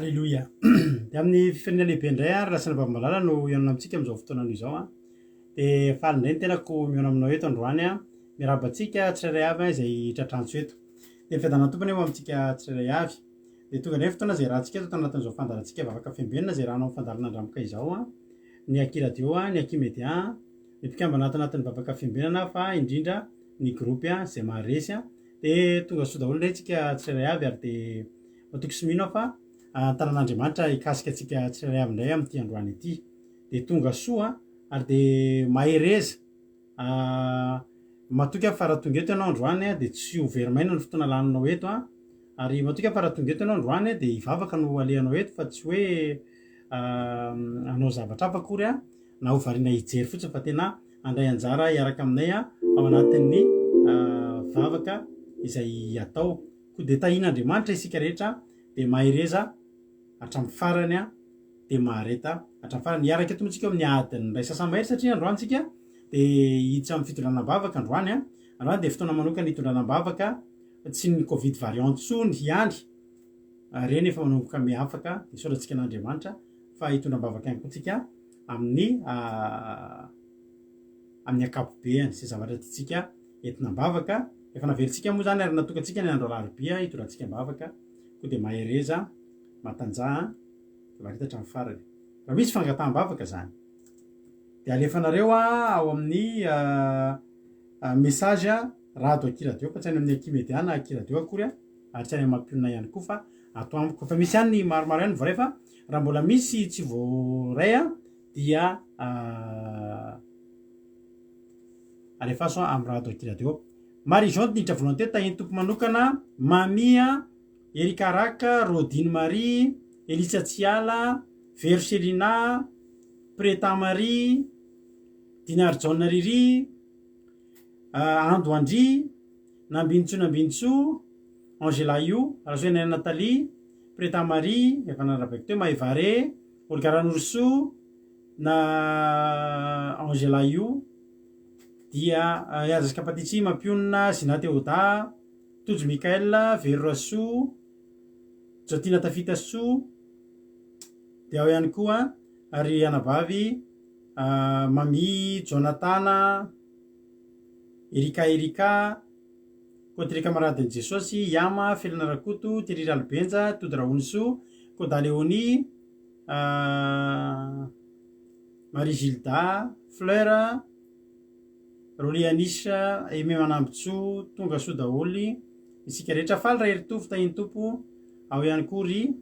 Aleloia. Dia amin'ny fifaliana lehibe indray ary Rasana Vavimbalala no hihaonana amintsika amin'izao fotoana anio izao an. Dia faly indray ny tenako mihaona aminao eto androany an. Miarahaba antsika tsirairay avy izay tratrantso eto. Dia ny fiadanan'ny Tompo anie ho amintsika tsirairay avy. Dia tonga indray ny fotoana izay iarahantsika eto anatin'izao fandaharantsika vavaka fiambenana izay iarahanao amin'ny fandaharana Andramoka izao an. Ny Aky Radio an, ny Aky Media an, ny mpikambana ato anatin'ny vavaka fiambenana fa indrindra ny groupe izay maharesy an. Dia tonga soa daholo indray tsika tsirairay avy ary dia matoky sy mino aho fa tanan'Andriamanitra hikasika antsika tsirairay avy indray amin'ity androany ity. Dia tonga soa ary dia mahereza. Matoky aho fa raha tonga eto ianao androany dia tsy ho very maina ny fotoana laninao eto ary matoky aho fa raha tonga eto ianao androany dia hivavaka no alehanao eto fa tsy hoe hanao zavatra hafa akory na ho variana hijery fotsiny fa tena handray anjara hiaraka aminay ao anatin'ny vavaka izay atao. Koa dia tahian'Andriamanitra isika rehetra dia mahereza hatramin'ny farany dia mahareta hatramin'ny farany. Hiaraka eto moa tsika amin'ny adiny iray sasany mahery satria androany tsika dia hiditra amin'ny fitondrana am-bavaka androany. Androany dia fotoana manokana hitondrana am-bavaka tsy ny covid variant intsony ihany ireny efa manomboka miafaka. Isaotra antsika an'Andriamanitra fa hitondra am-bavaka ihany koa tsika amin'ny amin'ny ankapobeany izay zavatra tiantsika entina am-bavaka. Efa naverintsika moa izany ary natokantsika ny andro alarobia hitondrantsika am-bavaka. Koa dia mahereza, matanjaha, dia mahareta hatramin'ny farany. Raha misy fangataham-bavaka izany dia alefanareo ao amin'ny message rado aky radio fa tsy any amin'ny aky media na aky radio akory ary tsy any amin'ny mampionona ihany koa fa ato amiko. Efa misy ihany ny maromaro ihany voaray fa raha mbola misy tsy voaray dia alefaso amin'ny rado aky radio. Marie Jean niditra voalohany teo tahin'ny Tompo manokana, Mamia, Erika Raka, Rodine Marie, Elisa Tsiala, Vero Selina, Preta Marie, Dinarijaona Riri, Ando Andry, Nambinintsoa Nambinintsoa, Angela Io, Rasoanirina Nathalie, Preta Marie, efa narabaiko teo, Maevare, Olga Ranorosoa, na Angela Io, dia Jessica Patici, Mampionona, Zina Théoda, Tojo Michael, Vero Rasoa, Jaotiana Tafita Soa, dia ao ihany koa ry anabavy Mamy Jonatana, Erika Erika, Côte Camaradin'i Jesosy, Yama, Felana Rakoto, Thierry Ralibenja, Tody Rahonisoa, Koda Léonie, Marie Gilda, Fleur, Rolly Anis, Aimé Manambintsoa, tonga soa daholo isika rehetra, faly Raheritovo tahin'ny Tompo, ao ihany koa ry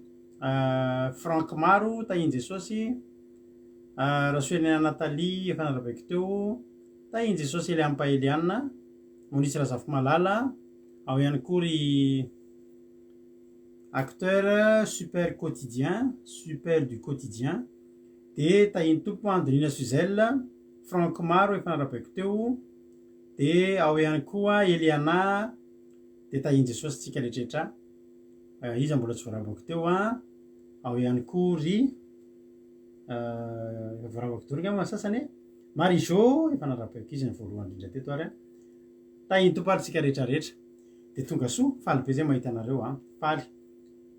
Franck Maro tahin'i Jesosy, Rasoelina Nathalie efa narabaiko teo, tahin'i Jesosy Eliam Paeliana, Monisy Razafimalala, ao ihany koa ry acteur super quotidien, super du quotidien, dia tahin'ny Tompo Andonina Suzelle, Franck Maro efa narabaiko teo, dia ao ihany koa Eliana, dia tahin'i Jesosy tsika rehetrarehetra, iza mbola tsy voarabako teo an, ao ihany koa ry efa voarabako daholo angamba ny sasany e, Marie Jo efa narabaiko izy ny voalohany indrindra teto ary an, tahin'ny Tompo ary tsika rehetrarehetra, dia tonga soa, faly be zay mahita anareo an, faly,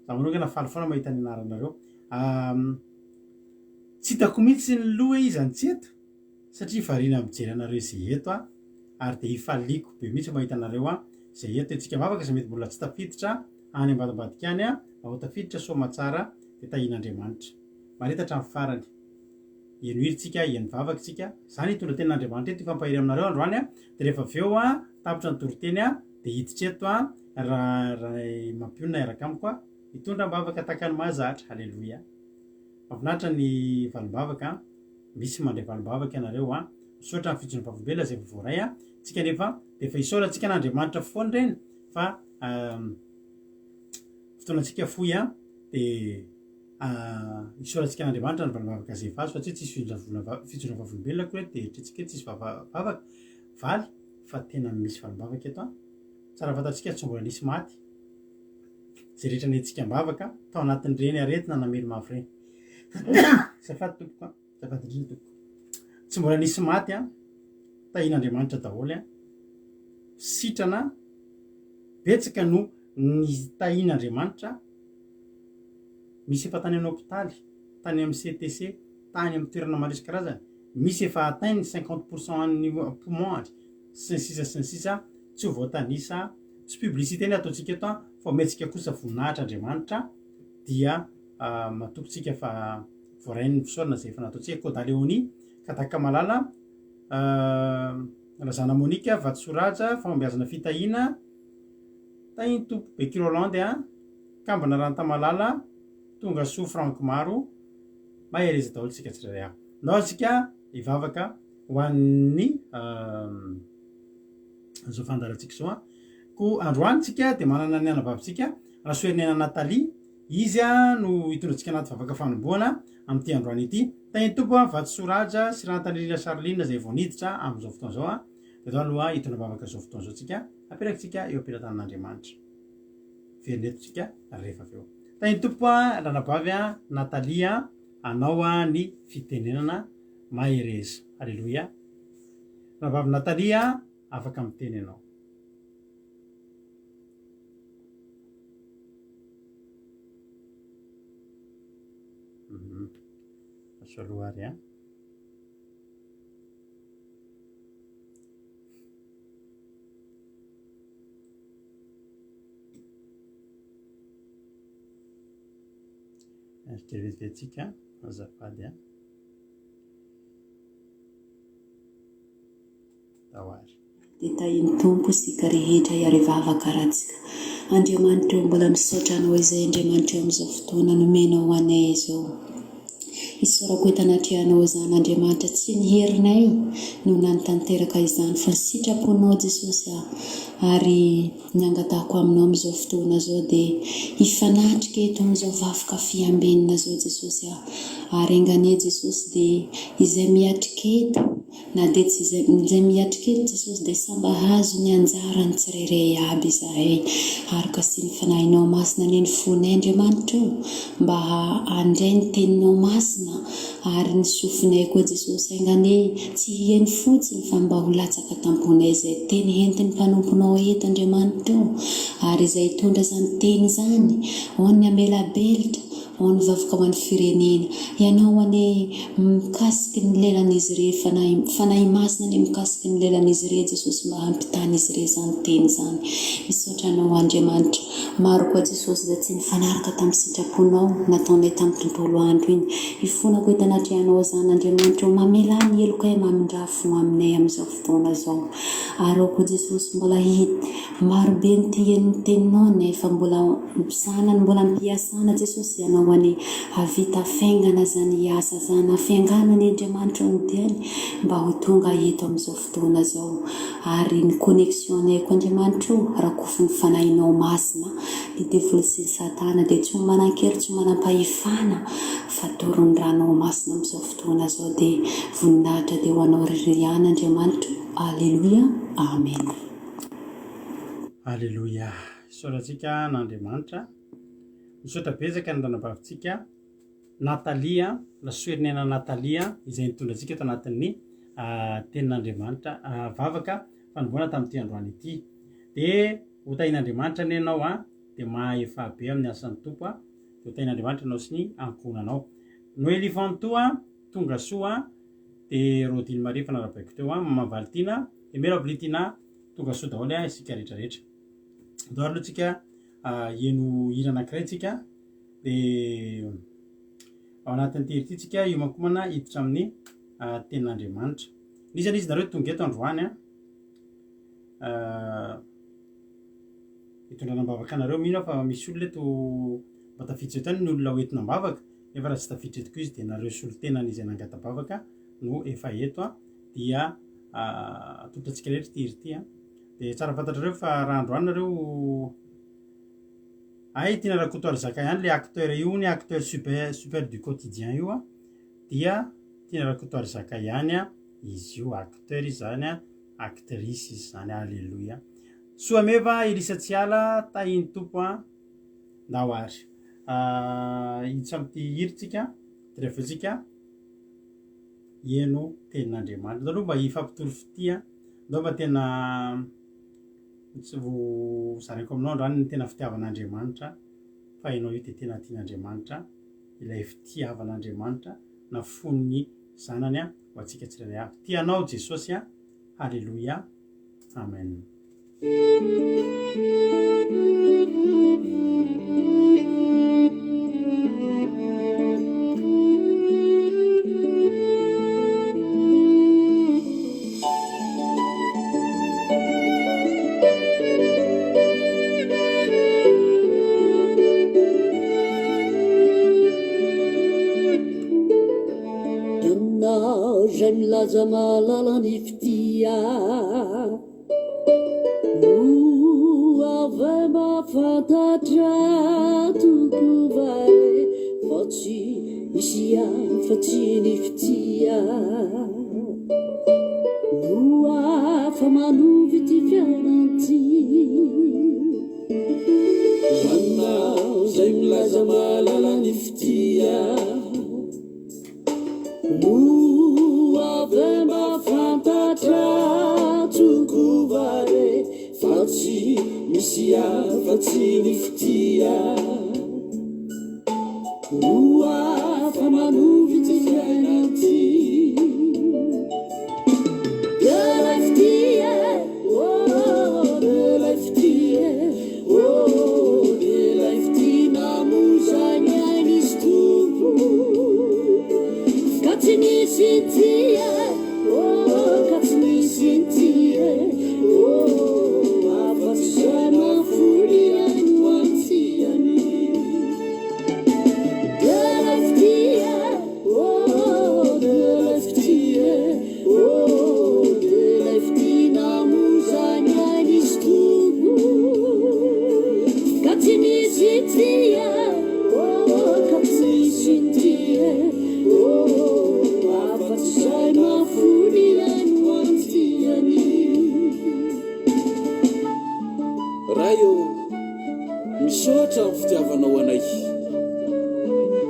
za manokana faly foana mahita ny anaranareo, tsy hitako mihitsy ny loha hoe iza no tsy eto satria variana mijery anareo izay eto aho ary dia ifaliako be mihitsy mahita anareo izay eto. Tsika vavaka izay mety mbola tsy tafiditra any ambadimbadika any mba ho tafiditra soa aman-tsara dia tahian'Andriamanitra. Mahareta hatramin'ny farany. Heno hira tsika, heno vavaka tsika. Zany hitondra tenin'Andriamanitra eto hifampahery aminareo androany dia rehefa avy eo tapitra ny toriteny dia hiditra eto raha mampionona hiaraka amiko hitondra am-bavaka tahaka ny mahazatra. Haleloia. Mahafinaritra ny valim-bavaka an! Misy mandray valim-bavaka ianareo an! Misaotra ny fijoroam-bavolombelona izay efa voaray an! Tsika anefa dia efa isaorantsika an'Andriamanitra foana ireny fa fotoanantsika fohy an! Dia isaorantsika an'Andriamanitra ny valim-bavaka izay efa azo fa tsy hoe tsisy fijoroam-bavolombelona akory eto dia eritreretintsika hoe tsisy vavaka valy fa tena misy valim-bavaka eto an! Tsara fantatsika tsy mbola nisy maty. Izay rehetra nentintsika am-bavaka tao anatin'ireny aretina namely mafy ireny. Azafady tompoko a, azafady indrindra tompoko. Tsy mbola nisy maty a, tahian'Andriamanitra daholo a, sitrana, betsaka no nitahian'Andriamanitra. Misy efa tany amin'ny hopitaly, tany amin'ny CTC, tany amin'ny toerana maro isan-karazany, misy efa atteint ny 50 pour cent an'ny poumon-ny, sy ny sisa sy ny sisa, tsy ho voatanisa, tsy publicité ny ataontsika eto an, fa omentsika kosa voninahitra Andriamanitra, dia matoky tsika fa voarainy ny fisaorana izay efa nataontsika, Koda Léonie, Kadaka Malala, Razana Monica, Vatosoa Raja, Fahombiazana Fitahiana, Tahin'ny Tompo Beky Rolande a, Kambana Rantamalala, Tongasoa Franck Maro, mahereza daholo tsika tsirairay avy. Ndao tsika hivavaka ho an'ny izao fandaharantsika izao a. Koa androany tsika dia manana ny anabavintsika Rasoheriniaina Nathalie, izy no hitondra antsika anaty vavaka fanombohana amin'ity androany ity. Tahin'ny Tompo a, Vatosoa Raja sy Rantanirina Charline izay vao niditra amin'izao fotoana izao a. Dia ndao aloha hitondra vavaka izao fotoana izao tsika, apetrakintsika eo am-pelatanan'Andriamanitra. Verina eto tsika rehefa avy eo. Tahin'ny Tompo a, ranabavy a, Nathalie a, anao a ny fitenenana mahereza. Aleloia. Ranabavy Nathalie a, afaka miteny ianao. Mhm. Aso aloha ary a. Ary kely vetivety tsika, azafady a. Tao ary. Dia tahin'ny Tompo isika rehetra hiarivavaka ratsika. Andriamanitra ô mbola misaotra Anao izay Andriamanitra eo amin'izao fotoana nomenao ho anay izao. Isaorako eto anatrehanao izany Andriamanitra tsy ny herinay no nanatanteraka izany fa ny sitraponao Jesosy a ary ny angatahako aminao amin'izao fotoana izao dia hifanatrika eto amin'izao vafoka fiambenina izao Jesosy a ary enga anie Jesosy dia izay miatrika eto Na dia tsy izay izay miatrika eto Jesosy dia samy hahazo ny anjarany tsirairay aby izahay ary kasihin'ny Fanahinao Masina anie ny fonay Andriamanitra o mba handray ny teninao masina ary ny sofinay koa Jesosy enga anie tsy hihaino fotsiny fa mba ho latsaka tamponay izay teny hentin'ny mpanomponao eto Andriamanitra o ary izay hitondra izany teny izany ao ny hamelabelitra Ao ny vavaka ho an'ny firenena. Ianao anie mikasiky ny lelan'izy irey Fanahy Fanahy Masina anie mikasiky ny lelan'izy irey Jesosy mba hampitan'izy irey izany teny izany. Misaotra Anao Andriamanitra. Maro koa Jesosy izay tsy nifanaraka tamin'ny sitraponao nataonay tamin'ny tontolo andro iny. Ifonako eto anatrehanao izany Andriamanitra o mamelà ny helokay mamindrà fo aminay amin'izao fotoana izao. Ary ao koa Jesosy mbola hi Maro be ny tia ny teninao nefa mbola zanany mbola ampiasana Jesosy ianao anie havita faingana zany hiasa zany hafiangana anie Andriamanitra ny diany mba ho tonga eto amizao fotoana zao ary ny connexion nay koa Andriamanitra o rakofin'ny fanahinao masina ny devoly sy ny satana dia tsy ho manankery tsy ho manampahefana fa toron'ny ranao masina amizao fotoana zao dia voninahitra dia ho anao ry ihany Andriamanitra o Aleloia Amen. Aleloia! Isaorantsika an'Andriamanitra. Misaotra betsaka ny ranabavintsika Nathalie, Rasoheriniaina Nathalie, izay nitondra antsika eto anatin'ny tenin'Andriamanitra, vavaka fanombohana tamin'ity androany ity. Dia ho tahian'Andriamanitra anie ianao a, dia mahefa be amin'ny asan'ny Tompo a, dia ho tahian'Andriamanitra ianao sy ny ankohonanao. Noelie Fantoa, tonga soa. Dia Rodine Marie efa narabaiko teo an, Maman Valitiana, Emera Blitina, tonga soa daholo an isika rehetra rehetra. Andao ary aloha tsika heno hira anankiray tsika dia ao anatin'ity hira ity tsika hiomankomana hiditra amin'ny tenin'Andriamanitra. N'iza n'iza nareo tonga eto androany an, hitondrana am-bavaka anareo, mino aho fa misy olona eto mba tafiditra eto ihany ny olona hoentina am-bavaka. Nefa raha tsy tafiditra eto koa izy dia nareo solontenany izay nangata-bavaka no efa eto an, dia atolotra antsika rehetra ity hira ity an. Dia tsara fantatrareo fa raha androany nareo hay Tiana Rakotoarizaka ihany le acteur io ny acteur super super du quotidien io an, dia Tiana Rakotoarizaka ihany an izy io, acteur izy zany an, actrice izy zany, alléluia. Soa meva Elisa Tsiala, tahin'ny Tompo an. Ndao ary hiditra amin'ity hira tsika, dia rehefa avy eo tsika hihaino tenin'Andriamanitra. Ndao aloha mba hifampitory fitia, ndao mba tena tsy ho zaraiko aminao androany ny tena fitiavan'Andriamanitra, fa ianao io dia tena tian'Andriamanitra. ilay fitiavan'Andriamanitra nafoin'ny Zanany ho antsika tsirairay avy. Tia anao Jesosy a! Haleloia! Amen. Ianao izay milaza mahalala ny fitia Moa ve mba fantatra tokoa va re fa tsy misy afa-tsy ny fitia No afa-manova ity fiainana ity. Ianao izay milaza mahalala ny fitia. Moa ve mba fantatra tokoa va re fa tsy misy afa-tsy ny fitia no afa-manova ity fiainana ity? Ilay fitia e, oh, ilay fitia e, oh, ilay fitia namoizay ny ain'izy Tompo ka tsy nisy nitia e, oh, ka tsy nisy nitia e, oh, afa-tsy izay nahafoy ny ainy ho antiany. Ilay fitia e, oh, ilay fitia e, Oh, ilay fitia namoizay ny ain'izy Tompo ka tsy nisy nitia, oh, ka tsy nisy nitia, oh, afa-tsy izay mahafoy ny ainy ho antiany. Ray ô, misaotra amin'ny fitiavanao anay.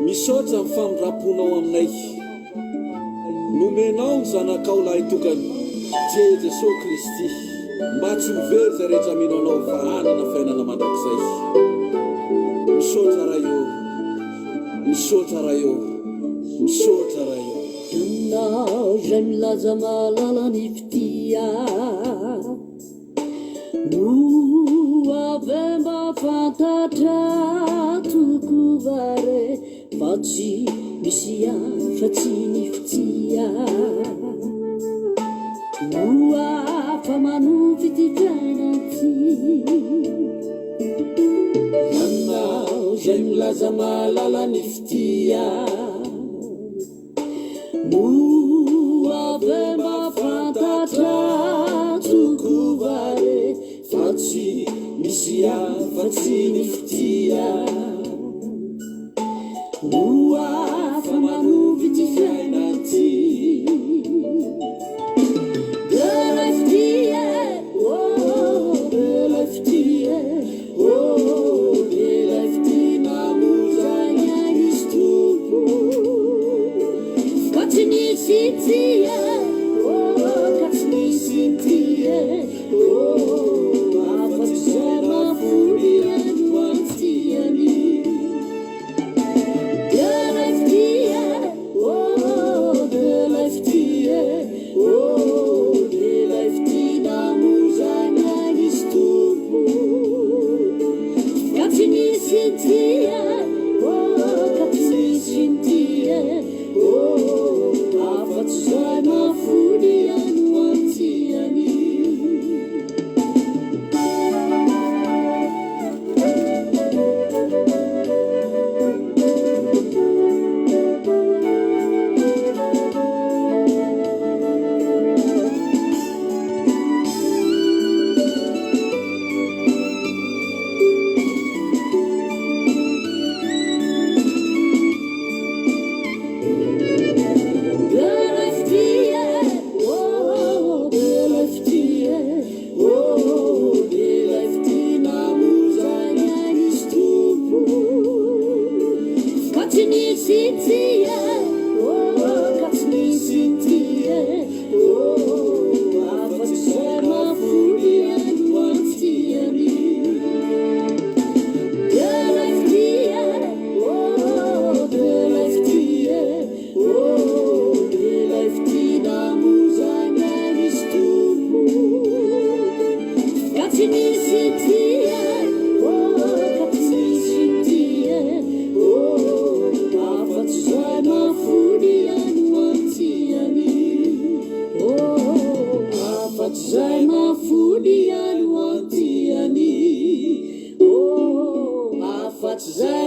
Misaotra amin'ny famindram-ponao aminay. Nomenao ny Zanakao lahitokana, dia i Jesoa Kristy, mba tsy ho very izay rehetra mino Anao fa hanana fiainana mandrakizay. Misaotra Ray ô, misaotra Ray ô, misaotra Ray ô. Ianao izay milaza mahalala ny fitia Moa ve mba fantatra tokoa va re Fa tsy misy afa-tsy ny fitia No afa-manova ity fiainana ity. Ianao izay milaza mahalala ny fitia. Moa ve mba fantatra tokoa va re fa tsy misy afa-tsy ny fitia no afa-manova ity fiainana ity? Ilay fitia e, oh, ilay fitia e, oh, ilay fitia namonjy ny ain'izy Tompo ka tsy nisy nitia e, oh, ka tsy nisy nitia e, oh, afa-tsy izay mahafoy ny ainy ho antiany. Ilay fitia e, oh, ilay fitia e, oh, ilay fitia namonjy ny ain'izy Tompo ka tsy nisy nitia e, oh, ka tsy nisy nitia e, oh, afa-tsy izay mahafoy ny ainy ho antiany. Ilay fitia e, oh, ilay fitia e, oh, ilay fitia namonjy ny ain'izy Tompo ka tsy nisy nitia e, oh, ka tsy nisy nitia e, oh, afa-tsy izay mahafoy ny ainy ho antiany. Ilay fitia e, oh,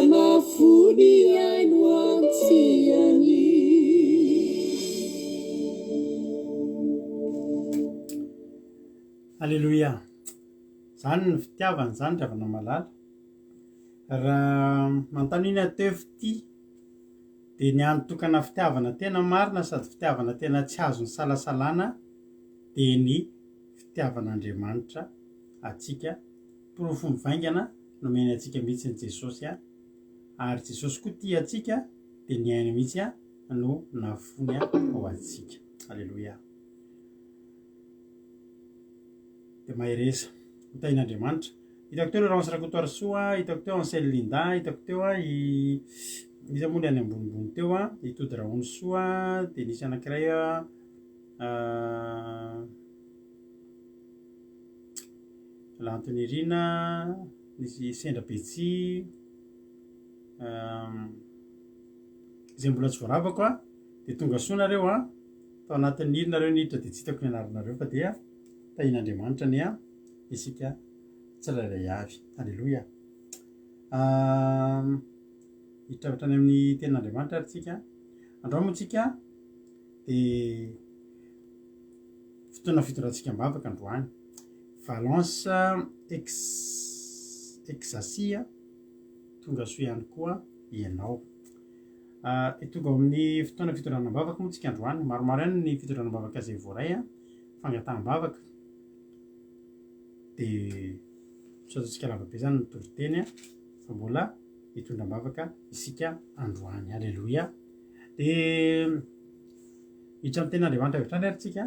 Nafony ainy ho antsiany. Aleloia! Zany ny fitiavana zany ry havana malala. Raha manontany iny aho teo fitia dia ny hany tokana fitiavana tena marina sady fitiavana tena tsy azo nisalasalana dia ny fitiavan'Andriamanitra antsika. Porofo mivaingana nomeny antsika mihitsy ny Jesosy a. Ary Jesosy koa tia antsika dia ny ainy mihitsy no nafoiny ho antsika. Aleloia. Dia mahereza. Ho tahin'Andriamanitra. Hitako teo Laurence Rakotoarisoa, hitako teo Ansel Linda, hitako teo i iza moa ilay any ambonimbony teo a, i Tody Rahonisoa, dia nisy anankiray Lantonirina, nisy Sendra Betsy, izay mbola tsy voaravako a, dia tonga soa nareo a, tao anatin'ny hira nareo niditra dia tsy hitako ny anaranareo fa dia tahian'Andriamanitra anie isika tsirairay avy. Aleloia. Hiditra avy hatrany amin'ny tenin'Andriamanitra ary tsika. Androany moa tsika dia fotoana fitondrantsika am-bavaka androany. Valence ex Exacia, tonga soa ihany koa ianao. Tonga ao amin'ny fotoana fitondrana am-bavaka moa tsika androany. Maromaro ihany ny fitondrana am-bavaka izay voaray, fangataham-bavaka. Dia tsy ataontsika lava be izany ny toriteny fa mbola hitondra am-bavaka isika androany. Aleloia. Dia hiditra amin'ny tenin'Andriamanitra avy hatrany ary tsika.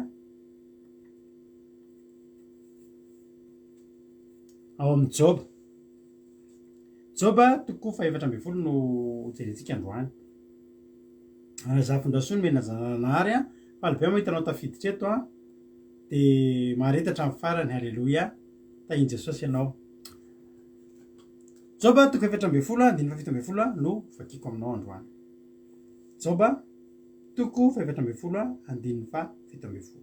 Ao amin'ny Joba. Joba toko faha-14 no hojerentsika androany. Zafindrasoa nomena Zananahary a. Faly be aho mahita anao tafiditra eto a. Dia mahareta hatramin'ny farany. Haleloia. Tahin'i Jesosy ianao. Joba toko 14 andininy faha-17 no vakiko aminao androany. Joba toko faha-14 andininy faha-17.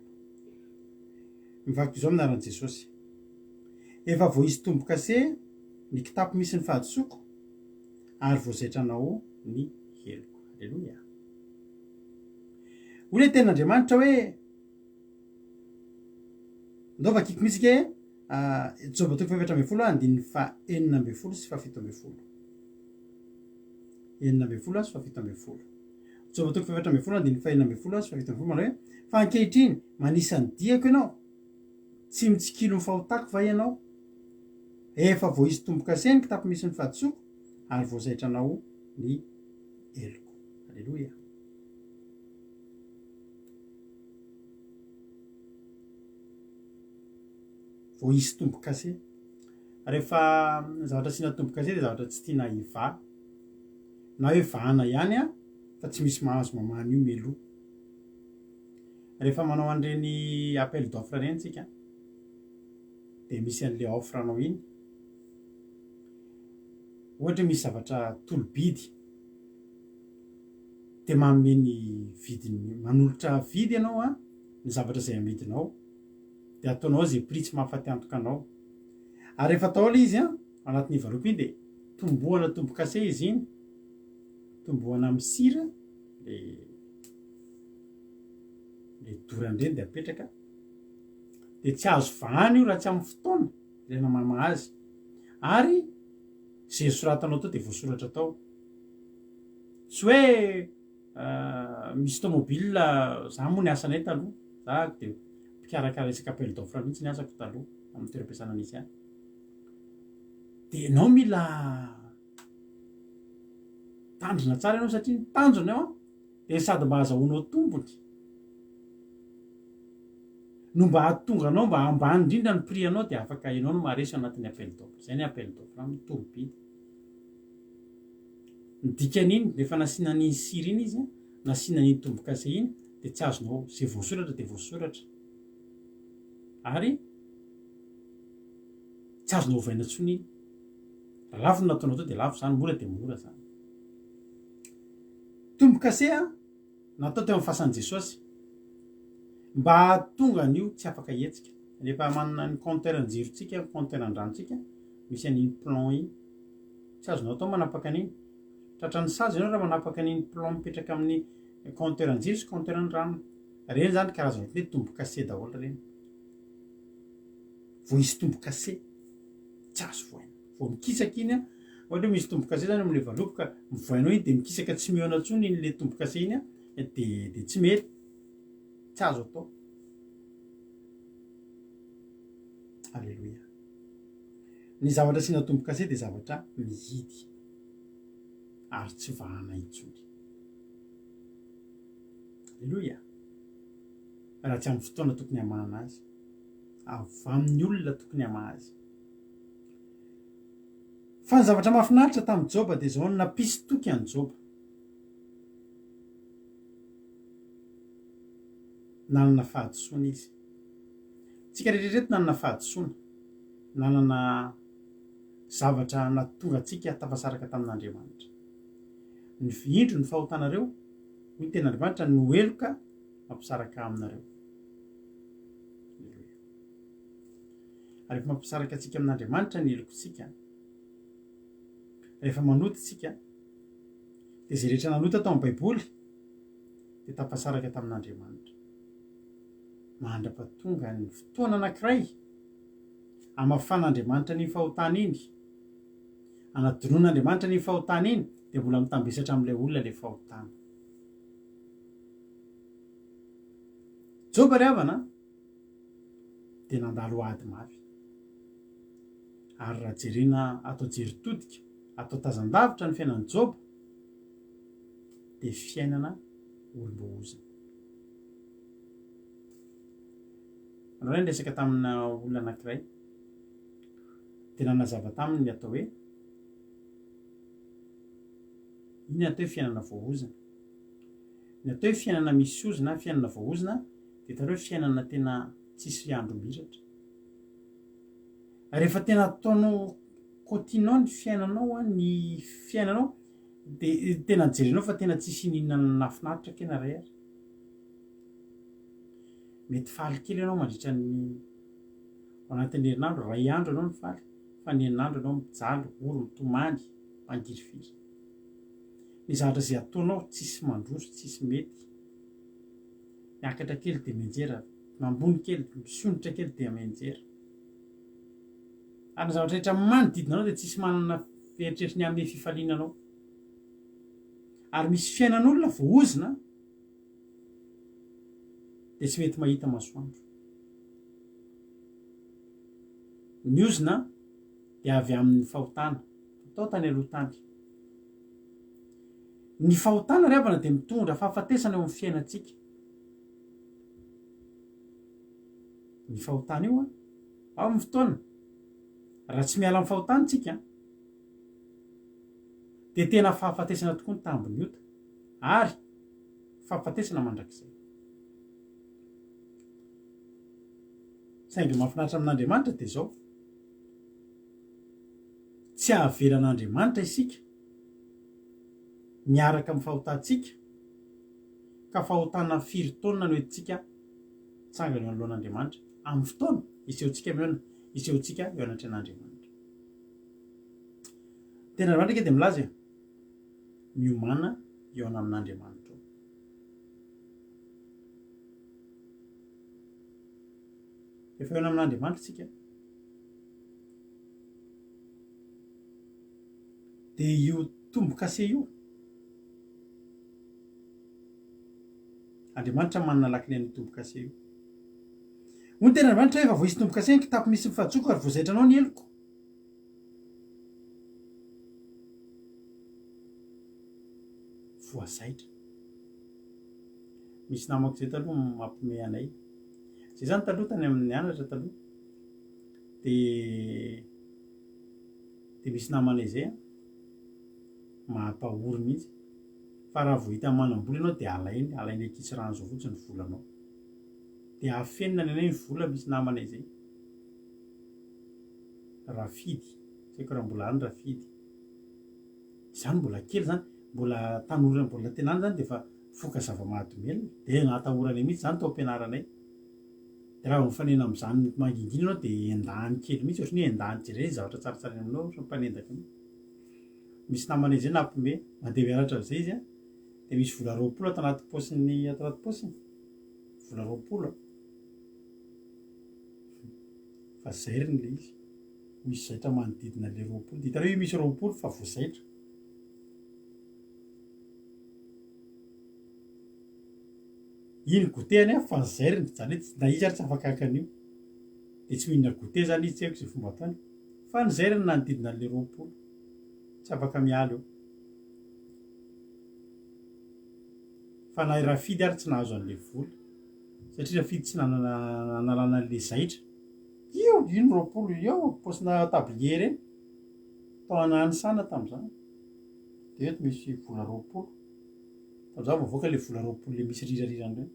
Mivaky izao amin'ny anaran'i Jesosy. Efa voaisy tombo-kase ny kitapo misy ny fahadisoako ary voazaitranao ny heloko. Aleloia. Hoy ilay tenin'Andriamanitra hoe Ndao vakiko mihitsy ke Joba toko faha-14 andininy faha-16 sy faha-17. 16 sy faha-17. Joba toko faha-14 andininy faha-16 sy faha-17 manao hoe fa ankehitriny manisa ny diako ianao, tsy mitsikilo ny fahotako va ianao? Efa voaisy tombo-kase ny kitapo misy ny fahadisoako ary voazaitranao ny heloko. Aleloia. Vao hisy tombo-kase. Rehefa zavatra asiana tombo-kase dia zavatra tsy tiana hivaha. Na hoe vahana ihany an, fa tsy misy mahazo mamaha an'io mialoha. Rehefa manao an'ireny appel d'offre ireny tsika dia misy an'ilay offre anao iny. Ohatra hoe misy zavatra tolo-bidy dia manome ny vidiny, manolotra vidy ianao an, ny zavatra izay amidinao dia ataonao izay prix tsy mahafaty antoka anao. Ary rehefa atao ilay izy an, anatin'ny valopy iny dia tombohana tombo-kase izy iny, tombohana amin'ny sira le le dorana ireny dia apetraka, dia tsy azo vahana io raha tsy amin'ny fotoana ilay namama azy. Ary izay soratanao tao dia voasoratra tao. Tsy hoe misy tomobile, za moa ny asanay taloha, za dia mpikarakara resaka appel d'offre mihitsy ny asako taloha amin'ny toeram-piasana nisy ahy. Dia ianao mila mitandrina tsara ianao satria ny tanjona eo an, dia sady mba ahazahoanao tombony no mba hahatonga anao mba ambany indrindra ny prix anao dia afaka ianao no maharesy ao anatin'ny appel d'offre. Izay ny appel d'offre amin'ny tolo-bidy. Ny dikan'iny, rehefa nasiana an'iny sira iny izy, nasiana an'iny tombo-kase iny, dia tsy azonao, izay voasoratra dia voasoratra. Ary tsy azonao ovaina intsony iny. Raha lafo no nataonao teo dia lafo izany, mora dia mora izany. Tombo-kase natao teo amin'ny fasan'i Jesosy mba hahatonga an'io tsy afaka hihetsika. Rehefa manana ny compteur-n-jirontsika, compteur-n-dranontsika, misy an'iny plomb iny. Tsy azonao atao manapaka an'iny. Tratran'ny sazy ianao raha manapaka an'iny plomb mipetraka amin'ny compteur an-jiro sy compteur ny rano. Ireny izany karazana ohatran'ny hoe tombo-kase daholo ireny. Vao hisy tombo-kase, tsy azo vohaina. Vao mikisaka iny an, ohatra hoe misy tombo-kase izany amin'ilay valopy ka mivohainao iny dia mikisaka tsy mihaona intsony iny ilay tombo-kase iny an, dia dia tsy mety. Tsy azo atao. Aleloia. Ny zavatra asiana tombo-kase dia zavatra mihidy ary tsy vahana intsony. Aleloia. Raha tsy amin'ny fotoana tokony hamahana azy, avy amin'ny olona tokony hamaha azy. Fa ny zavatra mahafinaritra tamin'i Joba dia izao, nampisy toky an'i Joba. Nanana fahadisoana izy. Tsika rehetra ireto nanana fahadisoana, nanana zavatra nahatonga antsika tafasaraka tamin'Andriamanitra. Ny indro ny fahotanareo, hoy ny tenin'Andriamanitra, no heloka mampisaraka aminareo. Aleloia. Ary rehefa mampisaraka antsika amin'Andriamanitra ny helokontsika, rehefa manota isika, dia izay rehetra nanota tao amin'ny Baiboly dia tafasaraka tamin'Andriamanitra. Mandra-pahatonga ny fotoana anankiray hamafan'Andriamanitra an'iny fahotana iny, hanadinoan'Andriamanitra an'iny fahotana iny, dia mbola mitambesatra amin'ilay olona ilay fahotana. Joba ry havana dia nandalo ady mafy. Ary raha jerena atao jery todika, atao tazan-davitra ny fiainan'i Joba, dia fiainana olom-boahozona. Androany niresaka tamina olona anankiray, dia nanazava taminy ny atao hoe inona atao hoe fiainana voahozona. Ny atao hoe fiainana misy ozona, fiainana voahozona, dia hitanareo hoe fiainana tena tsisy andro miratra. Rehefa tena ataonao kotianao ny fiainanao, ny fiainanao, dia tena jerenao fa tena tsisy ininona nahafinaritra kena ray ary. Mety faly kely ianao mandritra ny ao anatin'ny herinandro, ray andro ianao no faly, fa ny herinandro ianao mijaly, ory, mitomany, mangirifiry. Ny zavatra izay ataonao tsisy mandroso, tsisy mety. Miakatra kely dia mianjera, ambony kely, misondrotra kely dia mianjera. Ary ny zavatra rehetra manodidina anao dia tsisy manana eritreritry ny hanome fifaliana anao. Ary misy fiainan'olona voaozona dia tsy mety mahita masoandro. Ny ozona dia avy amin'ny fahotana natao tany aloha tany. Ny fahotana ry havana dia mitondra fahafatesana eo amin'ny fiainantsika. Ny fahotana io an, ao amin'ny fotoana, raha tsy miala amin'ny fahotana tsika, dia tena fahafatesana tokoa ny tambin'ny ota ary fahafatesana mandrakizay. Saingy mahafinaritra amin'Andriamanitra dia izao, tsy hahavelan'Andriamanitra isika miaraka amin'ny fahotantsika, ka fahotana firy taonina no entintsika tsangana eo anoloan'Andriamanitra amin'ny fotoana isehontsika mihaona, isehontsika eo anatrehan'Andriamanitra. Tena Andriamanitra ange dia milaza e, miomàna hihaona amin'Andriamanitrao. Efa hihaona amin'Andriamanitra isika. Dia io tombo-kase io, Andriamanitra manana lakile an'io tombo-kase io. Hoy ny tenin'Andriamanitra hoe efa voaisy tombo-kase ny kitapo misy ny fahadisoako ary voazaitranao ny heloko. Voazaitra. Misy namako izay taloha mampiomehy anay. Izay izany taloha tany amin'ny nianatra taloha. Dia dia misy namanay izay an, mampahory mihitsy. Fa raha vao hita manam-bola ianao dia alainy, alainy ankitsirano izao fotsiny ny volanao. Dia afenina ny anay ny vola, misy namanay izay. Rafidy, tsy haiko raha mbola any Rafidy. Izany mbola kely izany, mbola tanora mbola tena any izany dia efa mifoka zava-mahadomelina. Dia natahoranay mihitsy izany tao am-pianaranay. Dia raha vao mifanena amin'izany mangingina ianao dia endahany kely mihitsy, ohatran'ny hoe endahany jerena ny zavatra tsaratsarainy aminao, ohatran'ny mpanendaka mihitsy. Misy namana izay nampime, mandeha mianatra amin'izay izy an, dia misy vola 20 ato anaty paosiny, ato anaty paosiny. Vola 20 an. Fa zairiny ilay izy. Misy zaitra manodidina ilay 20. Dia hitanareo io misy 20 fa voazaitra. Iny goûter-ny an, fa zairiny, izany hoe na izy ary tsy afaka haka an'io. Dia tsy mihinana goûter izany izy, tsy haiko izay fomba ataony. Fa ny zairiny nanodidina an'ilay 20. Tsy afaka miala eo. Fa na i Rafidy ary tsy nahazo an'ilay vola. Satria Rafidy tsy nanana nanalana an'ilay zaitra. Io, iny 20 io, paosina tablier ireny. Tao Ananisana tamin'izany. Dia eto misy vola 20. Tamin'izany vao avoaka ilay vola 20 ilay misy rirarirany ireny.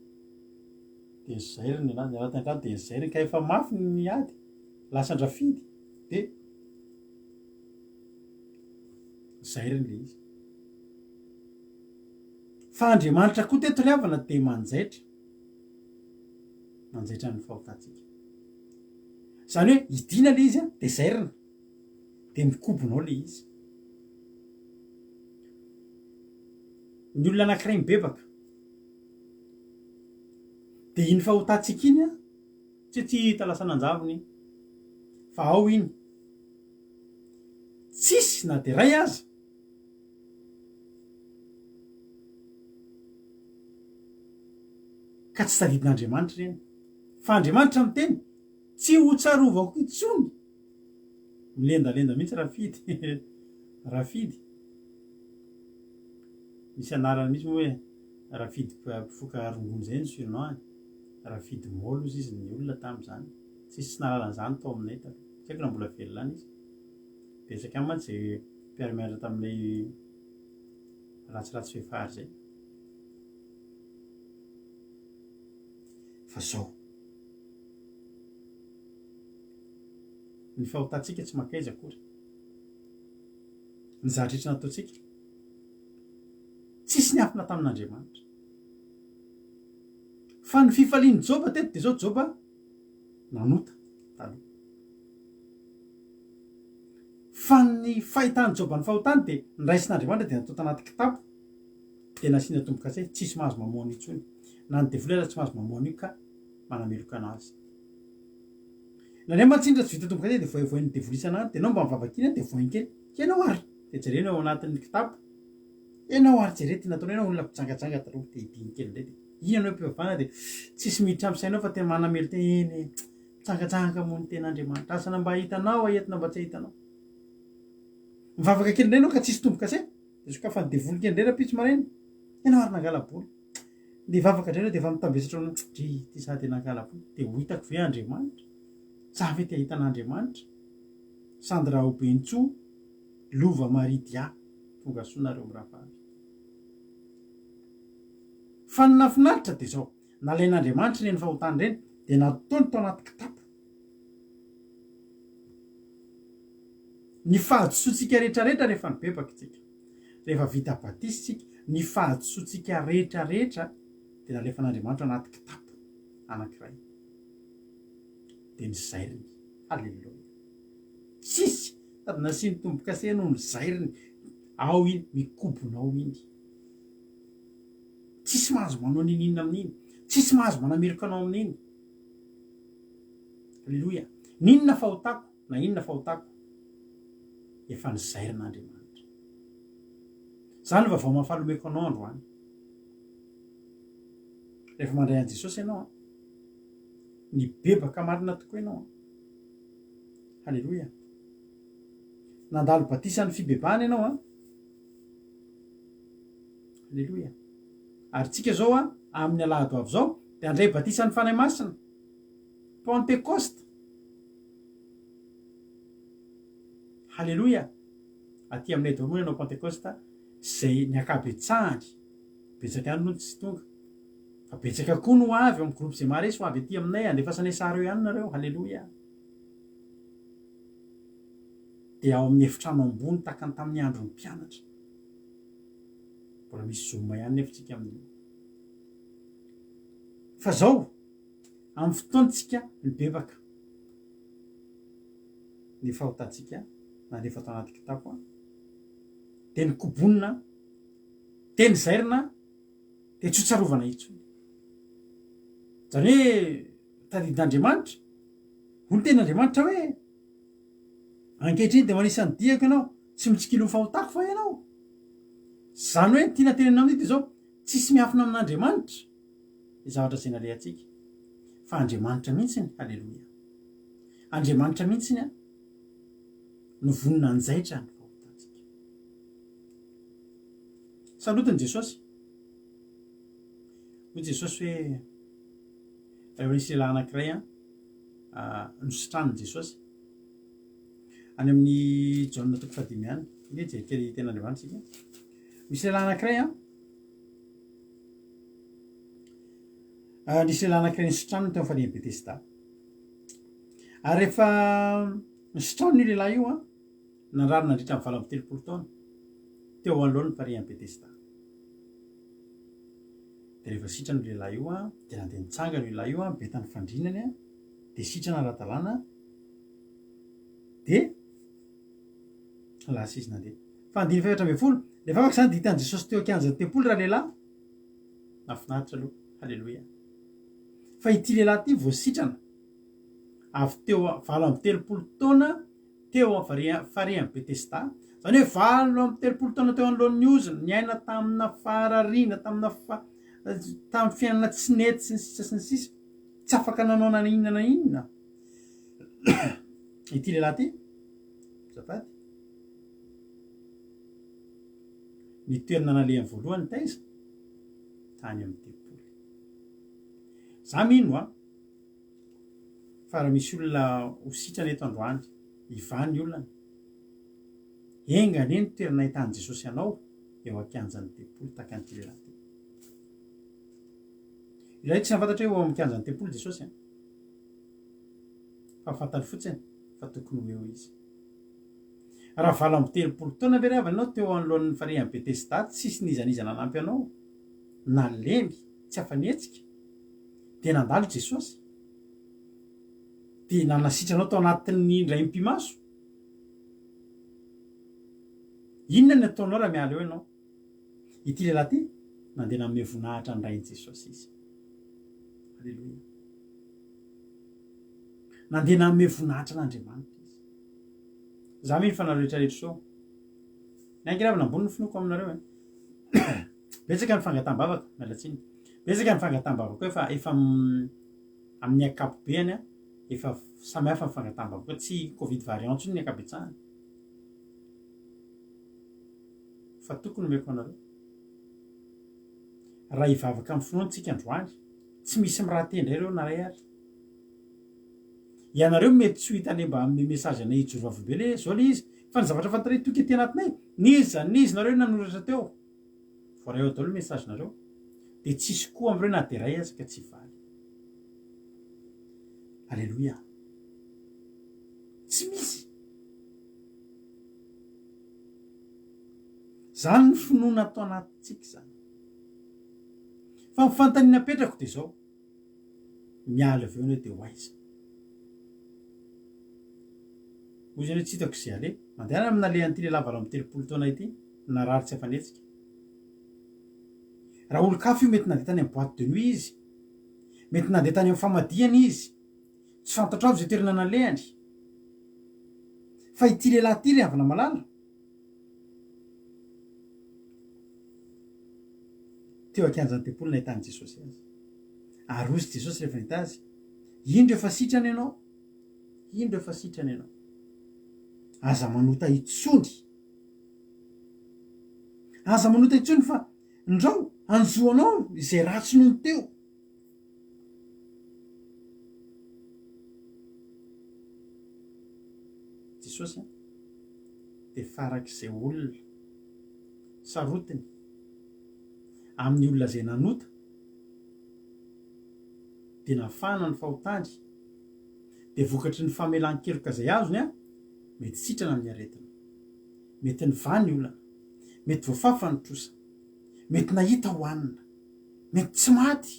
Dia nozairiny ny anazy, niala tany an-trano dia nozairiny. Ka efa mafy ny ady. Lasan-dRafidy. Dia zairiny ilay izy. Fa Andriamanitra koa teto ry havana dia manjaitra. Manjaitra ny fahotantsika. Izany hoe idina ilay izy dia zairina. Dia mikobona ao ilay izy. Ny olona anankiray mibebaka. Dia iny fahotantsika iny an, tsy tsy hita lasa nanjavona iny. Fa ao iny. Tsisy na dia iray aza. Ka tsy tadidin'Andriamanitra ireny. Fa Andriamanitra miteny, tsy ho tsarovako intsony. Milendalenda mihitsy Rafidy. Rafidy. Misy anarana mihitsy moa hoe Rafidy mpifoka rongony izay ny surnom-ny. Rafidy Môly hozy izy ny olona tamin'izany. Tsisy tsy nahalala an'izany tao aminay taloha. Tsy haiko na mbola velona any izy. Betsaka ihany mantsy izay mpiara-mianatra tamin'ilay ratsiratsy vehivavy izay. Fa zao. Ny fahotantsika tsy mankaiza akory. Ny zavatra rehetra nataontsika, tsisy niafina tamin'Andriamanitra. Fa ny fifalian'i Joba teto dia izao, Joba nanota taloha. Fa ny fahitan'i Joba ny fahotany dia noraisin'Andriamanitra dia natao tanaty kitapo, dia nasiana tombo-kase, tsisy mahazo mamoha an'io intsony. Na ny devoly aza tsy mahazo mamoha an'io ka manameloka an'azy. Indraindray mantsy iny raha tsy vita tombo-kase dia voaivoain'ny devoly isan'andro, dia ianao mba mivavaka iny dia voainy kely, ianao ary dia jerena eo anatin'ny kitapo, ianao ary jereo ty nataonao, ianao olona mpijangajanga taloha dia hidiny kely indray dia iny ianao mpivavahana dia tsisy miditra amin'ny sainao fa tena manamelo-tena, eny e, mpijangajanga moa ny tena Andriamanitra, asa na mba hitanao aho eto na mba tsy ahitanao. Mivavaka kely indray ianao ka tsisy tombo-kase, dia sokafan'ny devoly kely indray rahampitso maraina, ianao ary nangala-bola. Dia hivavaka indray ianao dia efa mitambesatra ao anaty, dry ity za dia nangala-bola, dia ho hitako ve Andriamanitra? Za ve te hahita an'Andriamanitra? Sandra Raobentsoa, Lova Marie Dia, tonga soa nareo mirahavavy. Fa ny nahafinaritra dia izao, nalain'Andriamanitra ireny fahotana ireny dia nataony tao anaty kitapo. Ny fahadisoantsika rehetrarehetra rehefa nibebaka isika, rehefa vita batisa isika, ny fahadisoantsika rehetrarehetra dia nalefan'Andriamanitra ao anaty kitapo anankiray. Dia nozairiny. Haleloia. Tsisy sady nasiany tombo-kase no nozairiny. Ao iny, mikobona ao iny. Tsisy mahazo manao n'inon'inona amin'iny. Tsisy mahazo manameloka anao amin'iny. Aleloia. N'inona fahotako na inona fahotako, efa nozairin'Andriamanitra. Izany no vaovao mahafaly omeko anao androany. Rehefa mandray an'i Jesosy ianao, an, nibebaka marina tokoa ianao. An. Haleloia. Nandalo batisan'ny fibebahana ianao an. Aleloia. Ary tsika izao an, amin'ny alahady ho avy izao, dia handray batisan'ny Fanahy Masina. Pentekosta. Haleloia. Aty aminay daholo moa ny hanao Pentekosta, izay ny ankabetsahany, betsaka ihany aloha ny tsy tonga. Fa betsaka koa no ho avy ao amin'ny groupe izay maharesy ho avy aty aminay, andefasanay sary eo ihany nareo. Haleloia. Dia ao amin'ny efitrano ambony tahaka ny tamin'ny andron'ny mpianatra. Mbola misy zoom ihany nefa tsika amin'io. Fa zao, amin'ny fotoantsika mibebaka ny fahotantsika nalefa tao anaty kitapo an. Dia ny kobonina, dia ny zairina, dia tsy ho tsarovana intsony. Izany hoe tadidin'Andriamanitra, hoy ny tenin'Andriamanitra hoe, Ankehitriny dia manisa ny diako ianao, tsy mitsikilo ny fahotako va ianao? Izany hoe ny tiana tenenina amin'io dia izao, tsisy miafina amin'Andriamanitra ny zavatra izay nalehantsika, fa Andriamanitra mihitsiny, haleloia, Andriamanitra mihitsiny no vonona hanjaitra ny fahotantsika. Salotiny Jesosy. Hoy Jesosy hoe, rehefa nisy lehilahy anankiray an, nositraniny Jesosy. Any amin'ny Jaona toko fahadimy ihany. Iny jery kely ten'Andriamanitra isika. Misy lehilahy anankiray an, nisy lehilahy anankiray nositraniny teo amin'ny farihin'i Betesda. Ary rehefa nositraniny io lehilahy io an, narary nandritra ny 38 taona teo anoloan'ny farihin'i Betesda. Dia rehefa sitrana io lehilahy io an, dia nandeha nitsangana io lehilahy io an, beta ny fandrinany an, dia sitrana ara-dalàna, dia lasa izy nandeha. Fa andininy fahefatra 14, rehefa afaka izany dia hitan'i Jesosy teo an-kianjan'ny tempoly ralehilahy. Mahafinaritra aloha, haleloia. Fa ity lehilahy ity vao sitrana avy teo 38 taona teo amin'ny farihin'i Betesda, izany hoe 38 taona teo anoloan'ny ozona, niaina tamina faharariana, tamina fa, tamin'ny fiainana tsy nety sy ny sisa sy ny sisa, tsy afaka nanao na inona na inona ity lehilahy ity, azafady, ny toerana nalehany voalohany taiza? Tany amin'ny tempoly. Za mino an, fa raha misy olona ho sitrana eto androany, hivaha ny olana, enga anie ny toerana ahitan'i Jesosy anao eo an-kianjan'ny tempoly tahaka an'ity lehilahy ity. Ilay tsy nahafantatra hoe eo amin'ny kianjan'ny tempoly Jesosy an, fa fantany fotsiny fa tokony ho eo izy. Raha 38 taona ve ry havana ianao teo anoloan'ny farihin'i Betesda, tsisy n'iza n'iza nanampy anao, nalemy, tsy afa-nihetsika, dia nandalo Jesosy, dia nanasitra anao tao anatin'ny indray mipi-maso. Inona ny ataonao raha miala eo ianao? Ity lehilahy ity, nandeha nanome voninahitra ny Rain'i Jesosy izy. Aleloia. Nandeha nanome voninahitra an'Andriamanitra izy. Za mino fa nareo rehetra rehetra izao. Ny ahy ravina ambony ny finoako aminareo e. Betsaka ny fangataham-bavaka, miala tsiny. Betsaka ny fangataham-bavaka hoe fa efa amin'ny ankapobeany efa samy hafa ny fangataham-bavaka hoe tsy covid variant intsony ny ankabetsahany. Fa tokony omeko anareo. Raha hivavaka amin'ny finoana tsika androany, tsy misy mirater indray ireo na iray ary. Ianareo mety tsy ho hitanay mba hanome message anay hijoro vavolombelona hoe zao le izy, fa ny zavatra fantatrey toky aty anatinay, n'iza n'iza nareo nanoratra teo, voaray ao daholo message nareo, de tsisy koa amin'ireo na de ray aza ka tsy hivaly. Aleloia. Tsy misy. Zany ny finoana ato anatintsika izany. Fa ny fanontaniana apetrako de zao. Miala avy eo ianao dia ho aiza? Hoy izy hoe tsy hitako izay aleha. Mandehana amin'ny nalehan'ity lehilahy 38 taona ity, narary tsy afa-nihetsika. Raha olon-kafa io mety nandeha tany amin'ny boite de nuit izy. Mety nandeha tany amin'ny famadihana izy. Tsy fantatrao avy izay toerana nalehany. Fa ity lehilahy ity ry havana malala, Teo an-kianjan'ny tempoly nahitan'i Jesosy azy. Ary hozy Jesosy rehefa nahita azy, Indro efa sitrana ianao, indro efa sitrana ianao. Aza manota intsony. Aza manota intsony fa ndrao hanjo anao izay ratsy noho ny teo. Jesosy dia farak'izay olona sarotiny amin'ny olona izay nanota dia nafahana ny fahotany dia vokatry ny famelan-keloka izay azony an, mety sitrana amin'ny aretina, mety nivaha ny olana, mety voafafa ny trosa, mety nahita hohanina, mety tsy maty.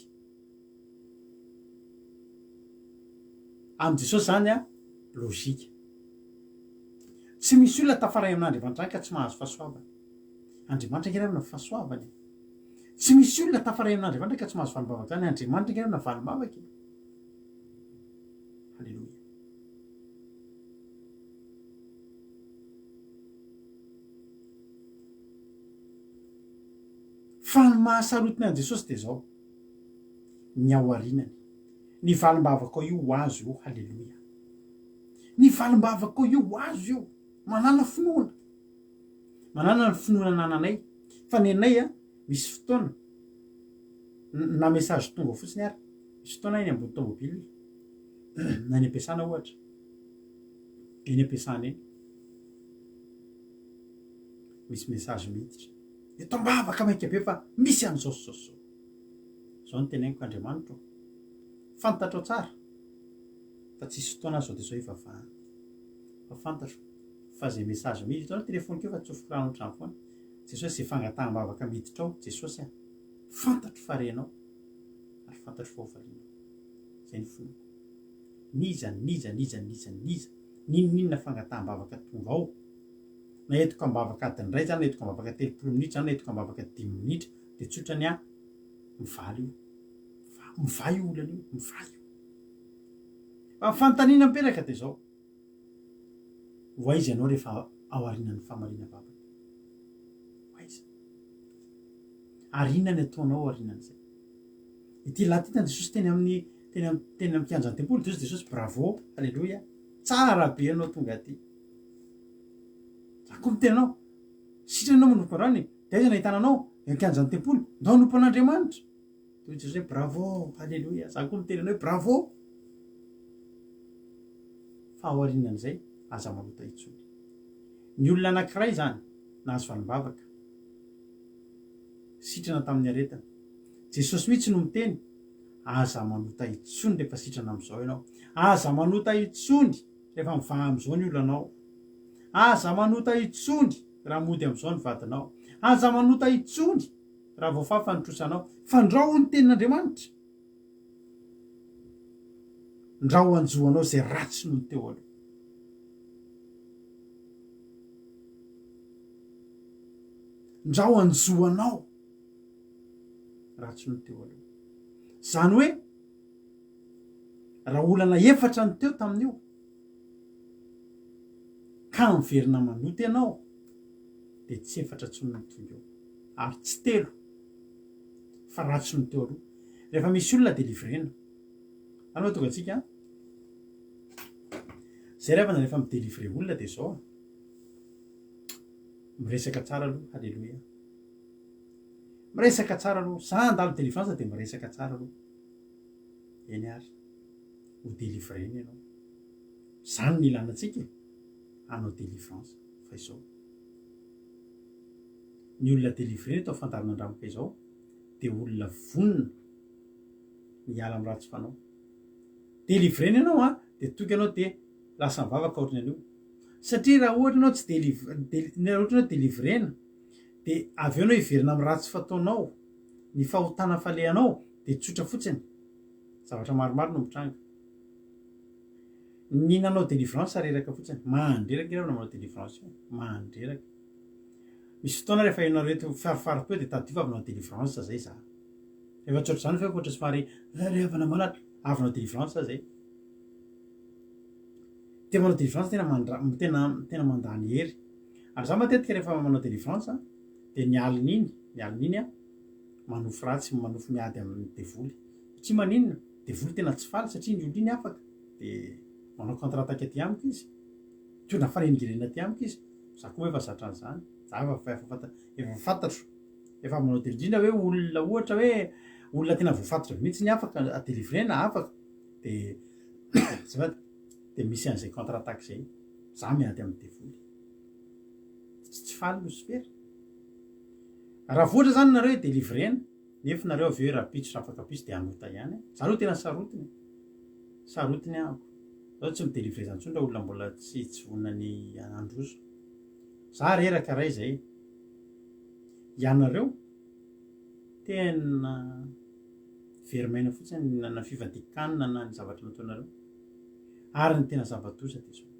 Amin'i Jesosy izany an, lojika. Tsy misy olona tafaray amin'Andriamanitra any ka tsy mahazo fahasoavana. Andriamanitra ange ravina fahasoavana e. Tsy misy olona tafaray amin'Andriamanitra ka tsy mahazo valim-bavaka izany. Andriamanitra ange ravina valim-bavaka e. Haleloia. Fa ny mahasarotiny an'i Jesosy dia izao, ny ao aorianany. Ny valim-bavakao io ho azo io, haleloia. Ny valim-bavakao io ho azo io. Manàna finoana. Manàna ny finoana anananay. Fa ny anay a, misy fotoana, na message tonga fotsiny ary, misy fotoana eny ambony tomobile, na any am-piasana ohatra, eny am-piasana eny, misy message miditra. Eto am-bavaka maika be fa misy an'izao sy izao sy izao. Izao no teneniko Andriamanitra ô, fantatrao tsara fa tsisy fotoana aho izao dia izao hivavahana. Fa fantatro fa izay message miditra ao, ny telephone-ko efa tsofiko rano ohatran'ny foana. Jesosy izay fangataham-bavaka miditra ao, Jesosy a, fantatro fa renao ary fantatro fa hovalianao. Izay ny finoako. N'iza n'iza n'iza n'iza n'iza n'inon'inona fangataham-bavaka tonga ao, na entiko am-bavaka adiny iray izany, na entiko am-bavaka 30 minitra izany, na entiko am-bavaka dimy minitra, dia tsotra ny ahy, mivaly io. Mivaha io olana io, mivaha io. Fa ny fanontaniana mipetraka dia izao, ho aiza ianao rehefa ao aorianan'ny famaliana vavaka? Ho aiza? Ary inona ny ataonao aorianan'izay? Ity lahy ity hitan'i Jesosy teny amin'ny teny amin'ny teny amin'ny kianjan'ny tempoly, dia hoy Jesosy, bravo, aleloia, tsara be ianao tonga aty. Za koa miteny anao, sitrana ianao manompo androany e, dia aiza nahitana anao? Eo an-kianjan'ny tempoly, ndao hanompo an'Andriamanitra. Dia hoy Jesosy hoe, bravo, aleloia, za koa miteny anao hoe bravo. Fa aorianan'izay, aza manota intsony. Ny olona anankiray izany, nahazo valim-bavaka, sitrana tamin'ny aretina. Jesosy mihitsy no miteny, aza manota intsony rehefa sitrana amin'izao ianao. Aza manota intsony rehefa mivaha amin'izao ny olanao. Aza manota intsony raha mody amin'izao ny vadinao. Aza manota intsony raha voafafa ny trosanao. Fandrao hoy ny tenin'Andriamanitra. Ndrao hanjo anao izay ratsy noho ny teo aloha. Ndrao hanjo anao ratsy noho ny teo aloha. Izany hoe raha olana efatra ny teo tamin'io ka miverina manota ianao dia tsy efatra intsony no tonga eo ary tsy telo fa ratsy noho ny teo aloha. Rehefa misy olona delivrena. Zany mahatonga antsika an. Zay ry havana rehefa mi-delivrer olona dia zao an. Miresaka tsara aloha, haleloia. Miresaka tsara aloha. Za handalo delivrance dia miresaka tsara aloha. Eny ary. Ho delivrena ianao. Zany no ilana antsika e. Hanao delivrance. Fa izao. Ny olona delivrena eto fandalin'Andramoka izao dia olona vonona ny hiala amin'ny ratsy fanao. Delivrena ianao an, dia toky ianao dia lasa mivavaka aorianan'io. Satria raha ohatra ianao tsy deliv- del- raha ohatra ianao delivrena dia avy eo ianao hiverina amin'ny ratsy fataonao, ny fahotana falehanao dia tsotra fotsiny. Zavatra maromaro no mitranga. Ny nanao delivrance reraka fotsiny. Mandreraka ianao raha manao delivrance io. Mandreraka. Misy fotoana rehefa ianareo eto farifariko eo dia tadidio fa avy nanao delivrance zay za. Rehefa tsy ohatr'izany feoko ohatra somary eh, ry havana malala, avy nanao delivrance zay. Tena manao delivrance tena mandra tena tena mandany hery. Ary za matetika rehefa manao delivrance dia ny alina iny, ny alina iny aho manofy ratsy, manofy miady amin'ny devoly. Satria maninona? Devoly tena tsy faly satria ny olona iny afaka dia manao contre attaque aty amiko izy. Mitondra fanelingelenana aty amiko izy. Za koa efa zatra an'izany. Za efa efa fanta efa fantatro. Efa manao de indrindra hoe olona ohatra hoe olona tena voafatotra mihitsy ny afaka delivrena afaka de azafady de misy an'izay contre attaque zay. Za miady amin'ny devoly. Tsy tsy faly losifera. Raha voatra zany nareo hoe delivrena nefa nareo avy eo rahampitso rafakampitso de hanota ihany. Za aloha tena sarotiny e. Sarotiny ahako. Zao tsy mi-delivrer zany intsony raha olona mbola tsy tsy vonona ny handroso. Za reraka ray zay. Ianareo tena very maina fotsiny na na fivadikanina na ny zavatra nataonareo. Ary ny tena zava-doza dia zao.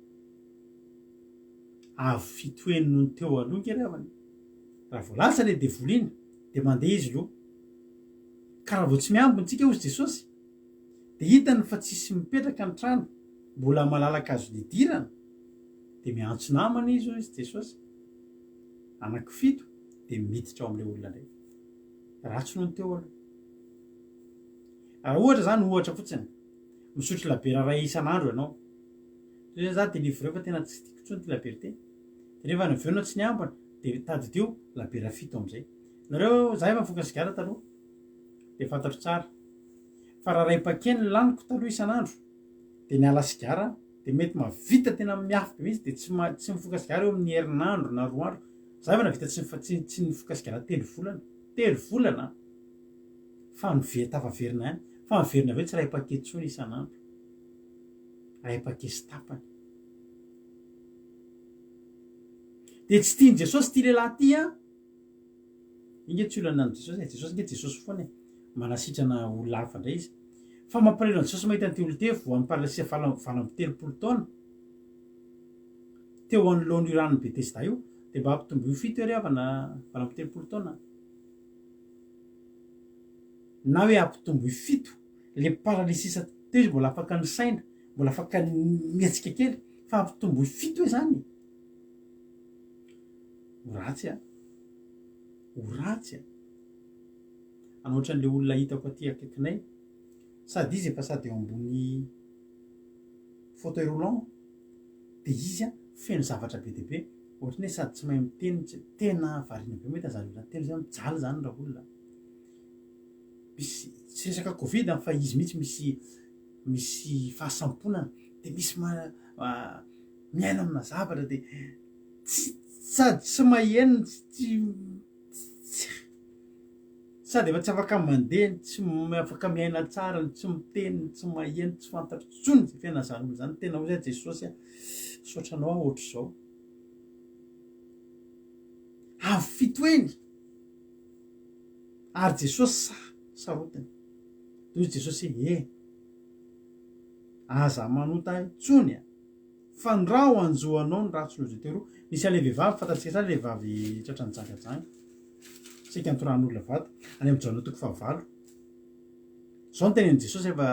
Avo fitoheny noho ny teo aloha nge ry havana. Raha vao lasa ilay devoly iny dia mandeha izy aloha. Ka raha vao tsy miambina tsika hozy Jesosy dia hitany fa tsisy mipetraka ny trano, mbola malalaka azony idirana, dia miantso namana izy hoy Jesosy, anankifito dia miditra ao amin'ilay olona indray. Ratsy noho ny teo aloha. Raha ohatra izany, ohatra fotsiny, misotro labiera iray isan'andro ianao. Toy izany za délivré fa tena tsy tiako intsony ity labiera ity. Dia rehefa avy eo ianao tsy niambina dia tadidio labiera fito amin'izay. Nareo, za efa nifoka sigara taloha dia fantatro tsara fa raha iray paquet ny laniko taloha isan'andro dia niala sigara dia mety mahavita tena miafy be mihitsy dia tsy tsy mifoka sigara eo amin'ny herinandro na roa andro. Za efa nahavita tsy tsy tsy nifoka sigara telo volana. Telo volana an! Fa nive tafaverina ihany. Fa miverina avy eo tsy iray paquet intsony isan'andro. Iray paquet sy tapany. Dia tsy tian'i Jesosy ity lehilahy ity an! Iny nge tsy olana amin'i Jesosy e, Jesosy nge Jesosy foana e, manasitrana olona hafa indray izy. Fa mampalahelo an'i Jesosy mahita an'ity olona ity voan'ny paralysisa 38 taona teo anoloan'io ranon'i Betesda io, dia mba ampitomboy fito ry havana 38 taona. Na hoe ampitomboy fito, le paralysisa teo izy mbola afaka nisaina, mbola afaka nihetsika kely, fa ampitomboy fito hoe zany. Ho ratsy an! Ho ratsy an! Anao ohatran'le olona hitako aty akaikinay, sady izy efa sady eo ambony fauteuil roulant, de izy an feno zavatra be dia be, ohatran'ny hoe sady tsy mahay miteny, tsy, tena variana be mahita an'zany olona tena zany, mijaly zany raolona. Misy, tsy resaka covid an, fa izy mihitsy misy misy fahasamponana, de misy ma- miaina amina zavatra de tsy sady tsy maheno tsy tsy sady efa tsy afaka mandeha no tsy afaka miaina tsara no tsy miteny no tsy maheno tsy fantatro intsony izay fiainan'izany olona izany tena hoy aho Jesosy a misaotra anao aho ohatr'izao avy fitoeny ary Jesosy sa sarotiny de hoy Jesosy hoe e aza manota intsony a Fandrao hanjo anao ny ratsy noho izay teo aloha. Nisy an'ilay vehivavy, fantatsika tsara ilay vehivavy tratra nijangajanga, saika nitorahan'olona vato, any amin'ny Jaona toko fahavalo. Izao no tenenin'i Jesosy rehefa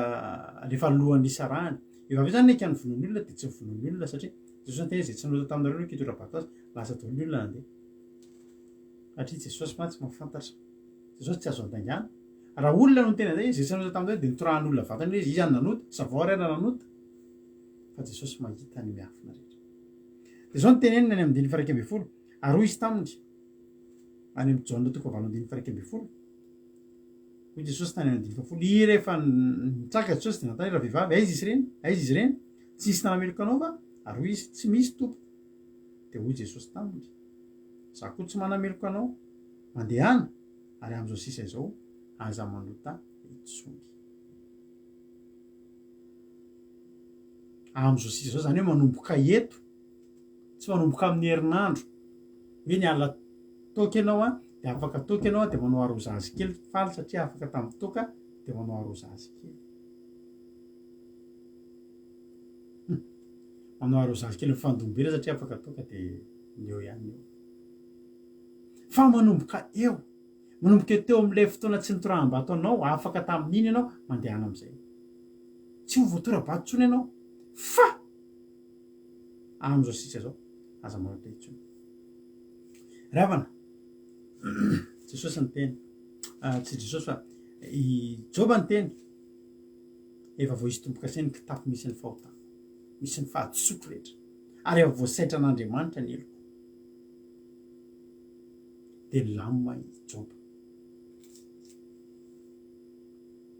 rehefa alohan'ny hisarahany. Io vehivavy io izany naika novonoin'ny olona dia tsy novonoin'ny olona satria Jesosy niteny hoe izay tsy nanota taminareo no hitora-bato azy. Lasa daholo ny olona nandeha. Satria Jesosy mantsy mahafantatra. Jesosy tsy azo andaingana. Raha olona no niteny an'izay, izay tsy nanota taminareo dia nitorahan'olona vato an'ilay izy, iza no nanota? Savao ary raha nanota. fa Jesosy mahita ny miafina rehetra. Dia izao no teneniny any amin'ny andininy faha 11, ary hoy izy taminy, any amin'ny Jaona toko fahavalo andininy faha 11, hoy Jesosy tany amin'ny andininy fahafolo, i rehefa nitsaka Jesosy dia nanontany ravehivavy, aiza izy ireny? Aiza izy ireny? Tsy nisy nanameloka anao va? Ary hoy izy, tsy misy tompoko. Dia hoy Jesosy taminy, Izaho koa tsy manameloka anao, mandehana, ary amin'izao sisa izao, aza manota intsony. Amin'izao sisa izao, izany hoe manomboka eto, tsy manomboka amin'ny herinandro, hoe niala toaka ianao an, dia afaka toaka ianao dia manao arrosage kely, faly satria afaka tamin'ny toaka dia manao arrosage kely. Manao arrosage kely mifandom-bela satria afaka toaka dia ny eo ihany ny eo. Fa manomboka eo. Manomboka eo teo amin'ilay fotoana tsy nitoraham-bato anao, afaka tamin'iny ianao, mandehana amin'izay. Tsy ho voatora-bato intsony ianao, fa amin'izao sisa izao, aza manota intsony. Ry havana, Jesosy niteny, ah, tsy Jesosy fa i Joba niteny, efa voaisy tombo-kase ny kitapo misy ny fahotana, misy ny fahadisoako rehetra, ary efa voasaitran'Andriamanitra ny heloko. Dia nilamina i Joba.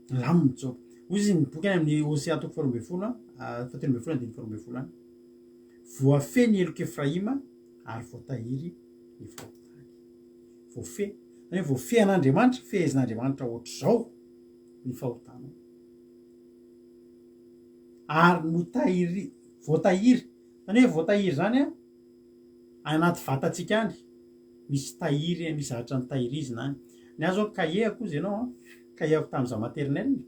Nilamina i Joba. Hoy izy ny boky any amin'ny Hosea toko faharoa ambin'ny folo, fahatelo ambin'ny folo andininy faharoa ambin'ny folo any. Voafehy ny helok'i Efraima ary voatahiry ny fahotany. Voafehy. Izany hoe voafehin'Andriamanitra, fehezin'Andriamanitra ohatr'izao ny fahotanao. Ary notahiry, voatahiry. Izany hoe voatahiry izany an, anaty vatantsika any misy tahiry misy zavatra notahirizina any. Ny ahy zao cahier ako ozy ianao an, cahier ako tamin'izaho maternelle,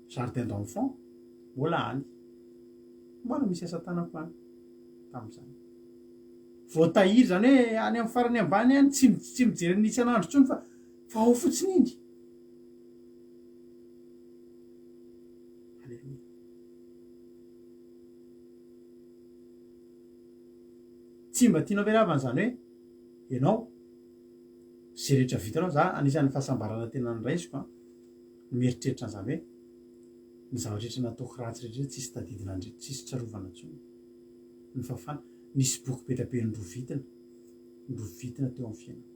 jardin d'enfant, mbola any. Mbola misy asa tanako any tamin'izany. Voatahiry izany hoe any amin'ny farany ambany any, tsy tsy mijery an'iny isan'andro intsony fa fa ao fotsiny iny. Aleloia. Tsy mba tianao ve ry havana izany hoe ianao izay rehetra vitanao, za anisan'ny fahasambarana tena noraisiko an, ny mieritreritra an'izany hoe ny zavatra rehetra nataoko ratsy rehetra ireny tsisy tadidina ndry, tsisy tsarovana intsony. Ny fafana, nisy boky be dia be norovitina, norovitina teo amin'ny fiainako.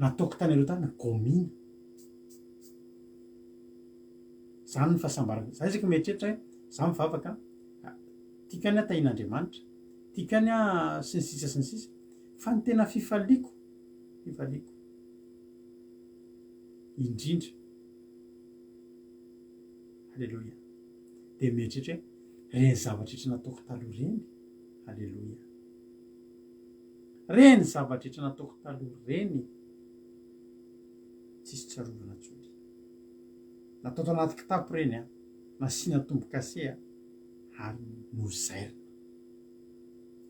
Nataoko tany aloha tany, gomina. Zany ny fahasambarana. Za isaky mieritreritra hoe za mivavaka, tiako ihany aho tahian'Andriamanitra, tiako ihany aho sy ny sisa sy ny sisa, fa ny tena fifaliako, fifaliako indrindra, Aleloia, dia mieritreritra hoe ireny zavatra rehetra nataoko taloha ireny, Aleloia, ireny zavatra rehetra nataoko taloha ireny, tsisy tsarovana intsony. Natao tao anaty kitapo ireny an, nasiana tombo-kase an, ary nozairina.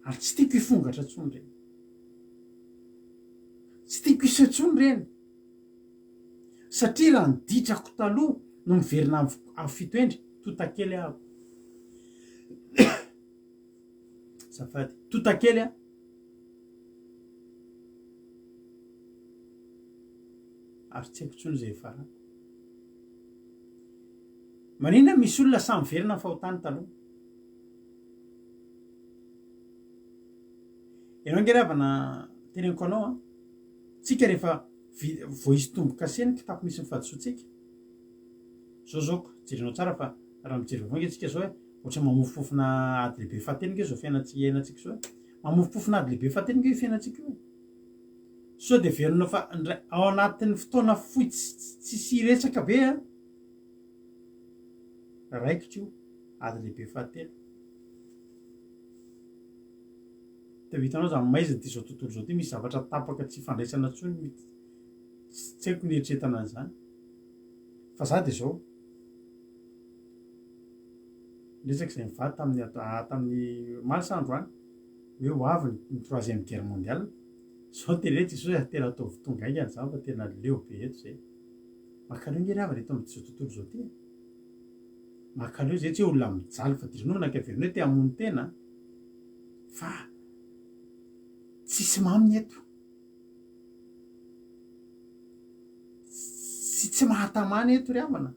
Ary tsy tiako hifongatra intsony ireny. Tsy tiako hiseho intsony ireny. Satria raha ny ditrako taloha no miverina amin'ny fitoendry, tontakely aho. Azafady. Tontakely aho. Ary tsy haiko intsony izay hiafarako. Maninona misy olona sahy miverina ny fahotany taloha? Ianao ange ry havana teneniko anao an, tsika rehefa voaisy tombo-kase ny kitapo misy ny fahadisoantsika. Zao zao ko, jerenao tsara fa raha mijery vaovao ange tsika zao e, ohatra mamofompofona ady lehibe fahatelo ange zao fiainantsika iainantsika zao e. Mamofompofona ady lehibe fahatelo ange io fiainantsika io e. Sao dia heverinao fa ndray ao anatin'ny fotoana fohy tsisy resaka be an! Raikitra io ady lehibe fahatelo. Dia hitanao izany maizina ity izao tontolo izao ity, misy zavatra tapaka tsy ifandraisana intsony, tsy haiko ny eritreretana an'izany. Fa za dia izao, niresaka izay mivady tamin'ny tamin'ny omaly sa androany, hoe ho avy ny troisième guerre mondiale. Zao tena hoe Jesosy a, tena ataovy tonga haingana izany fa tena leo be eto izay. Mankaleo nge ry havana eto amin'izao tontolo izao ity e. Mankaleo izay tsy hoe olona mijaly fadiranovana ka heverina hoe te hamono tena fa tsisy mamy eto. Tsy tsy mahatamana eto ry havana.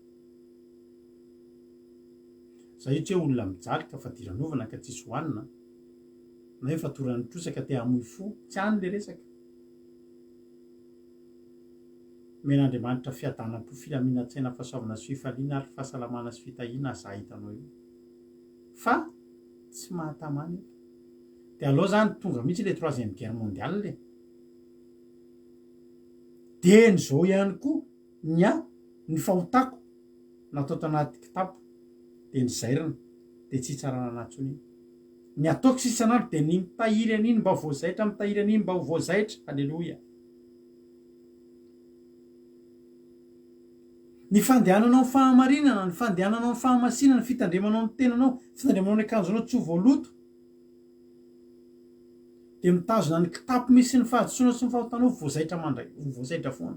Za io tsy hoe olona mijaly ka fadiranovana ka tsisy hohanina. Na hoe fatoran'ny trosa ka te hamoy fo, tsy any le resaka. Omen'Andriamanitra fiadanam-po, filaminan-tsaina, fahasoavana sy fifaliana ary fahasalamana sy fitahiana za hitanao io. Fa tsy mahatamana eto. De aleo zany tonga mihitsy le troisième guerre mondiale e. Dieny zao ihany koa ny ahy ny fahotako natao tanaty kitapo de nozairina de tsy hitsarana anah tsony iny. Ny ataoko sisa isan'andro dia ny mitahiry an'iny mba ho voazaitra, mitahiry an'iny mba ho voazaitra. Aleloia. Ny fandehananao amin'ny fahamarinana, ny fandehananao amin'ny fahamasinana, ny fitandremanao ny tenanao, ny fitandremanao ny akanjonao tsy ho voaloto, dia mitazona ny kitapo misy ny fahadisoana sy ny fahotanao ho voazaitra mandra, ho voazaitra foana.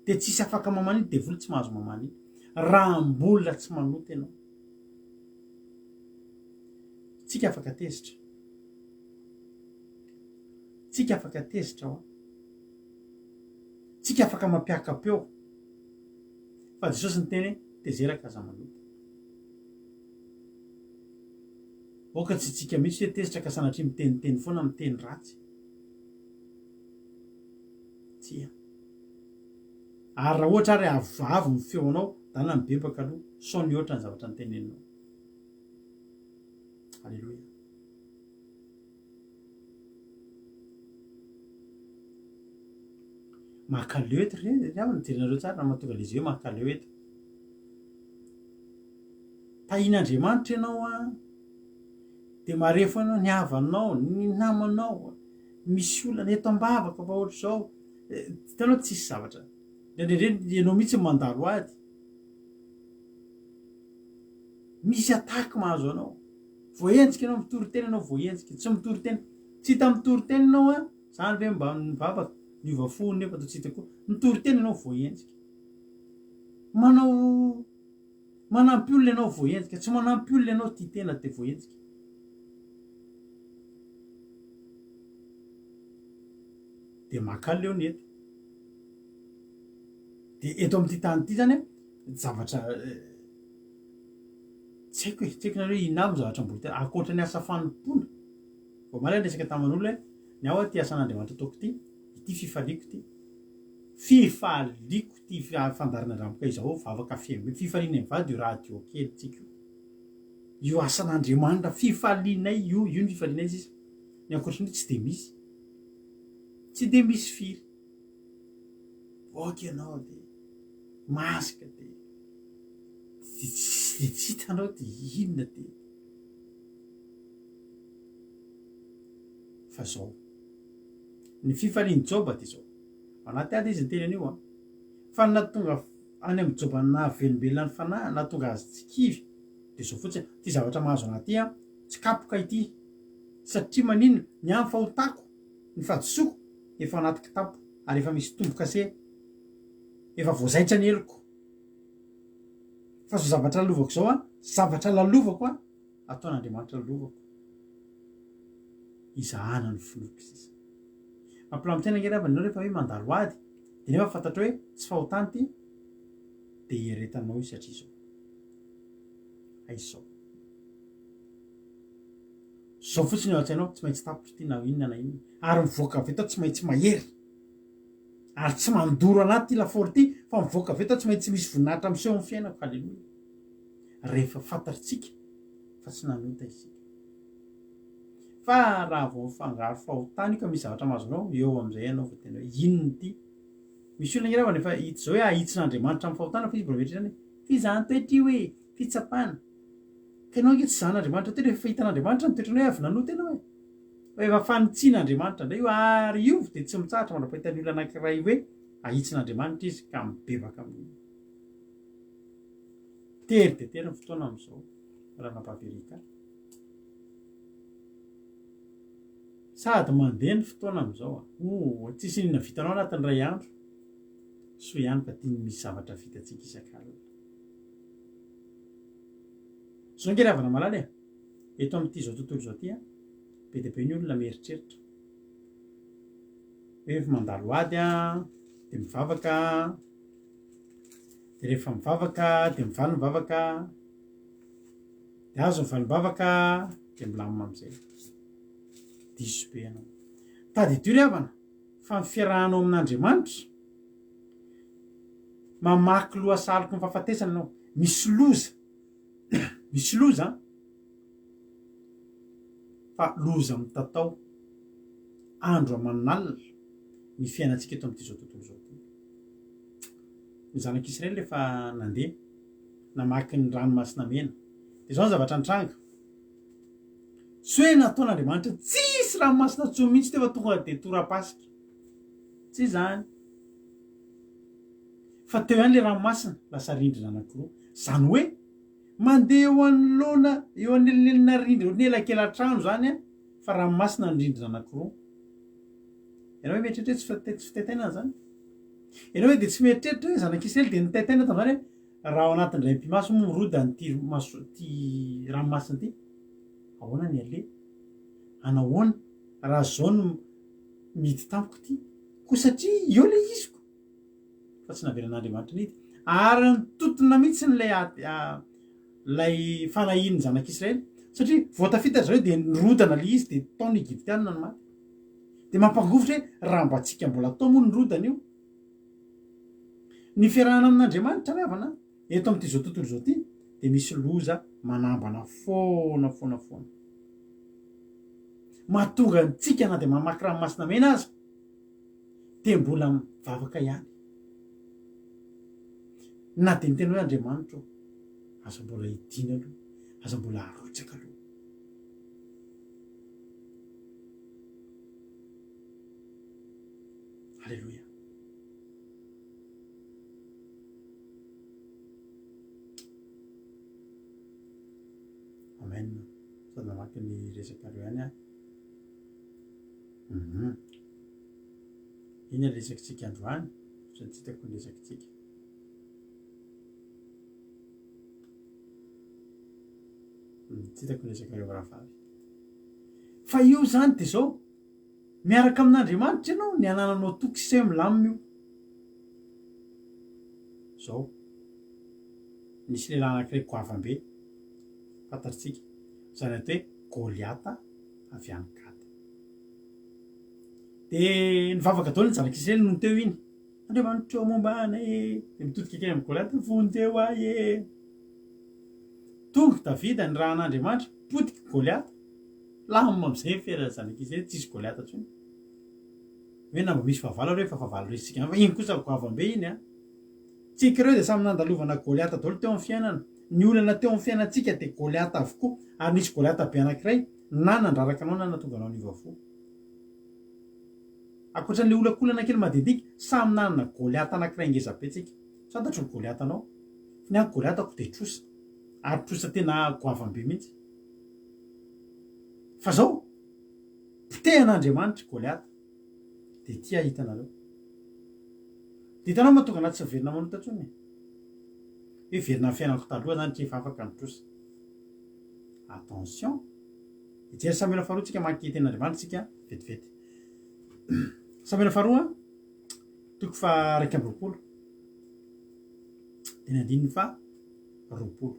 Dia tsisy afaka mamany, devoly tsy mahazo mamany, raha mbola tsy manota ianao. Tsika afaka tezitra. Tsika afaka tezitra hoa. Tsika afaka mampiaka-peo. Fa Jesosy niteny hoe tezera ka aza manota. Aoka tsy tsika mihitsy hoe tezitra ka sanatria miteniteny foana miteny ratsy. Tsia. Ary raha ohatra ary avo ny feonao, dana mibebaka aloha sao mihoatra ny zavatra noteneninao. Aleloia. Makaleo eto ry ry havana, jerenareo tsara raha mahatonga ilay izy hoe makaleo eto. Tahian'Andriamanitra ianao an, dia marefo ianao, ny havanao, ny namanao, misy olana eto am-bavaka fa ohatr'izao. Hitanao tsisy zavatra. Indraindray ianao mihitsy no mandalo ady. Misy attaque mahazo anao. Voahenjika ianao, mitory tena ianao voahenjika. Tsy mitory tena. Tsy hita mitory teny ianao an, zany ve mba nivavaka, niova fo nefa toa tsy hita koa. Mitory teny ianao voahenjika. Manao manampy olona ianao voahenjika, tsy manampy olona ianao tia tena dia voahenjika. Dia mankaleo ny eto. Dia eto amin'ity tany ity zany an, zavatra tsy haiko e, tsy haiko nareo inona avy ny zavatra mbola hita, ankoatra ny asa fanompoana. Vao omaly aho niresaka taman'olona hoe, ny ahy ho'a ity asan'Andriamanitra ataoko ity, ity fifaliako ity. Fifaliako ity fandaharana Ramoka izao, vavaka fihainoana, fifalianay mivady io radio kelintsika io. Io asan'Andriamanitra, fifalianay io, io ny fifalianay sisa. Ny ankoatran'io tsy dia misy. Tsy dia misy firy. Mivoaka ianao dia masque dia dia tsy hitanao dia inona dia fa zao. Ny fifalian'i Joba dia zao. Anaty ady izy niteny an'io an. Fa ny nahatonga any amin'i Joba nahavelombelona ny fanahy, nahatonga azy tsy kivy dia zao fotsiny, ity zavatra mahazo anah ity an, tsy kapoka ity. Satria maninona? Ny ahy ny fahotako, ny fahadisoako efa ao anaty kitapo ary efa misy tombo-kase, efa voazaitra ny heloko. Fa zao zavatra lalovako zao an, zavatra lalovako an, ataon'Andriamanitra lovako. Izahana ny finoako sisa. Mampilamin-tsaina ange ry havana ianao rehefa hoe mandalo ady, dia nefa fantatrao hoe tsy fahotana ity, dia ieretanao io satria izao. Hay izao. Izao fotsiny ao an-tsainao, tsy maintsy tapitra ity na inona na inona. Ary mivoaka avy eto aho tsy maintsy mahery. Ary tsy mandoro anaty ity lafaoro ity, fa mivoaka avy eto aho tsy maintsy misy voninahitra miseho amin'ny fiainako. Haleloia. Rehefa fantatritsika fa tsy nanota isika. Fa raha vao mifangaro fahotana io ka misy zavatra mahazo anao, eo amin'izay ianao vao tena hoe inona ity? Misy olona ange ravana efa hita izao hoe ahitsin'Andriamanitra amin'ny fahotana fa izy mbola mieritreritra hoe fizahan-toetra io e, fitsapana. Ka ianao ange tsy zahan'Andriamanitra teo rehefa hitan'Andriamanitra ny toetranao hoe avy nanota ianao e. Fa efa fanitsian'Andriamanitra indray io ary io dia tsy mitsahatra mandra-pahitan'ny olona anankiray hoe ahitsin'Andriamanitra izy ka mibebaka amin'iny. Tery dia tery ny fotoana amin'izao Ranabaverika. Sady mandeha ny fotoana amin'izao a. Oh, tsisy inona vitanao anatin'ny iray andro. Soa ihany fa tiany misy zavatra vitantsika isak'alina. Zao nge ry havana malala e, eto amin'ity izao tontolo izao ity a, be dia be ny olona mieritreritra hoe rehefa mandalo ady a, dia mivavaka, dia rehefa mivavaka dia mivaly ny vavaka, dia azo ny valim-bavaka dia milamina amin'izay. Diso be ianao. Tadidio ry havana fa ny fiarahanao amin'Andriamanitra mamaky lohasaloky ny fahafatesana ianao. Misy loza, misy loza an, fa loza mitatao andro aman'alina ny fiainantsika eto amin'ity izao tontolo izao ity. Ny zanak'Israely rehefa nandeha namaky ny ranomasina mena, dia izao ny zavatra nitranga. Tsy hoe nataon'Andriamanitra tsisy ranomasina intsony mihitsy teo fa tonga dia tora-pasika. Tsy izany. Fa teo ihany ilay ranomasina, lasa rindrina anankiroa. Izany hoe mandeha eo anoloana, eo anelanelana rindrina, ohatran'ny elakela-trano izany an, fa ranomasina ny rindrina anankiroa. Ianao ve mieritreritra hoe tsy fitaitainana izany? Ianao ve dia tsy mieritreritra hoe zanak'Israely dia nitaitaina tamin'izany hoe raha ao anatin'ny indray mipi-maso moa mirodana ity maso, ity ranomasina ity, ahoana ny aleha? Anahoana raha izao no mihidy tampoka ity? Koa satria eo ilay izy ko! Fa tsy navelan'Andriamanitra nihidy. Ary nitotona mihitsy ilay ilay fanahian'ny zanak'Israely. Satria vao tafita ry zareo dia nirodana ilay izy dia tao ny Egyptiana no maty. Dia mampangovitra hoe raha mba tsika mbola tao moa nirodana io. Ny fiarahana amin'Andriamanitra ry havana eto amin'ity izao tontolo izao ity dia misy loza manambana foana foana foana. Mahatonga antsika na dia mamaky ranomasina mena aza dia mbola mivavaka ihany. Na dia miteny hoe Andriamanitra ô, aza mbola hidiana aloha, aza mbola arotsaka aloha. Aleloia. Amen. Sady namaky ny resakareo ihany aho. Hum. Inona ny resakitsika androany? Ohatran'ny tsy hitako ny resakitsika. Tsy hitako ny resakareo rahavavy. Fa io izany dia izao, miaraka amin'Andriamanitra ianao, ny anananao toky sy milamina io. Izao, nisy lehilahy anankiray goavam-be, fantatritsika, izany atao hoe Goliata avy any Gata. Dia nivavaka daholo ny zanak'Israely nony teo iny. Andriamanitra ô momba anay e! Dia mitodika kely amin'i Goliata, vonjeo ahy e! Tonga Davida nirahan'Andriamanitra, potika Goliata. Lamina amin'izay ny fiainan'ny zanak'Israely, tsisy Goliata intsony. Hoe na mba misy fahavalo aloha efa fahavalo resintsika ihany, fa iny kosa goavam-be iny an! Tsika ireo dia samy nandalovana Goliata daholo teo amin'ny fiainana. Ny olana teo amin'ny fiainantsika dia Goliata avokoa, ary nisy Goliata be anankiray na nandraraka anao na nahatonga anao niova fo. Ankoatra an'ilay olakolana kely madinidinika, samy nanana Goliata anankiray ngeza be tsika. Tsy fantatro ny Goliatanao, fa ny ahy Goliatako dia trosa, ary trosa tena goavam-be mihitsy. Fa zao, potehan'Andriamanitra i Goliata, dia ity aho hitanareo. Dia hitanao mahatonga anah tsy miverina manota intsony e. Hoe hiverina amin'ny fiainako taloha zany k'efa afaka ny trosa. Attention! Hijery Samoela faharoa tsika mamaky tenin'Andriamanitra tsika vetivety. Samoela faharoa toko faha 21 dia ny andininy faha 20.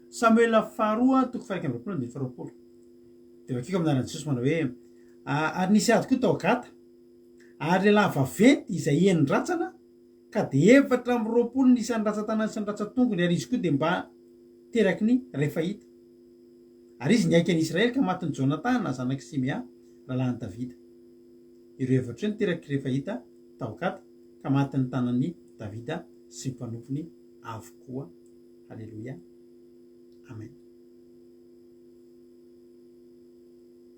Samoela faharoa toko faha 21 andininy faha 20. Dia vakiko amin'ny anaran'i Jesosy manao hoe ary nisy ady koa tao Gata ary lehilahy vaventy izay enin-dratsana ka dia 24 ny isan'ny ratsan-tanany sy ny ratsan-tongony, ary izy koa dia mba teraky ny Refaita. Ary izy nihaika an'i Israely ka matin'i Jonatana, zanak'i Simea, rahalahin'i Davida. Ireo efatra ireo no terak'i Refaita tao Gata, ka matin'ny tanan'i Davida sy ny mpanompony avokoa. Haleloia. Amen.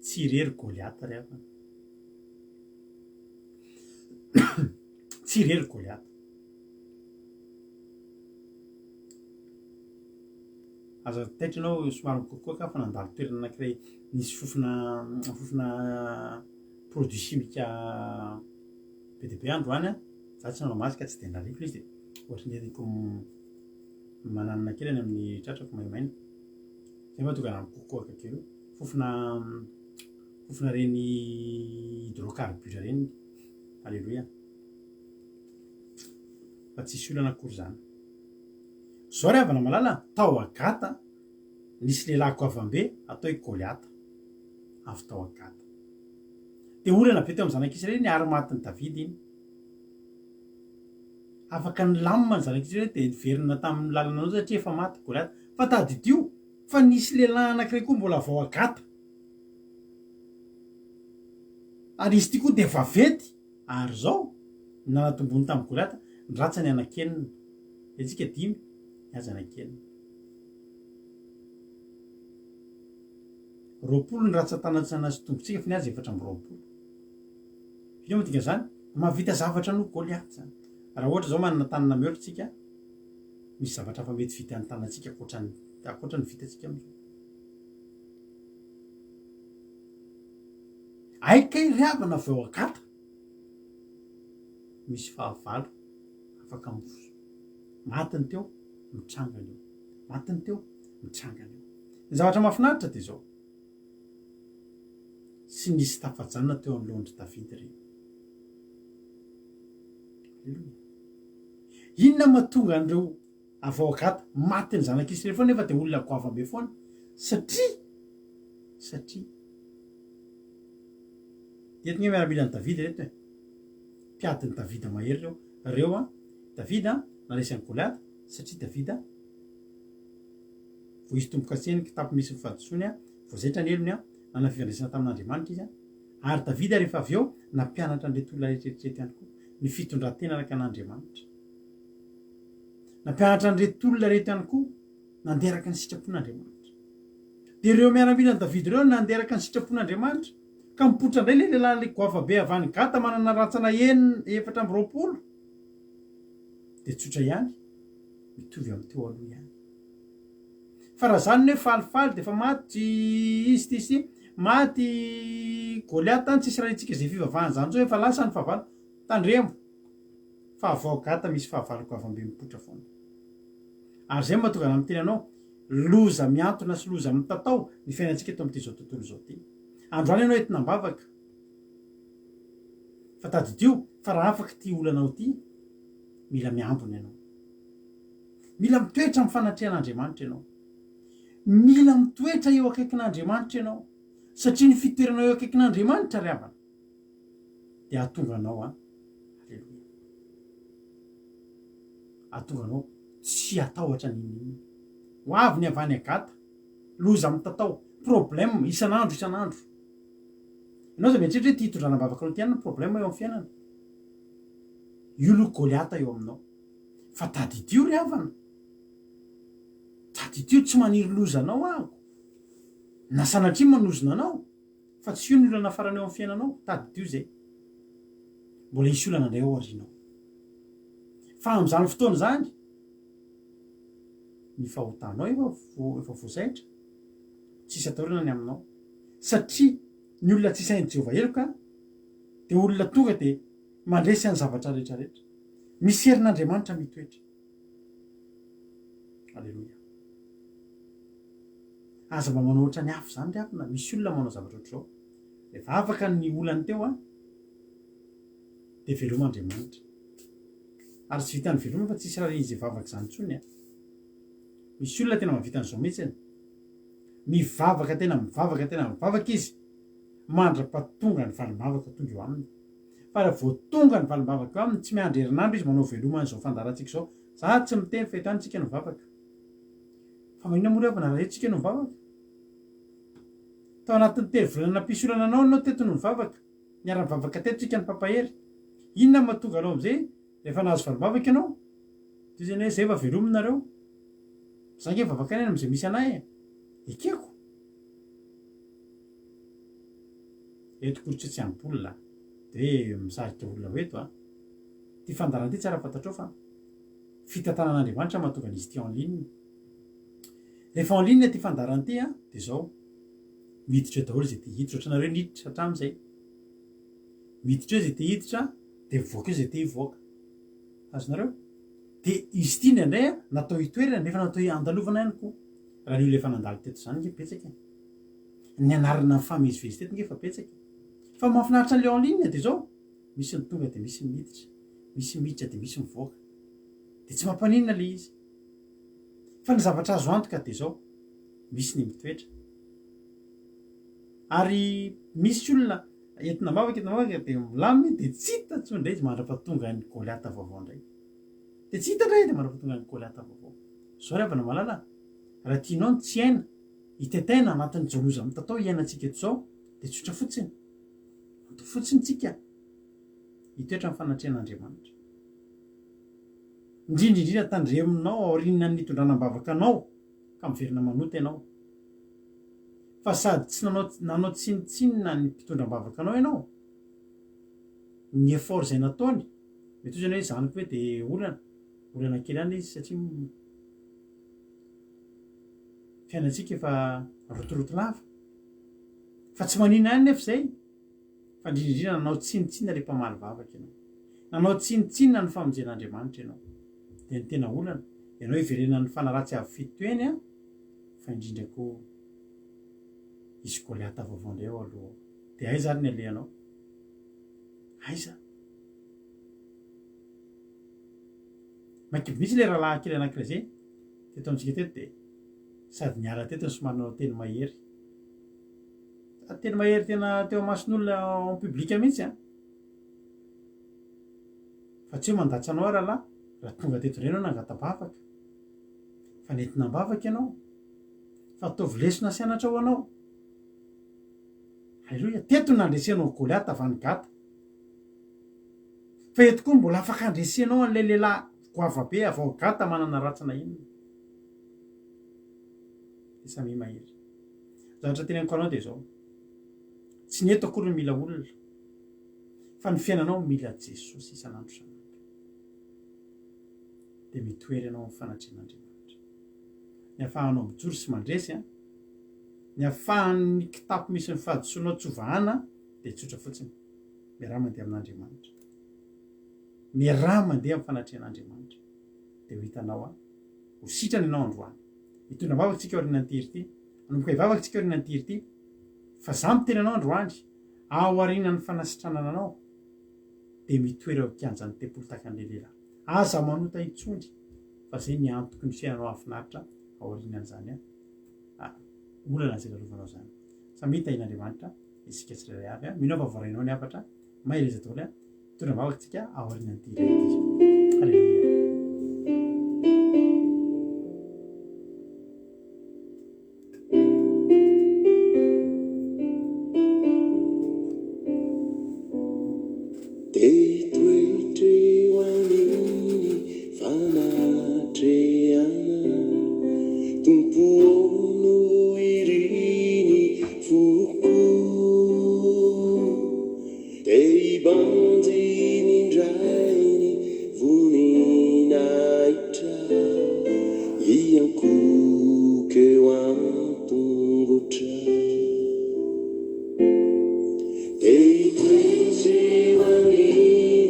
Tsy irery Goliata ry havana. Tsy irery Goliata. Aza taitra ianao somary mikoakoaka fa nandalo toerana anankiray nisy fofona fofona produit chimique be dia be androany an. Za tsy nanao masque tsy dia nariako ilay izy dia ohatran'ny hitako mananona kely any amin'ny tratrako maimaina. Zay mahatonga anah mikoakoaka kely io. Fofona fofona ireny hydrocarbure ireny. Aleloia. Fa tsisy olana akory izany. Zao ry havana malala, tao Agata nisy lehilahy goavambe atao hoe Goliata, avy tao Agata. Dia olana be teo amin'ny zanak'Israely iny ary matin'i Davida iny. Afaka nilamina ny zanak'Israely dia niverina tamin'ny lalana nao satria efa maty Goliata. Fa tadidio fa nisy lehilahy anankiray koa mbola avy ao Agata. Ary izy ity koa dia vaventy, ary izao no nanatombony tamin'i Goliata, ny ratsany anankenina. Ny antsika dimy, ny azy anankenina. 20 ny ratsan-tanantsana sy tongotsika fa ny azy 24. Inona moa dikan'izany? Mahavita zavatra noho Goliata izany. Raha ohatra izao manana tanana mihoatra isika, misy zavatra hafa mety vitan'ny tanantsika ankoatra ny ankoatra ny vitantsika amin'izao. Hay kay ry havana avy ao Agata misy fahavalo afaka mifosa. Maty ny teo, mitrangana eo. Maty ny teo, mitrangana eo. Ny zavatra mahafinaritra dia izao. Tsy nisy tafajanona teo anoloan-dry Davida ireny. Aleloia. Inona mahatonga an'ireo avy ao Gata maty ny zanak'Israely foana nefa dia olona goavam-be foana? Satria, satria. Ireto nge miaramilan'i Davida ireto e. Mpiadin'i Davida mahery ireo. Ireo an, Davida naresy an'i Goliata satria Davida voaisy tombo-kase ny kitapo misy ny fahadisoany an, voazaitra ny helony an, nanana fifandraisana tamin'Andriamanitra izy an. Ary Davida rehefa avy eo nampianatra an'ireto olona rehetra ireto ihany koa ny fitondran-tena araka an'Andriamanitra. Nampianatra an'ireto olona ireto ihany koa nandeha araka ny sitrapon'Andriamanitra. Dia ireo miaramilan'i Davida ireo nandeha araka ny sitrapon'Andriamanitra, ka mipoitra indray ilay lehilahy ilay goavabe avy any Gata manana rantsana enina, 24. Dia tsotra ihany, mitovy amin'ny teo aloha ihany. Fa raha izany ny hoe falifaly dia efa maty izy ity sy ity, maty Goliata, tsisy rahintsika izay fivavahana izany intsony, efa lasa ny fahavalo. Tandremo fa avy ao Gata misy fahavalo goavambe mipoitra foana. Ary izay no mahatonga anah miteny anao, loza mihantona sy loza mitatao ny fiainantsika eto amin'ity izao tontolo izao ity. Androany ianao entina am-bavaka. Fa tadidio fa raha afaka ity olanao ity, mila miambina ianao. Mila mitoetra amin'ny fanatrehan'Andriamanitra ianao. Mila mitoetra eo akaikin'Andriamanitra ianao. Satria ny fitoeranao eo akaikin'Andriamanitra ry havana dia hahatonga anao an, aleloia, hahatonga anao tsy hatahotra n'inon'inona. Ho avy ny avy any Gata, loza mitatao, problème isan'andro isan'andro. Ianao aza mieritreritra hoe ity hitondrana am-bavaka anao ity ihany ny problème eo amin'ny fiainana. Io aloha Goliata eo aminao. Fa tadidio ry havana, tadidio tsy maniry loza anao aho, na sanatria manozona anao, fa tsy io ny olana farany eo amin'ny fiainanao, tadidio izay. Mbola hisy olana indray ao aorianao. Fa amin'izany fotoana izany, ny fahotanao efa efa voasaitra, tsisy atahorana ny aminao. Satria ny olona tsy sain'i Jehovah heloka dia olona tonga dia mandresy any zavatra rehetra rehetra. Misy herin'Andriamanitra mitoetra. Aleloia. Aza mba manao ohatran'ny hafa izany ry havana, misy olona manao zavatra ohatr'izao. Rehefa afaka ny olany teo an, dia veloma Andriamanitra. Ary tsy vitan'ny veloma fa tsisy raharahian'izay izay vavaka izany intsony an. Misy olona tena mahavita an'izao mihitsy. Mivavaka tena mivavaka tena mivavaka izy mandra-pahatonga ny valim-bavaka tonga eo aminy. Fa raha vao tonga ny valim-bavaka eo aminy, tsy miandry herinandro izy manao veloma an'izao fandaharantsika izao. Za tsy miteny fa eto ihany tsika no mivavaka. Fa maninona moa ry havana raha eto tsika no mivavaka? Tao anatin'ny telo volana nampisy olana anao ianao teto no nivavaka. Niara-nivavaka teto tsika nipampahery. Inona no mahatonga anao amin'izay rehefa nahazo valim-bavaka ianao? Toy izany hoe zay va velomina nareo? Za nge mivavaka ihany any amin'izay misy anay e. Ekeko. Eto koa tsy ampy olona de hoe misarika olona ho eto a. Ty fandaharana ty tsara fantatrao fa fitantanan'Andriamanitra mahatonga an'izy ity en ligne. Rehefa en ligne ty fandaharana ty a de zao, miditra eo daholo izay te hiditra, ohatranareo niditra hatramin'izay. Miditra eo izay te hiditra de mivoaka eo izay te hivoaka. Azonareo? De izy ity indraindray a natao hitoerana nefa natao handalovana ihany koa. Raha ny olona efa nandalo teto izany nge betsaka e. Ny anarana mifamezivezy teto nge efa betsaka e. Fa mahafinaritra an'ilay en ligne dia izao, misy ny tonga dia misy ny miditra, misy miditra dia misy mivoaka. Dia tsy mampaninona ilay izy. Fa ny zavatra azo antoka dia izao, misy ny mitoetra. Ary misy olona entina am-bavaka, entina am-bavaka dia milamina dia tsy hita intsony indray izy mandra-pahatonga an'i Goliata vaovao indray. Dia tsy hita indray dia mandra-pahatonga an'i Goliata vaovao. Izao ry havana malala, raha tianao ny tsy hiaina, hitaitaina anatin'izao loza mitatao iainantsika eto izao, dia tsotra fotsiny. Anto fotsiny tsika hitoetra amin'ny fanatrehan'Andriamanitra. Indrindra indrindra tandremonao aorianan'ny nitondrana am-bavaka anao ka miverina manota ianao. Fa sady tsy nanao nanao tsinontsinona ny mpitondra am-bavaka anao ianao, ny effort izay nataony, mety ho izy hoe izany koa hoe dia olana, olana kely ihany ilay izy satria fiainantsika efa rotoroto lava. Fa tsy maninona ihany nefa izay, fa indrindra indrindra nanao tsinontsinona ilay mpamaly vavaka ianao. Nanao tsinontsinona ny famonjen'Andriamanitra ianao. Dia ny tena olana, ianao hiverenan'ny fanaratsy avo fito eny an, fa indrindra koa hisy Goliata vaovao indray ao aloha ao. Dia aiza ary ny alehanao? Aiza? Maikivy mihitsy ilay rahalahy kely anankiray izay teto amintsika teto dia sady niala teto no somary nanao teny mahery. Teny mahery tena teo imason'olona en public mihitsy an. Fa tsy hoe mandatsa anao aho rahalahy raha tonga teto indray ianao nangata-bavaka. Fa nentina am-bavaka ianao. Fa ataovy lesona sy anatra ho anao. Aleloia. Teto no nandresenao Goliata avy any Gata. Fa eto koa mbola afaka andresenao an'ilay lehilahy goavabe avy ao Gata manana ratsana inona. Dia samia mahery. Zavatra teneniko anao dia izao. Tsy ny eto akory no mila olona. Fa ny fiainanao mila Jesosy isan'andro isan'andro. Dia mitoery ianao amin'ny fanatrehan'Andriamanitra. Ny ahafahanao mijoro sy mandresy an. Ny afahan'ny kitapo misy ny fahadisoanao tsy ho vahana dia tsotra fotsiny. Miaraha mandeha amin'Andriamanitra. Miaraha mandeha amin'ny fanatrehan'Andriamanitra. Dia ho hitanao an. Ho sitrana ianao androany. Hitondra vavaka tsika aorianan'ity hira ity. Hanomboka hivavaka tsika aorianan'ity hira ity. Fa za miteny anao androany, aorianan'ny fanasitranana anao, dia mitoera eo an-kianjan'ny tempoly tahaka an'ilay lehilahy. Aza manota intsony fa zay ny antoky ny fiainanao hahafinaritra aorianan'izany olana izay lalovanao izany. Samia tahian'Andriamanitra isika tsirairay avy. Mino aho fa voarainao ny hafatra. Mahereza daholo a. Mitondra vavaka tsika aorianan'ity hira ity. Haleloia. Te hitoetra eo amin'ny fanatrehana Tompo ô no irin'ny foko Te hibanjina indray ny voninahitra Hiankohoka eo an-tongotra Te hitoetra eo amin'ny.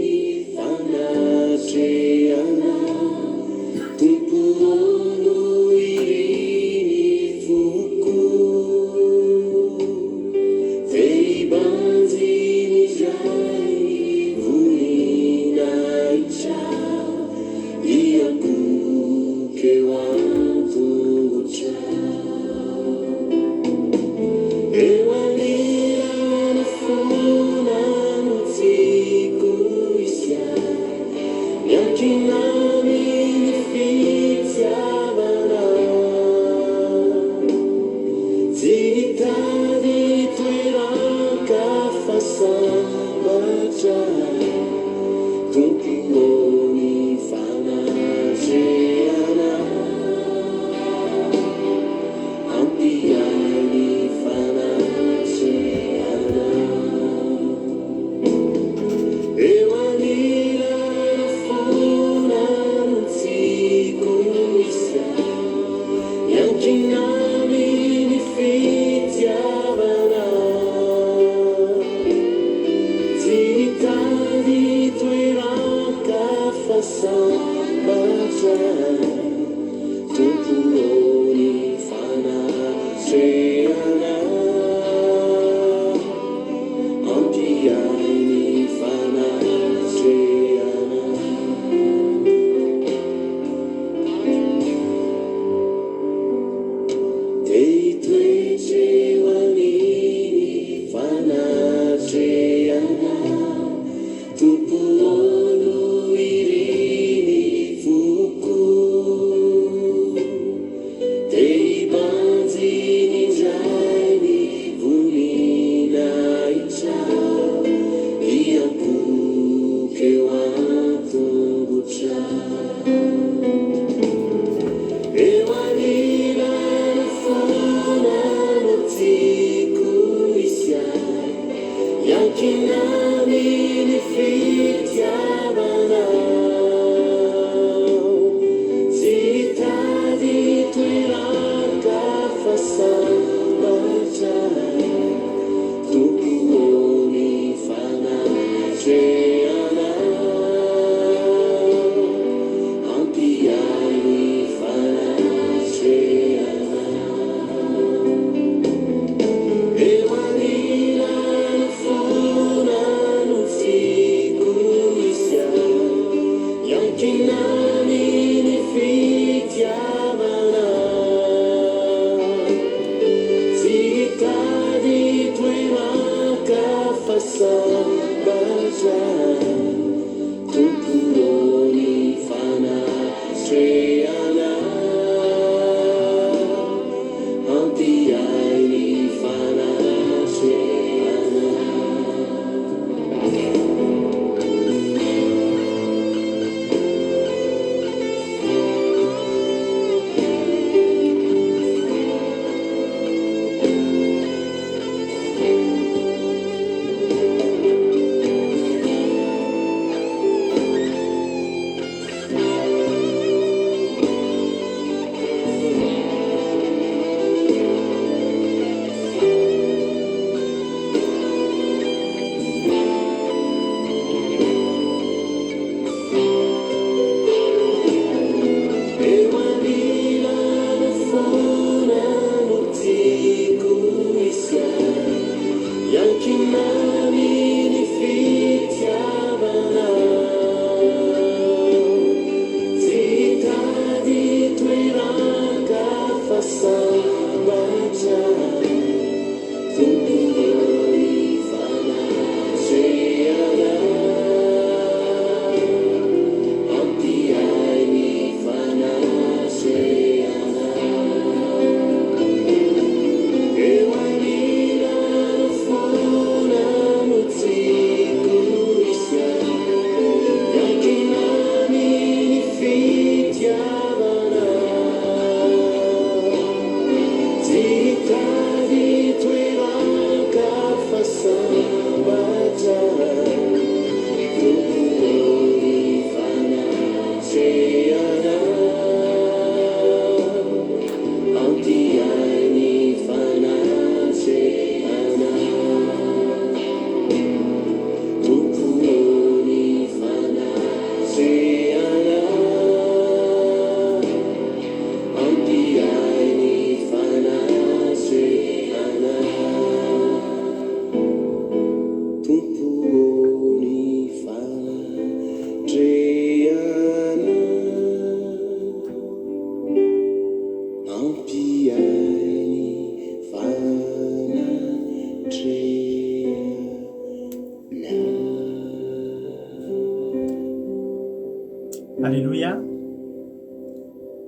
Aleloia.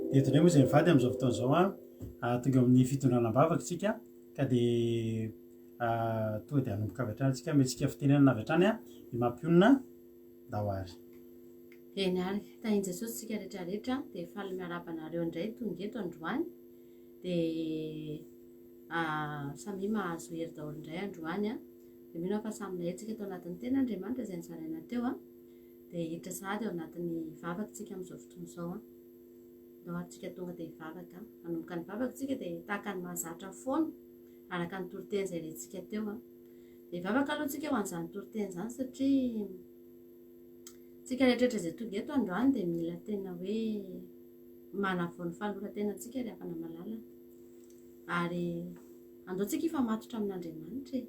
Dia eto indray moa izay mivady amin'izao fotoana izao an, tonga eo amin'ny fitondrana am-bavaka isika ka dia tonga dia hanomboka avy hatrany isika, omentsika fitenenana avy hatrany an, i Mampionona, ndao ary. Eny ary, tahin'i Jesosy isika rehetra rehetra, dia faly miarahaba anareo indray tonga eto androany, dia samia mahazo hery daholo indray androany an, dia mino aho fa samy nahetsika tao anatin'ny tenin'Andriamanitra izay nozaraina teo an. Dia hiditra sahady ao anatin'ny vavaka tsika amin'izao fotoana izao an. Ndao ary tsika tonga dia hivavaka. Hanomboka ny vavaka tsika dia tahaka ny mahazatra foana araka ny toriteny izay rentsika teo an. Dia hivavaka aloha tsika ho an'izany toriteny izany satria tsika rehetrarehetra izay tonga eto androany dia mila tena hoe manavao ny fanoloran-tenantsika ry havana malala. Ary andao tsika hifamatotra amin'Andriamanitra e.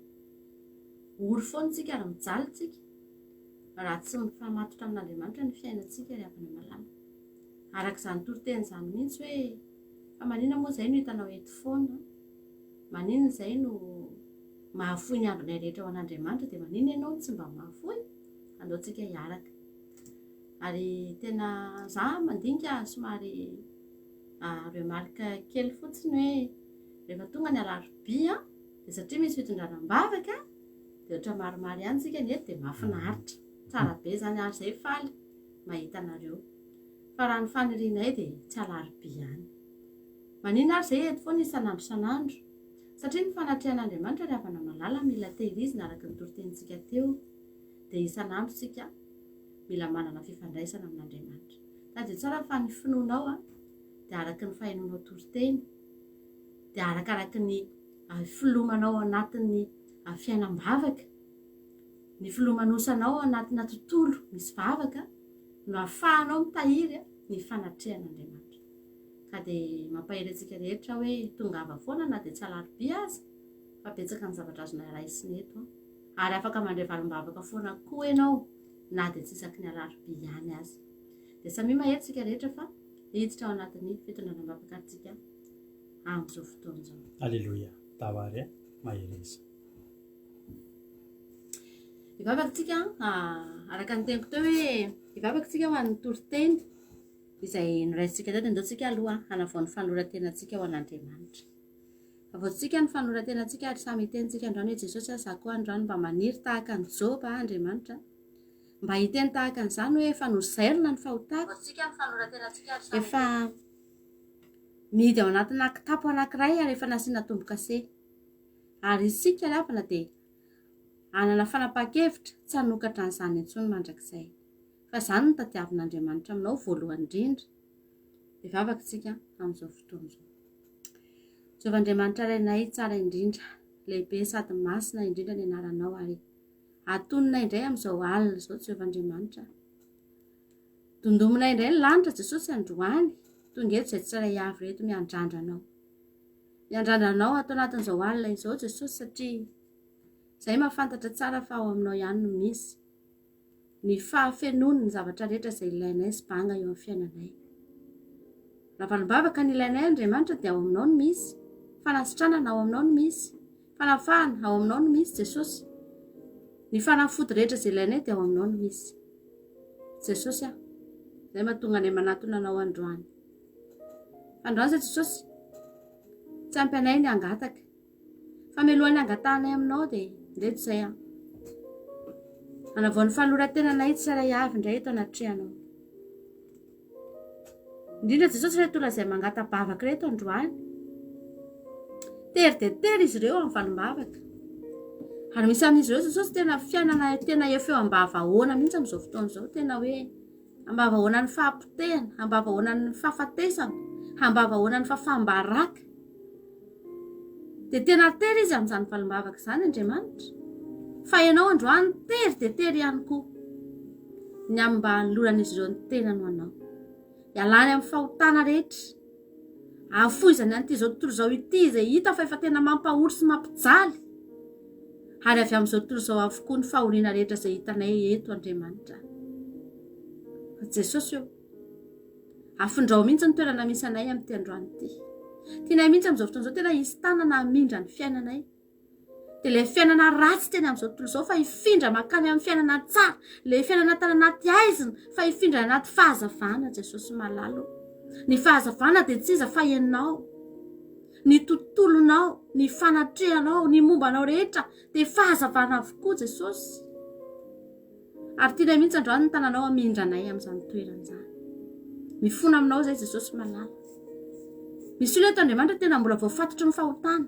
Ory foana tsika ary mijaly tsika. raha tsy mifamatotra amin'Andriamanitra ny fiainantsika ry havana malala. Araka izany toriteny izany mihitsy hoe fa maninona moa izay no hitanao eto foana? Maninona izay no mahafoy ny ambinay rehetra ho an'Andriamanitra dia maninona ianao no tsy mba mahafoy? Andao tsika hiaraka. Ary tena za mandinika somary remarque kely fotsiny hoe rehefa tonga ny alarobia dia satria misy fitondrana am-bavaka Dia ohatra maromaro ihany tsika ny eto dia mahafinaritra. Tsara be izany ary izay faly mahita anareo. Fa raha ny fanirianay dia tsy alarobia ihany. Maninona ary izay eto foana isan'andro isan'andro? Satria ny fanatrehan'Andriamanitra ry havana malala mila tehirizina araka ny toritenintsika teo. Dia isan'andro tsika mila manana fifandraisana amin'Andriamanitra. Tadidio tsara fa ny finoanao dia araka ny fahenoanao toriteny, dia arakaraky ny filomanao ao anatin'ny fiainam-bavaka, ny filomanosanao ao anatina tontolo misy vavaka no ahafahanao mitahiry ny fanatrehan'Andriamanitra. Ka dia mampahery antsika rehetra hoe tongava foana na dia tsy alarobia aza fa betsaka ny zavatra azonay raisina eto. Ary afaka mandray valim-bavaka foana koa ianao na dia tsy isaky ny alarobia ihany aza. Dia samia mahery tsika rehetra fa hiditra ao anatin'ny fitondrana am-bavaka antsika amin'izao fotoana izao. Aleloia. Tawary a. Mahereza. Hivavaka tsika araka ny teniko teo hoe hivavaka tsika ho an'ny toriteny izay noraisintsika teo dia ndao tsika aloha hanavao ny fanoloran-tenantsika ho an'Andriamanitra. Havaotsika ny fanoloran-tenantsika ary samy hiteny tsika androany hoe Jesosy aho za koa androany mba maniry tahaka an'i Joba Andriamanitra mba hiteny tahaka an'izany hoe efa nozairina ny fahotako efa mihidy ao anatina kitapo anankiray ary efa nasiana tombo-kase. Ary isika ry havana dia hanana fanapahan-kevitra tsy hanokatra an'izany intsony mandrakizay. Fa izany no tadiavin'Andriamanitra aminao voalohany indrindra. Hivavaka isika amin'izao fotoana izao. Jehovah Andriamanitra Rainay tsara indrindra, lehibe sady masina indrindra ny anaranao ary atonina indray amin'izao alina izao Jehovah Andriamanitra. Dondomina indray ny lanitra Jesosy androany, tonga eto izay tsirairay avy reto miandrandra anao. Miandrandra anao ato anatin'izao alina izao Jesosy satria izay mahafantatra tsara fa ao aminao ihany no misy ny fahafenoany ny zavatra rehetra izay ilainay sy banga eo amin'ny fiainanay. Raha valim-bavaka ny ilainay Andriamanitra dia ao aminao no misy, fanasitranana ao aminao no misy, fanafahana ao aminao no misy Jesosy. Ny fanafody rehetra izay ilainay dia ao aminao no misy. Jesosy ah, izay mahatonga anay manatona anao androany. Androany izay Jesosy, tsy ampy anay ny hangataka. Fa mialohan'ny hangatahanay aminao dia ireto izay an. Manavao ny fanoloran-tenanay tsirairay avy indray eto anatrehanao. Indrindra Jesosy ireto olona izay mangata-bavaka ireto androany. Tery dia tery izy ireo amin'ny valim-bavaka. Ary misy amin'izy ireo Jesosy tena fiainana tena efa eo am-bavahoana mihitsy amin'izao fotoana izao. Tena hoe Ambavahoana ny fahapotehana, ambavahoana ny fahafatesana, ambavahoana ny fahafaham-baraka. Dia tena tery izy amin'izany valim-bavaka izany Andriamanitra. Fa ianao androany tery dia tery ihany koa. Ny amin'ny mba hanoloran'izy ireo ny tenany ho anao. Ialany amin'ny fahotana rehetra. Ahafoizany an'ity izao tontolo izao ity izay hita fa efa tena mampahory sy mampijaly. Ary avy amin'izao tontolo izao avokoa ny fahoriana rehetra izay hitanay eto Andriamanitra. Jesosy ô, afindrao mihitsy ny toerana misy anay amin'ity androany ity. Tianay mihitsy amin'izao fotoana izao tena hisy tanana hamindra ny fiainanay. Dia ilay fiainana ratsy teny amin'izao tontolo izao fa hifindra mankany amin'ny fiainana tsara, ilay fiainana tany anaty haizina fa hifindra any anaty fahazavana Jesosy malala o. Ny fahazavana dia tsy iza fa ianao. Ny tontolonao, ny fanatrehanao, ny momba anao rehetra dia fahazavana avokoa Jesosy. Ary tianay mihitsy androany ny tananao hamindra anay amin'izany toerana izany. Mifona aminao izay Jesosy malala. Misy olona eto Andriamanitra tena mbola voafatotry ny fahotana.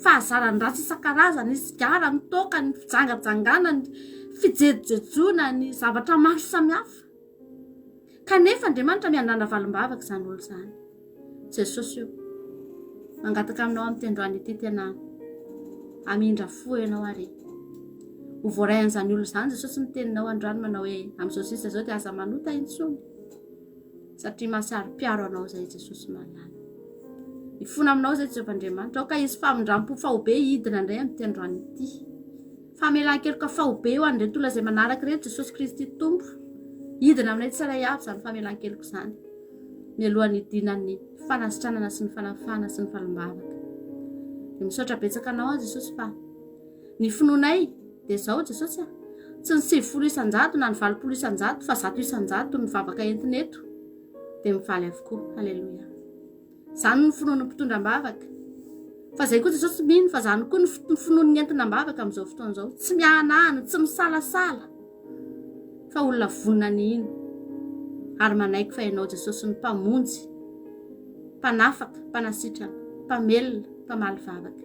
Fahazaran-dratsy isan-karazany, ny sigara, ny toaka, ny fijangajangana, ny fijejojejoana, ny zavatra maro samihafa. Kanefa Andriamanitra miandrandra valim-bavaka izany olona izany. Jesosy o, mangataka aminao amin'ity androany ity tena hamindra fo ianao ary ho voaray an'izany olona izany Jesosy ny teninao androany manao hoe amin'izao sisa izao dia aza manota intsony satria mahasaro-piaro anao izay Jesosy malala. Mifona aminao izay Jehovah Andriamanitra, aoka hisy famindram-po faobe hidina indray amin'ity androany ity. Famelan-keloka faobe ho an'ireto olona izay manaraka ireto Jesosy Kristy Tompo. Hidina aminay tsirairay avy izany famelan-keloka izany. Mialohan'ny hidinan'ny fanasitranana sy ny fanafahana sy ny valim-bavaka. Dia misaotra betsaka anao aho Jesosy fa ny finoanay dia izao Jesosy a. Tsy ny 90 isan-jato na ny 80 isan-jato fa 100 isan-jato ny vavaka entina eto dia mivaly avokoa. Aleloia. Izany no finoan'ny mpitondra am-bavaka. Fa izay koa Jesosy mino fa izany koa ny finoan'ny entina am-bavaka amin'izao fotoana izao. Tsy miahanahana, tsy misalasala fa olona vonona ny hino ary manaiky fa ianao Jesosy no Mpamonjy, Mpanafaka, Mpanasitrana, Mpamelona, Mpamaly vavaka.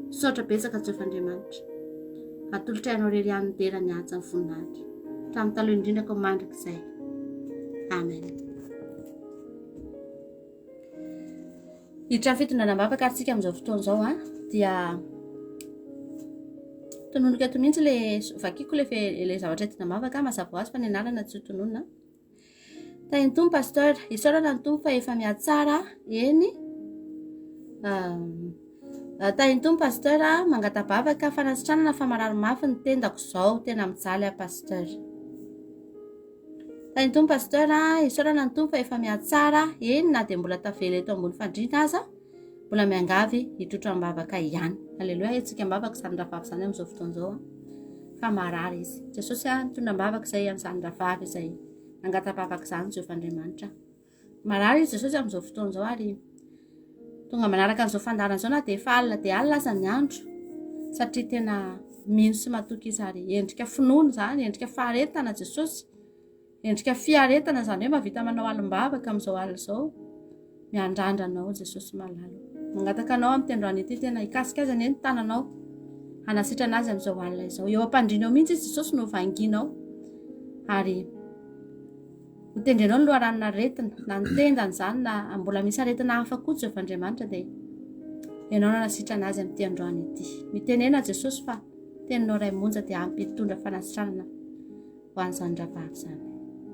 Misaotra betsaka Jehovah Andriamanitra. Atolotray anao irery ihany ny dera, ny haja, ny voninahitra. Hatramin'ny taloha indrindra ka ho mandrakizay. Amen. Hiditra amin'ny fitondrana am-bavaka ary tsika amin'izao fotoana izao a dia tononiko eto mihitsy le vakiko le le zavatra entina am-bavaka mazava ho azy fa ny anarana tsy ho tononina. Tahin'ny Tompo pasteur, isaorana ny Tompo fa efa mihatsara eny. Tahin'ny Tompo pasteur, mangata-bavaka fanasitranana fa marary mafy ny tendako izao, tena mijaly aho pasteur. Tahin'ny Tompo Pasteur a, isaorana ny Tompo fa efa mihatsara, eny na dia mbola tavela eto ambony fandriana aza, mbola miangavy hitrotro am-bavaka ihany. Aleloia, hetsika am-bavaka izany rahavavy izany amin'izao fotoana izao a, fa marary izy. Jesosy a, nitondra am-bavaka izay amin'izany rahavavy izay nangata-bavaka izany Jehovah Andriamanitra. Marary izy Jesosy amin'izao fotoana izao ary tonga manaraka an'izao fandaharana izao na dia efa alina dia alina aza ny andro satria tena mino sy matoky izy ary endrika finoana izany, endrika faharetana Jesosy, endrika fiaretana izany hoe mahavita manao alim-bavaka amin'izao alina izao. Miandrandra anao Jesosy malala. Mangataka anao amin'ity androany ity tena hikasika azy anie ny tananao hanasitrana azy amin'izao alina izao. Eo am-pandriana eo mihitsy izy Jesosy no vanginao ary Hotendrenao ny loharanon'aretina, na ny tendany izany na mbola misy aretina hafa koa Jehovah Andriamanitra dia Ianao no hanasitrana azy amin'ity androany ity. Mitenena Jesosy fa teninao iray monja dia ampy hitondra fanasitranana ho an'izany rahavavy izany.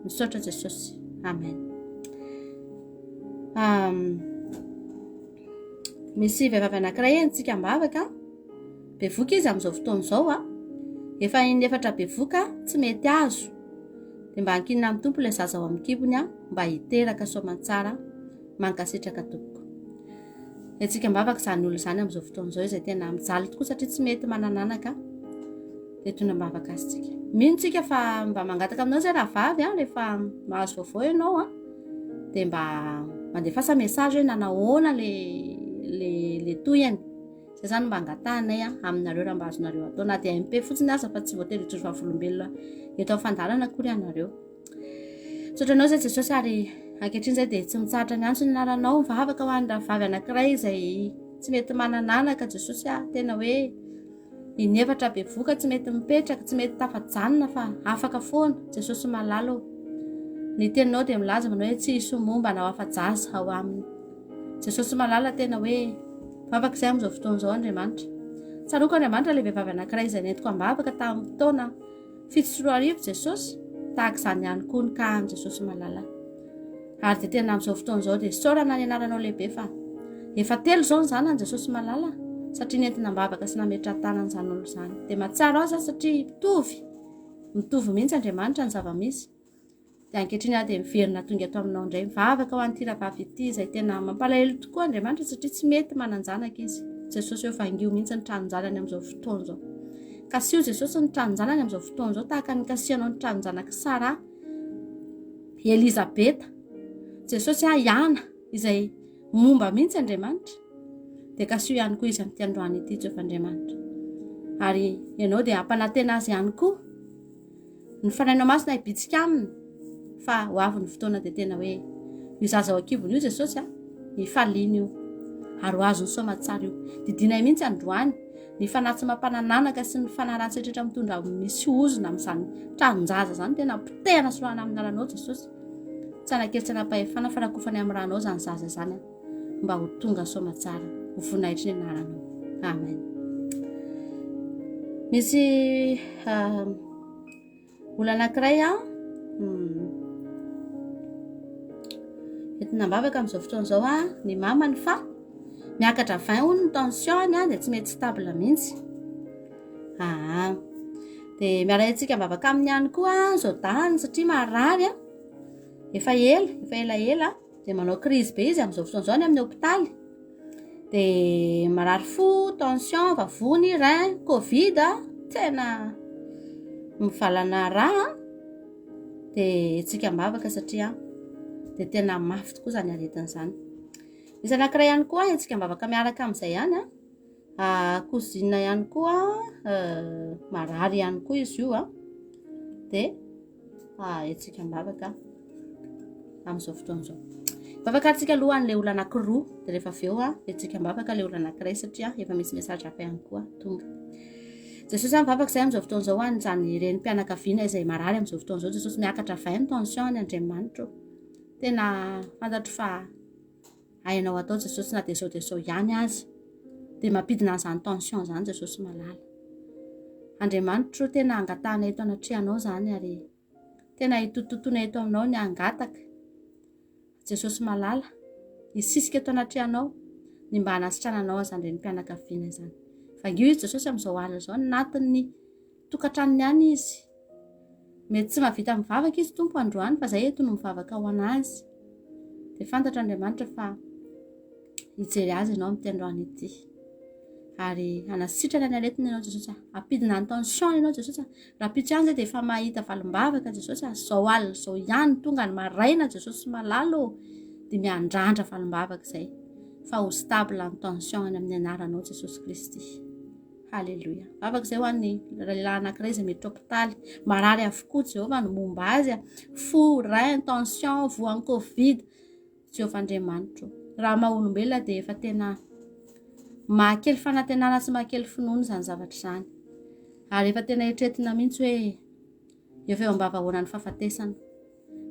Misaotra Jesosy. Amen. Um, misy vehivavy anankiray entsika am-bavaka. Bevoka izy amin'izao fotoana izao a. Efa inefatra bevoka tsy mety azo. Dia mba ankinina amin'ny Tompo ilay zaza ao amin'ny kibony a, mba hiteraka soamantsara. Mankasitraka tompoko. Entsika am-bavaka izany olona izany amin'izao fotoana izao izay tena mijaly tokoa satria tsy mety manananaka. Dia tondra am-bavaka azy tsika. Mino tsika fa mba mangataka aminao izay rahavavy a, rehefa mahazo vaovao ianao a. Dia mba mandefasa message hoe nanahoana le le le tohiny. Izay izany mba angatahanay aminareo raha mba azonareo atao na dia MP fotsiny aza fa tsy voatery hijoro vavolombelona eto amin'ny fandaharana akory ianareo. Misaotra anao izay Jesosy ary ankehitriny izay dia tsy mitsahatra miantso ny anaranao mivavaka ho an'ny rahavavy anankiray izay tsy mety manana anaka Jesosy ah tena hoe inefatra bevoka tsy mety mipetraka tsy mety tafajanona fa afaka foana Jesosy malala ô. Ny teninao dia milaza manao hoe tsy hisy momba na ho afa-jaza ao aminy. Jesosy malala tena hoe vavaka izay amin'izao fotoana izao Andriamanitra. Tsaroako Andriamanitra ilay vehivavy anankiray izay nentiko am-bavaka tamin'ny taona 2007 Jesosy, tahaka izany ihany koa ny kahan'i Jesosy malala. Ary dia tena amin'izao fotoana izao dia isaorana ny anaranao lehibe fa efa telo izao ny zanany Jesosy malala satria nentina am-bavaka sy nametraha-tanana izany olona izany. Dia mahatsiaro azy aho satria mitovy, mitovy mihitsy Andriamanitra ny zava-misy. Dia ankehitriny aho dia miverina tonga eto aminao indray mivavaka ho an'ity rahavavy ity izay tena mampalahelo tokoa Andriamanitra satria tsy mety manan-janaka izy. Jesosy eo vangio mihitsy ny tranon-janany amin'izao fotoana izao. Kasiho Jesosy ny tranon-janany amin'izao fotoana izao tahaka ny kasihanao ny tranon-janak'i Sara, Elizabeta. Jesosy ah, Iana izay momba mihitsy Andriamanitra. Dia kasiho ihany koa izy amin'ity androany ity Jehovah Andriamanitra. Ary ianao dia ampanantena azy ihany koa Ny Fanahinao Masina hibitsika aminy fa ho avy ny fotoana dia tena hoe io zaza ao an-kibony io Jesosy a, hifaliana io ary ho azony soamatsara io. Didinay mihitsy androany ny fanahy tsy mampanananaka sy ny fanahy ratsy rehetra mitondra misy ozona amin'izany tranon-jaza izany tena potehana sy roahana amin'ny anaranao Jesosy. Tsy ana-kery tsy ana-pahefana fa rakofany amin'ny ranao izany zaza izany a, mba ho tonga soamatsara ho voninahitry ny anaranao. Amen. Misy uh, olona anankiray a hmm, entina am-bavaka amin'izao fotoana izao a ny mamany fa miakatra 20 hono ny tension-ny a dia tsy mety stable mihitsy. Aa dia miara-hetsika am-bavaka aminy ihany koa izao dahany satria marary a efa ela efa elaela dia manao crise be izy amin'izao fotoana izao any amin'ny hopitaly. Dia marary fo, tension, vavony, rein, covid, tena mivalana rà dia hetsika am-bavaka satria dia tena mafy tokoa izany aretina izany. Misy anankiray ihany koa hetsika am-bavaka miaraka amin'izay ihany a, cousine ihany koa marary ihany koa izy io a, dia Hetsika am-bavaka amin'izao fotoana izao. Vavaka antsika aloha an'ilay olona anankiroa, dia rehefa avy eo hetsika am-bavaka ilay olona anankiray satria efa misy message hafa ihany koa tonga. Jesosy a, mivavaka izay amin'izao fotoana izao ho an'izany renim-pianakaviana izay marary amin'izao fotoana izao. Jesosy miakatra avy ny tension any Andriamanitro. Tena fantatro fa hainao atao Jesosy na dia izao dia izao ihany aza. Dia mampidina an'izany tension izany Jesosy malala. Andriamanitro tena angatahana eto anatrehanao izany ary tena hitototoana eto aminao ny hangataka. Jesosy malala, hisisika eto anatrehanao ny mba hanasitrananao an'izany renim-pianakaviana izany. Vangio izy Jesosy amin'izao alina izao, anatin'ny tokantranony any izy. Mety tsy mahavita mivavaka izy Tompo androany fa zay eto no mivavaka ho an'azy. Dia fantatro Andriamanitra fa hijery azy ianao amin'ity androany ity. Ary hanasitrana ny aretina ianao Jesosy. Hampidina ny tension ianao Jesosy. Rahampitso ihany zay dia efa mahita valim-bavaka Jesosy. Zao alina zao ihany tonga ny maraina Jesosy malala ô. Dia miandrandra valim-bavaka izay. Fa ho stable ny tension any amin'ny anaranao Jesosy Kristy. Haleloia. Vavaka izay ho an'ny lehilahy anankiray izay miditra hopitaly. Marary avokoa Jehovah ny momba azy. Fo, rein, tension, voan'ny covid. Jehovah Andriamanitro. Raha maha olombelona dia efa tena mahakely fanantenana sy mahakely finoana izany zavatra izany. Ary efa tena eritreretina mihitsy hoe efa eo am-bavahoanan'ny fahafatesana.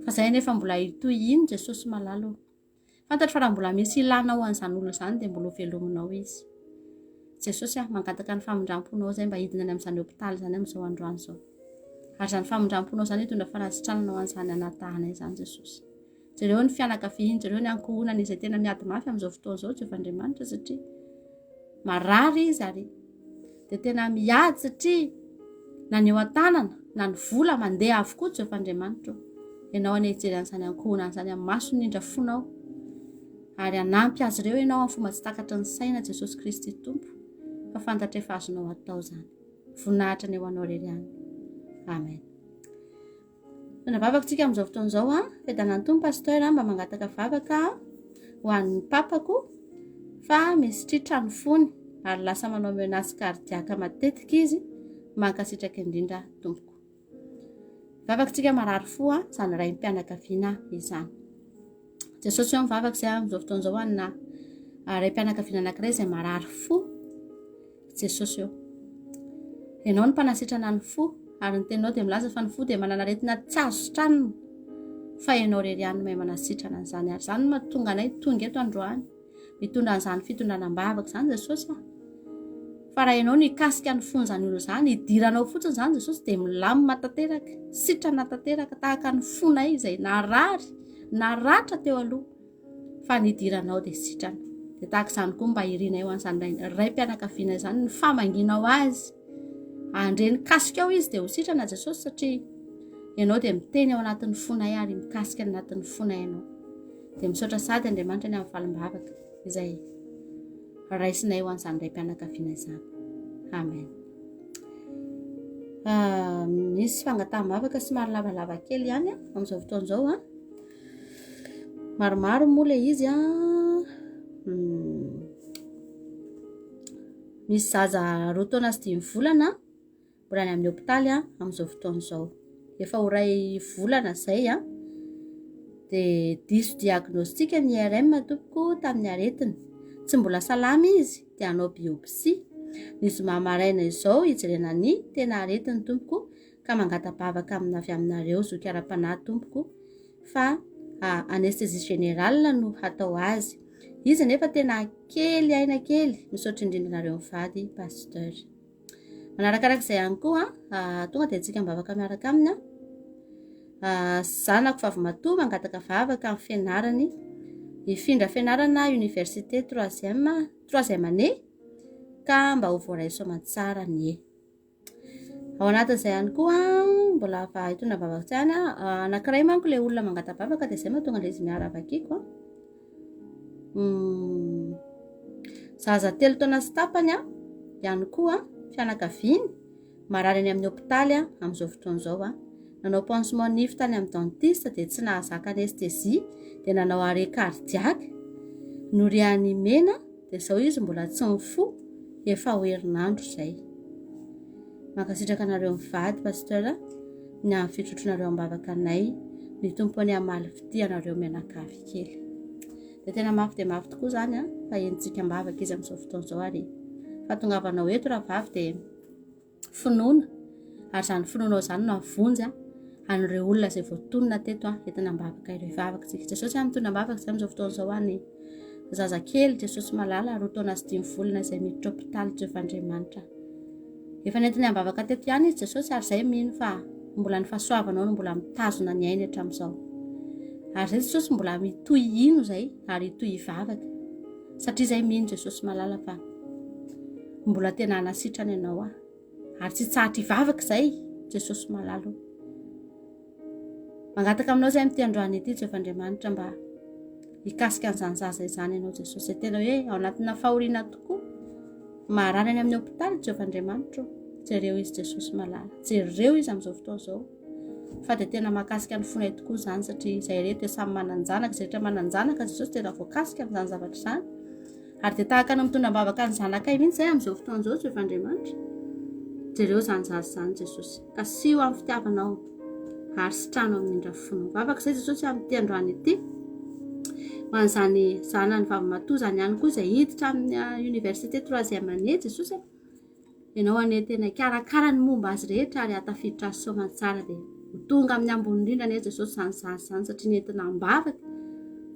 Fa izay anefa mbola hitohy iny Jesosy malala o. Fantatro fa raha mbola misy ilanao an'izany olona izany dia mbola ho velominao izy. Jesosy ah, mangataka ny famindram-ponao izay mba hidina any amin'izany hopitaly izany amin'izao androany izao. Ary izany famindram-ponao izany hitondra fanasitranana ho an'izany anatahana izany Jesosy. Jereo ny fianakaviany, jereo ny ankohonany izay tena miady mafy amin'izao fotoana izao Jehovah Andriamanitra satria marary izy ary dia tena miady satria na ny eo an-tanana na ny vola mandeha avokoa Jehovah Andriamanitro. Ianao anie hijery an'izany ankohonana izany amin'ny masony indra fonao ary hanampy azy ireo ianao amin'ny fomba tsy takatry ny saina Jesosy Kristy Tompo fa fantatra efa azonao atao izany. Voninahitra ny eo anao irery ihany. Amen. Tena vavaka tsika amin'izao fotoana izao a. Fiadanan'ny Tompo Pasteur mba mangataka vavaka ho an'ny papako fa misy tritra ny fony ary lasa manao menace cardiaque matetika izy. Mankasitraka indrindra tompoko. Vavaka tsika marary fo a, izany raim-pianakaviana izany. Jesosy eo mivavaka izay amin'izao fotoana izao anina raim-pianakaviana anankiray izay marary fo. Jesosy eo. Ianao no mpanasitrana ny fo ary ny teninao dia milaza fa ny fo dia manana aretina tsy azo sitranina fa ianao irery ihany no mahay manasitrana an'izany ary izany no mahatonga anay tonga eto androany mitondra an'izany fitondrana am-bavaka izany Jesosy a. Fa raha ianao no hikasika ny fon'izany olona izany, hidiranao fotsiny izany Jesosy dia milamina tanteraka, sitrana tanteraka tahaka ny fonay izay narary, naratra teo aloha. Fa ny hidiranao dia sitrana. Dia tahaka izany koa mba irinay ho an'izany raim-pianakaviana izany ny famangianao azy. Handre ny kasikao izy dia ho sitrana Jesosy satria ianao dia miteny ao anatin'ny fonay ary mikasika ny anatin'ny fonay ianao. Dia misaotra sady Andriamanitra ny amin'ny valim-bavaka izay. Raisinay ho an'izany raim-pianakaviana izany. Amen. Ah, misy fangataham-bavaka somary lavalava kely ihany amin'izao fotoana izao. A. Maromaro moa ilay izy. A. Hmm. Misy zaza roa taona sy dimy volana mbola any amin'ny hopitaly amin'izao fotoana izao. Efa ho iray volana izay a. Dia diso diagnostic ny IRM tompoko tamin'ny aretiny. Tsy mbola salama izy dia hanao biopsie. Ny zoma maraina izao hijerena ny tena aretiny tompoko ka mangata-bavaka amina avy aminareo zoky ara-panahy tompoko fa anesthésie générale no hatao azy. Izy nefa tena kely aina kely. Misaotra indrindra anareo mivady pasteur. Manarakaraka izay ihany koa, tonga dia antsika am-bavaka miaraka aminy. Zanako vavimatoa mangataka vavaka amin'ny fianarany. Hifindra fianarana université troisième, troisième année ka mba ho voaray soamantsara anie. Ao anatin'izay ihany koa mbola va hitondra vavaka tsy ihany anankiray manko ilay olona mangata-bavaka dia izay mahatonga ilay izy miara-vakiko. Zaza telo taona sy tapany ihany koa fianakaviany marary any amin'ny hopitaly amin'izao fotoana izao. Nanao pansement nify tany amin'ny dentiste dia tsy nahazaka anesthésie dia nanao arrêt cardiaque. Norian'i Mena dia izao izy mbola tsy mifoha efa ho herinandro izay. Mankasitraka anareo mivady pasteur ny amin'ny fitrotroanareo am-bavaka anay. Ny Tompo anie hamaly fitia anareo mianakavy kely. Dia tena mafy dia mafy tokoa izany an, fa henontsika am-bavaka izy amin'izao fotoana izao ary fahatongavanao eto rahavavy dia finoana ary izany finoanao izany no hahavonjy an an'ireo olona izay voatonona teto an, entina am-bavaka ireo hivavaka isika. Jesosy an, mitondra am-bavaka izay amin'izao fotoana izao any zazakely Jesosy malala roa taona sy dimy volana izay miditra hopitaly Jehovah Andriamanitra. Efa nentiny am-bavaka teto ihany izy Jesosy ary izay mino fa mbola ny fahasoavanao no mbola mitazona ny ainy hatramin'izao. Ary izay Jesosy mbola mitohy hino izay ary hitohy hivavaka. Satria izay mino Jesosy malala fa mbola tena hanasitrana ianao aho. Ary tsy hitsahatra hivavaka izay Jesosy malala. Mangataka aminao izay amin'ity androany ity Jehovah Andriamanitra mba hikasika an'izany zaza izany ianao Jesosy. Izay tena hoe ao anatina fahoriana tokoa. Marary any amin'ny hopitaly Jehovah Andriamanitra. Jereo izy Jesosy malala. Jereo izy amin'izao fotoana izao. Fa dia tena mahakasika ny fonay tokoa izany satria izay rehetra dia samy manan-janaka, izay rehetra manan-janaka Jesosy tena voakasika amin'izany zavatra izany. Ary dia tahaka ny mitondra am-bavaka ny zanakay mihitsy izay amin'izao fotoana izao Jehovah Andriamanitra. Jereo izany zaza izany Jesosy. Kasiho amin'ny fitiavanao ary sitrano amin'ny indra fonao. Vavaka izay Jesosy amin'ity androany ity. Ho an'izany zanany vavimatoa izany ihany koa izay hiditra amin'ny ah, université troisième année Jesosy. Ianao anie tena hikarakara ny momba azy rehetra ary hahatafiditra azy soamantsara dia ho tonga amin'ny ambony indrindra anie Jesosy izany zaza izany satria nentina am-bavaka.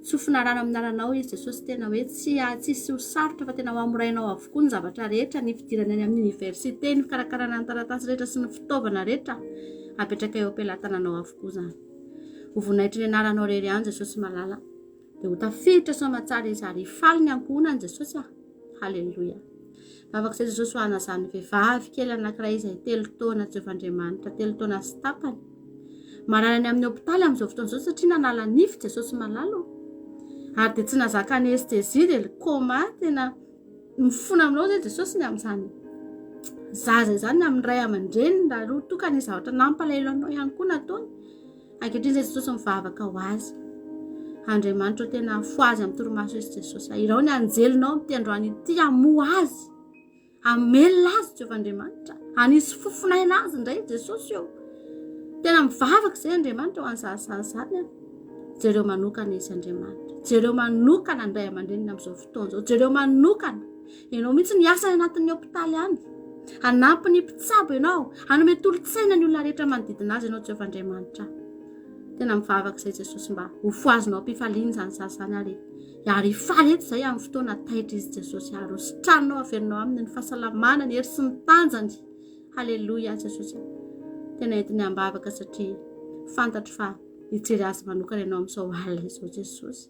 Tsofina rano amin'ny anaranao izy Jesosy tena hoe tsy tsisy ho sarotra fa tena ho amorainao avokoa ny zavatra rehetra ny fidirana any amin'ny université ny fikarakarana ny taratasy rehetra sy ny fitaovana rehetra apetraka eo am-pelatananao avokoa izany. Ho voninahitry ny anaranao irery ihany Jesosy malala. Dia ho tafiditra soamantsara izy ary hifaly ny ankohonany Jesosy ah. Haleloia. Vavaka izay Jesosy ho an'izany vehivavy kely anankiray izay telo taona Jehovah Andriamanitra, telo taona sy tapany. Marary any amin'ny hopitaly amin'izao fotoana izao satria nanala nify Jesosy malala ô. Ary dia tsy nazaka anesthésie dia coma tena mifona aminao izay Jesosy ny amin'izany zaza izany ny amin'ny ray aman-dreniny raha roa toa ka ny zavatra nampalahelo anao ihany koa nataony. Ankehitriny izay Jesosy mivavaka ho azy. Andriamanitra o tena afohazy amin'ny torimaso izy Jesosy. Irao ny anjelinao amin'ity androany ity hamoha azy. Hamelona azy Jehovah Andriamanitra. Hanisy fofonaina azy indray Jesosy eo. Tena mivavaka izay Andriamanitra ho an'izany izany. A. Jereo manokana izy Andriamanitra. Jereo manokana ny ray aman-dreniny amin'izao fotoana izao. Jereo manokana. Ianao mihitsy ny asa any anatin'ny hopitaly any. Hanampy ny mpitsabo ianao. Hanome tolo-tsaina ny olona rehetra manodidina azy ianao Jehovah Andriamanitra. Tena mivavaka izay Jesosy mba ho fohazinao am-pifaliana izany zaza izany ary ary hifaly eto izay amin'ny fotoana taitra izy Jesosy ary ho sitranao averinao aminy ny fahasalamana ny hery sy ny tanjany. Haleloia Jesosy. Tena entiny am-bavaka satria fantatro fa hijery azy manokana ianao amin'izao alina izao Jesosy.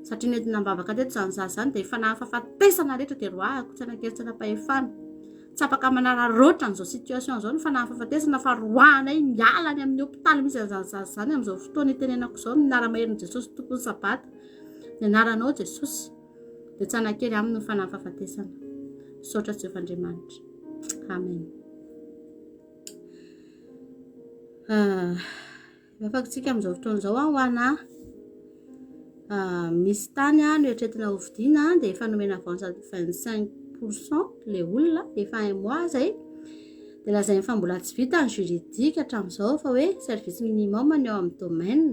Satria nentina am-bavaka teto izany zaza izany dia efa nahafafatesana rehetra dia roahako tsy hanan-kery tsy hanam-pahefana. Tsy afaka manararaotra an'izao situation izao ny fanahafafatesana fa roahanay miala any amin'ny hopitaly misy an'izany zaza izany amin'izao fotoana itenenako izao ny anara-maherin'i Jesosy Tompon'ny Sabata. Ny anaranao Jesosy. Dia tsy hanan-kery aminy ny fanahin'ny fahafatesana. Misaotra Jehovah Andriamanitra. Amen. Ah, afaka tsika amin'izao fotoana izao ho ana ah, misy tany ah, noeritreretina hovidiana dia efa nomena avance 25 pourcent le olona efa un mois zay dia lazainy fa mbola tsy vita ny juridique hatramin'izao fa hoe service minimum ny ao amin'ny domaine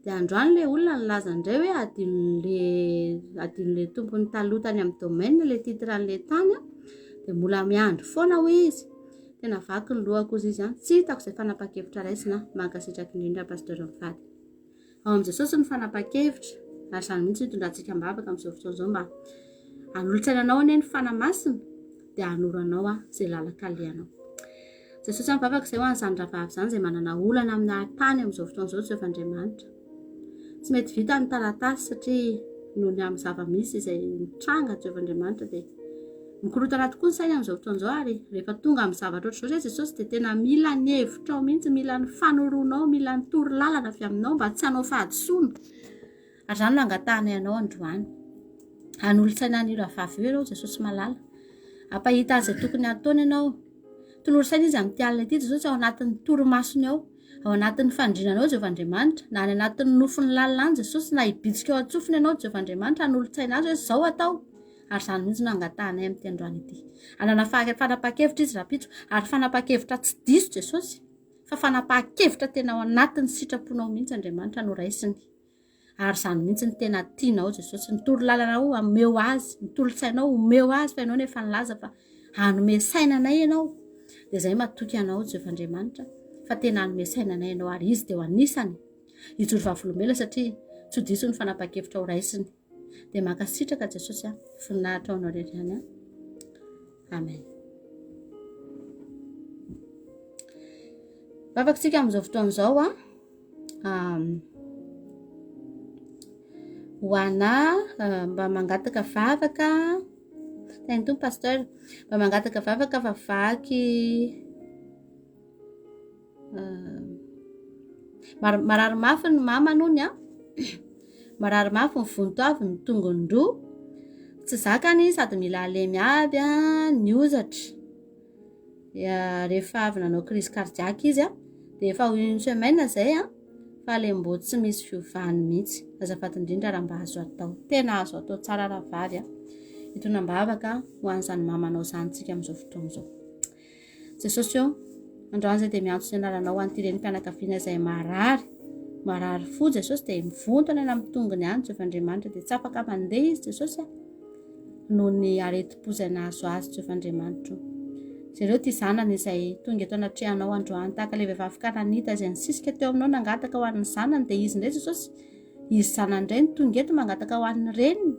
Dia androany ilay olona nilaza indray hoe adinon'le adinon'le tompony taloha tany amin'ny domaine ilay titre an'ilay tany an, dia mbola miandry foana hoy izy. Tena vaky ny lohako hozy izy an, tsy hitako izay fanapahan-kevitra raisina, mankasitraka indrindra Pasteur Mifady. Ao amin'i Jesosy ny fanapahan-kevitra, ary izany mihitsy no itondrantsika am-bavaka amin'izao fotoana izao mba hanolotsaina anao anie ny Fanahy Masina dia hanoro anao an izay lalan-kalehanao. Jesosy mivavaka izay ho an'izany rahavavy izany izay manana olana amina tany amin'izao fotoana izao Jehovah Andriamanitra. Tsy mety vita ny taratasy satria noho ny amin'ny zava-misy izay mitranga Jehovah Andriamanitra dia mikorotana tokoa ny saina amin'izao fotoana izao ary rehefa tonga amin'ny zavatra ohatr'izao izay Jesosy dia tena mila ny hevitrao mihitsy, mila ny fanoroanao, mila ny toro lalana avy aminao mba tsy hanao fahadisoana. Ary izany no angatahanay anao androany. Hanolotsaina an'io rahavavy io ianao Jesosy malala. Ampahita azy izay tokony hataony ianao. Tolory saina izy amin'ity alina ity Jesosy ao anatin'ny torimasony ao, ao anatin'ny fandrinanao Jehovah Andriamanitra, na any anatin'ny nofiny lalina any Jesosy, na hibitsika ao an-tsofiny ianao Jehovah Andriamanitra hanolotsaina azy hoe izao atao. Ary izany mihitsy no angatahanay amin'ity androany ity. Hanana fanapahan-kevitra izy rahampitso, ary fanapahan-kevitra tsy diso Jesosy, fa fanapahan-kevitra tena ao anatin'ny sitraponao mihitsy Andriamanitra no raisiny. Ary izany mihitsy no tena tianao Jesosy. Ny toro-lalanao omeo azy, ny tolo-tsainao omeo azy fa ianao no efa nilaza fa hanome saina anay ianao. Dia izay matoky anao Jehovah Andriamanitra fa tena hanome saina anay ianao ary izy dia ho anisany hijoro vavolombelona satria tsy ho diso ny fanapahan-kevitra ho raisiny. Dia mankasitraka Jesosy a, voninahitra ho anao irery ihany a. Amen. Vavaka tsika amin'izao fotoana izao a. Ho anà mba mangataka vavaka Tahin'ny Tompo Pasteur mba mangataka vavaka fa vaky marary mafy ny mamany hono a marary mafy ny vonto avy ny tongony roa tsy zakany sady mila alemy avy a ny hozatra rehefa avy nanao crise cardiaque izy a dia efa ho une semaine zay a fa le mbo tsy misy fiovany mihitsy azafady indrindra raha mba azo atao tena azo atao tsara rahavavy a hitondra am-bavaka ho an'izany mamanao izany tsika amin'izao fotoana izao Jesosy ô androany izay dia miantso ny anaranao ho an'ity renim-pianakaviana izay marary marary fo Jesosy dia mivontona any amin'ny tongony any Jehovah Andriamanitra dia tsy afaka mandeha izy Jesosy a noho ny aretim-po izay nahazo azy Jehovah Andriamanitro. Jereo ity zanany izay tonga eto anatrehanao androany tahaka ilay vehivavy kananita izay nisisika teo aminao nangataka ho an'ny zanany dia izy indray Jesosy izy zanany indray no tonga eto mangataka ho an'ny reniny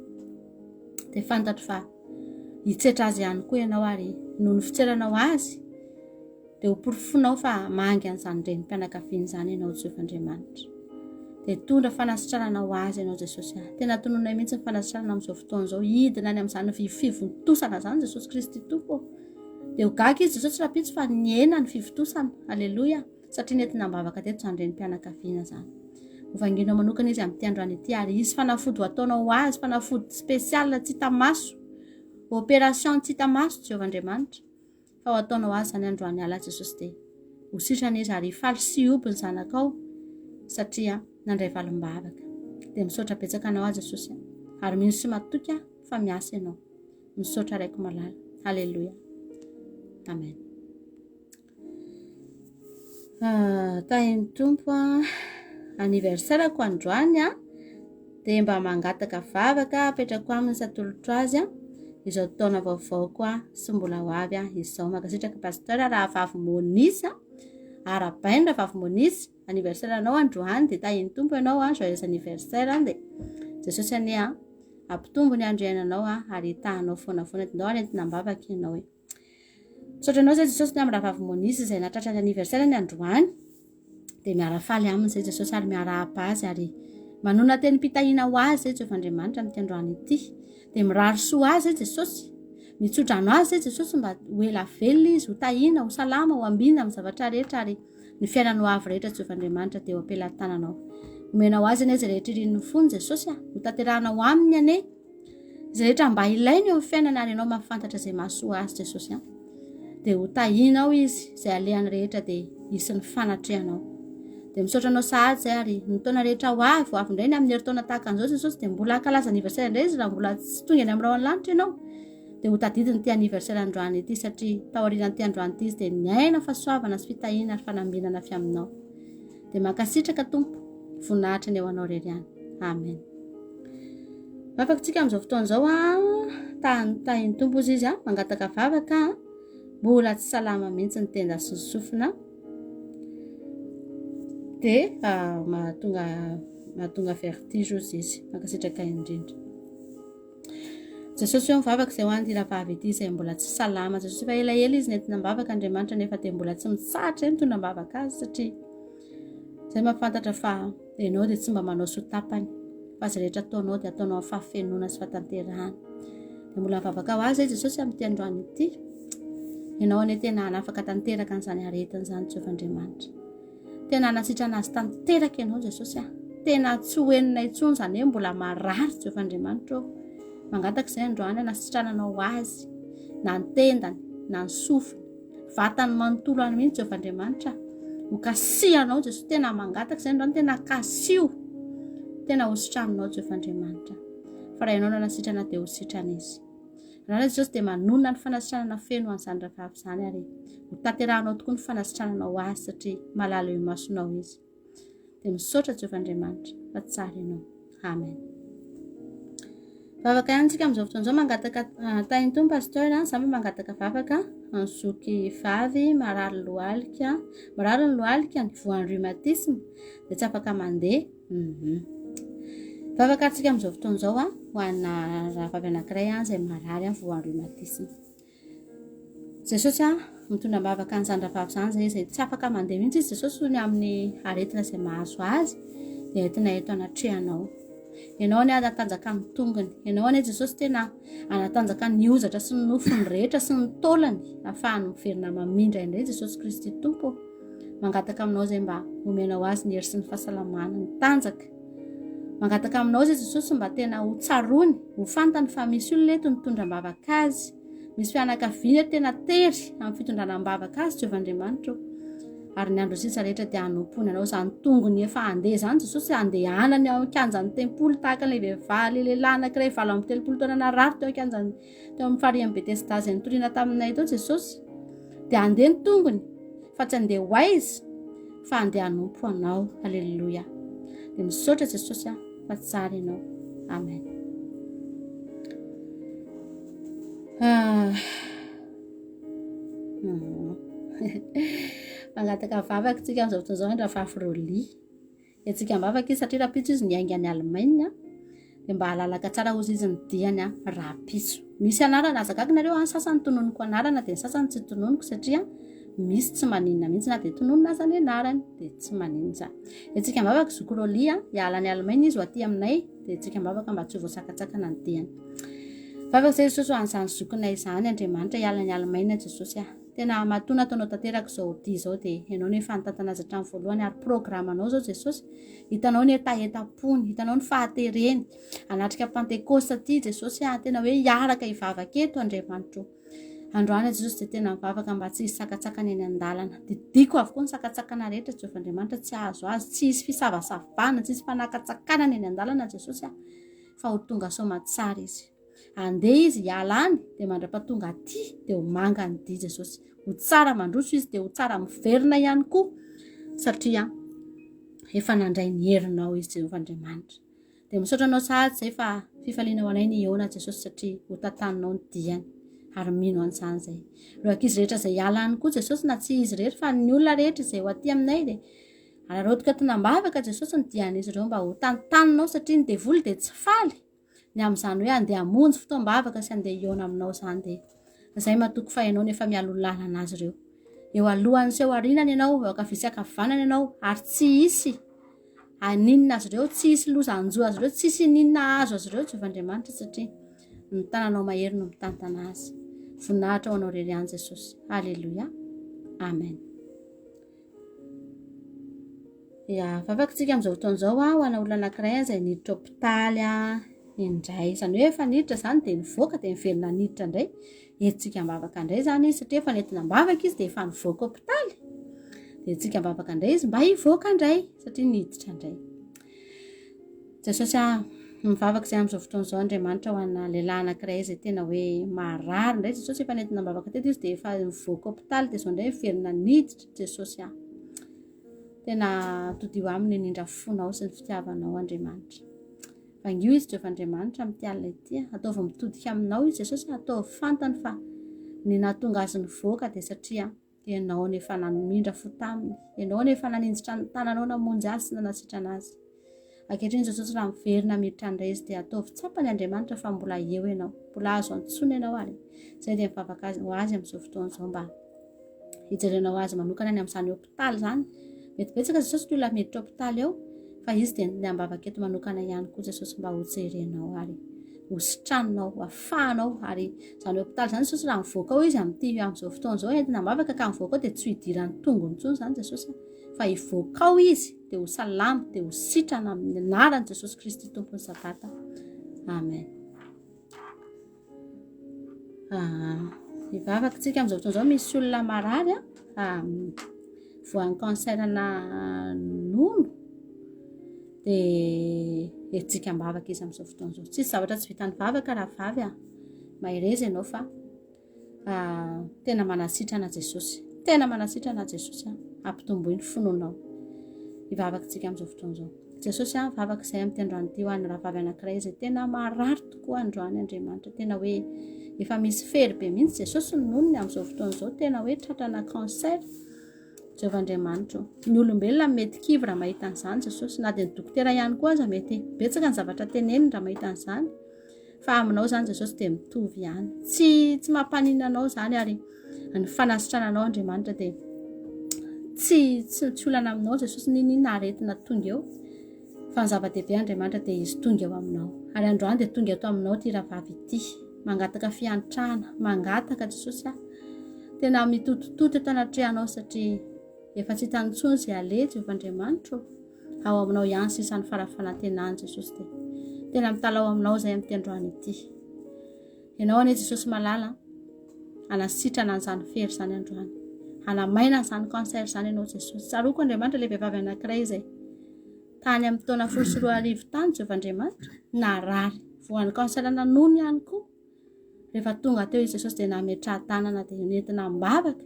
dia fantatro fa hitsetra azy ihany koa ianao ary noho ny fitseranao azy Dia ho porofonao fa mahangy an'izany renim-pianakaviana izany ianao Jehovah Andriamanitra. Dia hitondra fanasitranana ho azy ianao Jesosy ah. Tena tononay mihitsy ny fanasitranana amin'izao fotoana izao. Hidina any amin'izany fivontosana izany Jesosy Kristy Tompo. Dia ho gaga izy Jesosy rahampitso fa nihena ny fivontosana. Aleloia. Satria nentina am-bavaka teto izany renim-pianakaviana izany. Hovanginao manokana izy amin'ity androany ity ary hisy fanafody ho ataonao ho azy, fanafody spécial tsy hita maso. Opération tsy hita maso Jehovah Andriamanitra. Fa ho ataonao azy izany androany alina Jesosy dia ho sitrana izy ary hifaly sy hihoby ny zanakao satria nandray valim-bavaka. Dia misaotra betsaka anao aho Jesosy ary mino sy matoky aho fa miasa ianao. Misaotra Raiko malala. Haleloia. Amen. Ah, tahin'ny Tompo a. Anniversaire-ko androany a. Dia mba mangataka vavaka apetrako aminy sy atolotro azy a. Izao taona vaovao koa sy mbola ho avy a. Izao mankasitraka pasteur rahavavy Monis a. Arahabaina rahavavy Monis. Anniversaire anao androany dia tahin'ny Tompo ianao a. Joyeux anniversaire dia Jesosy anie a. Ampitombo ny andro iainanao a ary hitahanao foana foana. Ndao ary entina am-bavaka ianao e. Misaotra anao izay Jesosy ny amin'ny rahavavy Moniz izay nahatratra ny anniversaire ny androany. Dia miara-faly aminy izay Jesosy ary miarahaba azy ary manona tenim-pitahiana ho azy izay Jehovah Andriamanitra amin'ity androany ity. Dia mirary soa azy izay Jesosy. Mitsodrano azy izay Jesosy mba ho ela velona izy, ho tahiana, ho salama, ho ambina amin'ny zavatra rehetra ary ny fiainany ho avy rehetra Jehovah Andriamanitra dia ho am-pelatananao. Omenao azy anie izay rehetra irin'ny fony Jesosy a. Ho tanterahana ho aminy anie. Izay rehetra mba ilainy eo amin'ny fiainana ary ianao mahafantatra izay mahasoa azy Jesosy an. Dia ho tahianao izy, izay alehany rehetra dia hisy ny fanatrehanao. Dia misaotra anao sahady izay ary ny taona rehetra ho avy, ho avy indray ny amin'ny herintaona tahaka an'izao Jesosy dia mbola hankalaza anniversaire indray izy raha mbola tsy tonga eny amin'ny rahon'ny lanitra ianao. Dia ho tadidiny ity anniversaire androany ity satria taorian'ity androany ity izy dia niaina fahasoavana sy fitahiana ary fanambinana avy aminao. Dia mankasitraka Tompo, voninahitra ny eo anao irery ihany. Amen. Vavaka tsika amin'izao fotoana izao a, tahin'ny tahin'ny Tompo izy izy a, mangataka vavaka a, mbola tsy salama mihitsy ny tenda sy ny sofina. Dia ah, mahatonga mahatonga vertige ozy izy. Mankasitraka indrindra. Jesosy eo mivavaka izay ho an'ity rahavavy ity izay mbola tsy salama. Jesosy efa elaela izy nentina am-bavaka Andriamanitra nefa dia mbola tsy mitsahatra izay mitondra am-bavaka azy satria izay mahafantatra fa ianao dia tsy mba manao soa tapany fa izay rehetra ataonao dia ataonao amin'ny fahafenoana sy fahatanterahana. Dia mbola mivavaka ho azy izay Jesosy amin'ity androany ity. Ianao anie tena hanafaka tanteraka an'izany aretina izany Jehovah Andriamanitra. Tena hanasitrana azy tanteraka ianao Jesosy ah. Tena tsy ho henonay intsony izany hoe mbola marary Jehovah Andriamanitra ô. Mangataka izay androany hanasitrananao azy na ny tendany na ny sofiny, vatany manontolo any mihitsy Jehovah Andriamanitra. Ho kasihanao Jesosy, tena mangataka izay androany tena kasiho. Tena ho sitraninao Jehovah Andriamanitra. Fa raha ianao no hanasitrana dia ho sitrana izy. Raha Jesosy dia manonona ny fanasitranana feno ho an'izany rahavavy izany ary ho tanterahanao tokoa ny fanasitrananao azy satria malala eo imasonao izy. Dia misaotra Jehovah Andriamanitra fa tsara ianao. Amen. Vavaka ihany tsika amin'izao fotoana izao mangataka ah, tahin'ny Tompo pasteur, ah, za mba mangataka vavaka ny zoky vavy marary lohalika, marary ny lohalikany voan'ny rhumatisme dia tsy afaka mandeha. Mhm. Vavaka antsika amin'izao fotoana izao a, ho ana rahavavy anankiray a, izay marary a, voan'ny rhumatisme. Jesosy a, mitondra am-bavaka an'izany rahavavy izany izay izay tsy afaka mandeha mihitsy izy Jesosy noho ny amin'ny aretina izay mahazo azy, dia entina eto anatrehanao. Ianao anie hanatanjaka ny tongony. Ianao anie Jesosy tena hanatanjaka ny hozatra sy ny nofony rehetra sy ny taolany ahafahany miverina mamindra indray Jesosy Kristy Tompo. Mangataka aminao izay mba omenao azy ny hery sy ny fahasalamana, ny tanjaka. Mangataka aminao izay Jesosy mba tena ho tsaroany, ho fantany fa misy olona eto nitondra am-bavaka azy. Misy fianakaviana eto tena tery amin'ny fitondrana am-bavaka azy Jehovah Andriamanitra o. Ary ny andro sisa rehetra dia hanompoany anao izany tongony efa handeha izany Jesosy handehanany ao an-kianjan'ny tempoly tahaka ilay vehivavy lehilahy anankiray 38 taona narary teo an-kianjan'ny teo amin'ny farihin'i Betesda izay nitoriana taminay teo Jesosy dia handeha ny tongony fa tsy handeha ho aiza fa handeha hanompo anao. Aleloia. Dia misaotra Jesosy a fa tsara ianao. Amen. Ah. Hmm. Mangataka vavaka tsika amin'izao fotoana izao Rahavavy Rolly. Hetsika am-bavaka izy satria rahampitso izy niainga any Allemagne dia mba halalaka tsara hozy izy ny diany rahampitso. Misy anarana, aza gaga nareo an, sasany tononiko anarana dia ny sasany tsy tononiko satria misy tsy maninona mihitsy na dia tononina aza ny anarany dia tsy maninona izany. Hetsika am-bavaka zoky Rolly an, hiala any Allemagne izy ho aty aminay dia hetsika am-bavaka mba tsy ho voasakatsakana ny diany. Vavaka izay Jesosy ho an'izany zokinay izany Andriamanitra hiala any Allemagne Jesosy ah. Tena matoa nataonao tanteraka izao dia izao dia ianao no efa nitantana azy hatramin'ny voalohany ary programanao izao Jesosy. Hitanao ny hetahetam-pony, hitanao ny fahatereny. Hanatrika Pantekosta aty Jesosy ah, tena hoe hiaraka hivavaka eto Andriamanitro. Androany Jesosy dia tena mivavaka mba tsy hisy sakatsakana eny an-dalana. Didiko avokoa ny sakatsakana rehetra Jehovah Andriamanitra tsy hahazo azy, tsy hisy fisavasavana, tsy hisy fanakatsakanana eny an-dalana Jesosy ah, fa ho tonga soamatsara izy. Andeha izy hiala any dia mandrapatonga aty dia ho manga ny dia Jesosy. Ho tsara mandroso izy dia ho tsara miverina ihany koa satria efa nandray ny herinao izy Jehovah Andriamanitra. Dia misaotra anao sahady izay fa fifaliana ho anay ny hihaona Jesosy satria ho tantaninao ny diany ary mino an'izany izay. Ireo ankizy rehetra izay hiala any koa Jesosy na tsy izy irery fa ny olona rehetra izay ho aty aminay dia araraotiko atinam-bavaka Jesosy ny dian'izy ireo mba ho tantaninao satria ny devoly dia tsy faly ny amin'izany hoe andeha hamonjy fotoam-bavaka sy andeha hihaona aminao izany dia izay matoky fa ianao no efa mialoha lalana azy ireo. Eo alohany sy eo aorianany ianao, eo ankavia sy ankavanana ianao ary tsy hisy haninona azy ireo, tsy hisy loza hanjo azy ireo, tsy hisy ininona hahazo azy ireo Jehovah Andriamanitra satria ny tananao mahery no mitantana azy. Voninahitra ho anao irery ihany Jesosy. Alléluia. Amen. Ya, vavaka tsika amin'izao fotoana izao ho ana olona anankiray izay niditra hopitaly. indray. Izany hoe efa niditra izany dia nivoaka dia niverina niditra indray. Entintsika am-bavaka indray izany izy satria efa nentina am-bavaka izy dia efa nivoaka hopitaly. Dia entintsika am-bavaka indray izy mba hivoaka indray satria niditra indray. Jesosy ah, mivavaka izay amin'izao fotoana izao Andriamanitra ho ana lehilahy anankiray izay tena hoe marary indray Jesosy efa nentina am-bavaka teto izy dia efa nivoaka hopitaly dia izao indray niverina niditra Jesosy ah. Tena todio aminy ny indra fonao sy ny fitiavanao Andriamanitra. Vangio izy Jehovah Andriamanitra amin'ity alina ity. Ataovy mitodika aminao izy Jesosy, ataovy fantany fa ny nahatonga azy nivoaka dia satria ianao no efa namindra fo taminy, ianao no efa naninjitra ny tananao namonjy azy sy nanasitrana azy. Ankehitriny Jesosy raha miverina miditra indray izy dia ataovy tsapany Andriamanitra fa mbola eo ianao, mbola azo antsoina ianao ary izay dia mivavaka azy ho azy amin'izao fotoana izao mba hijerenao azy manokana any amin'izany hopitaly izany. Mety betsaka Jesosy ny olona miditra hopitaly ao fa izy dia ny ambavaka eto manokana ihany koa Jesosy mba hojerenao ary hositraninao, afahanao ary izany hopitaly izany Jesosy raha mivoaka ao izy amin'ity amin'izao fotoana izao entina ambavaka ka mivoaka ao dia tsy ho idiran'ny tongony intsony izany Jesosy fa hivoaka ao izy dia ho salama dia ho sitrana amin'ny anaran'i Jesosy Kristy Tompon'ny Sabata. Amen. Ah, hivavaka tsika amin'izao fotoana izao misy olona marary ah, voan'ny cancer na nono dia hetsika am-bavaka izy amin'izao fotoana izao. Tsisy zavatra tsy vitan'ny vavaka raha vavy ah. Mahereza ianao fa Ah, tena manasitrana Jesosy. Tena manasitrana Jesosy ah. Ampitomboy ny finoanao. Hivavaka tsika amin'izao fotoana izao. Jesosy ah, vavaka izay amin'ity androany ity ho an'ny rahavavy anankiray izay tena marary tokoa androany Andriamanitra. Tena hoe efa misy fery be mihitsy Jesosy ny nonony amin'izao fotoana izao. Tena hoe tratrana cancer. Jehovah Andriamanitro. Ny olombelona mety kivy raha mahita an'izany Jesosy. Na dia ny dokotera ihany koa aza mety betsaka ny zavatra teneniny raha mahita an'izany. Fa aminao izany Jesosy dia mitovy ihany. Tsy tsy mampaninona anao izany ary ny fanasitrananao Andriamanitra dia tsy tsy tsy olana aminao Jesosy n'inon'inona aretina tonga eo. Fa ny zava-dehibe Andriamanitra dia izy tonga eo aminao. Ary androany dia tonga eto aminao ity rahavavy ity. Mangataka fiantrana, mangataka Jesosy ah. Tena mitotototo eto anatrehanao satria efa tsy hitany intsony izay aleha Jehovah Andriamanitro. Ao aminao ihany sisa ny fara-fanantenana Jesosy dia tena mitalaho aminao izay amin'ity androany ity. Ianao anie Jesosy malala hanasitrana an'izany fery izany androany. Hanamaina an'izany cancer izany ianao Jesosy. Tsaroako Andriamanitra ilay vehivavy anankiray izay tany amin'ny taona 2010 tany Jehovah Andriamanitra narary voan'ny cancer nanono ihany koa. Rehefa tonga teo i Jesosy dia nametraha-tanana dia nentina am-bavaka.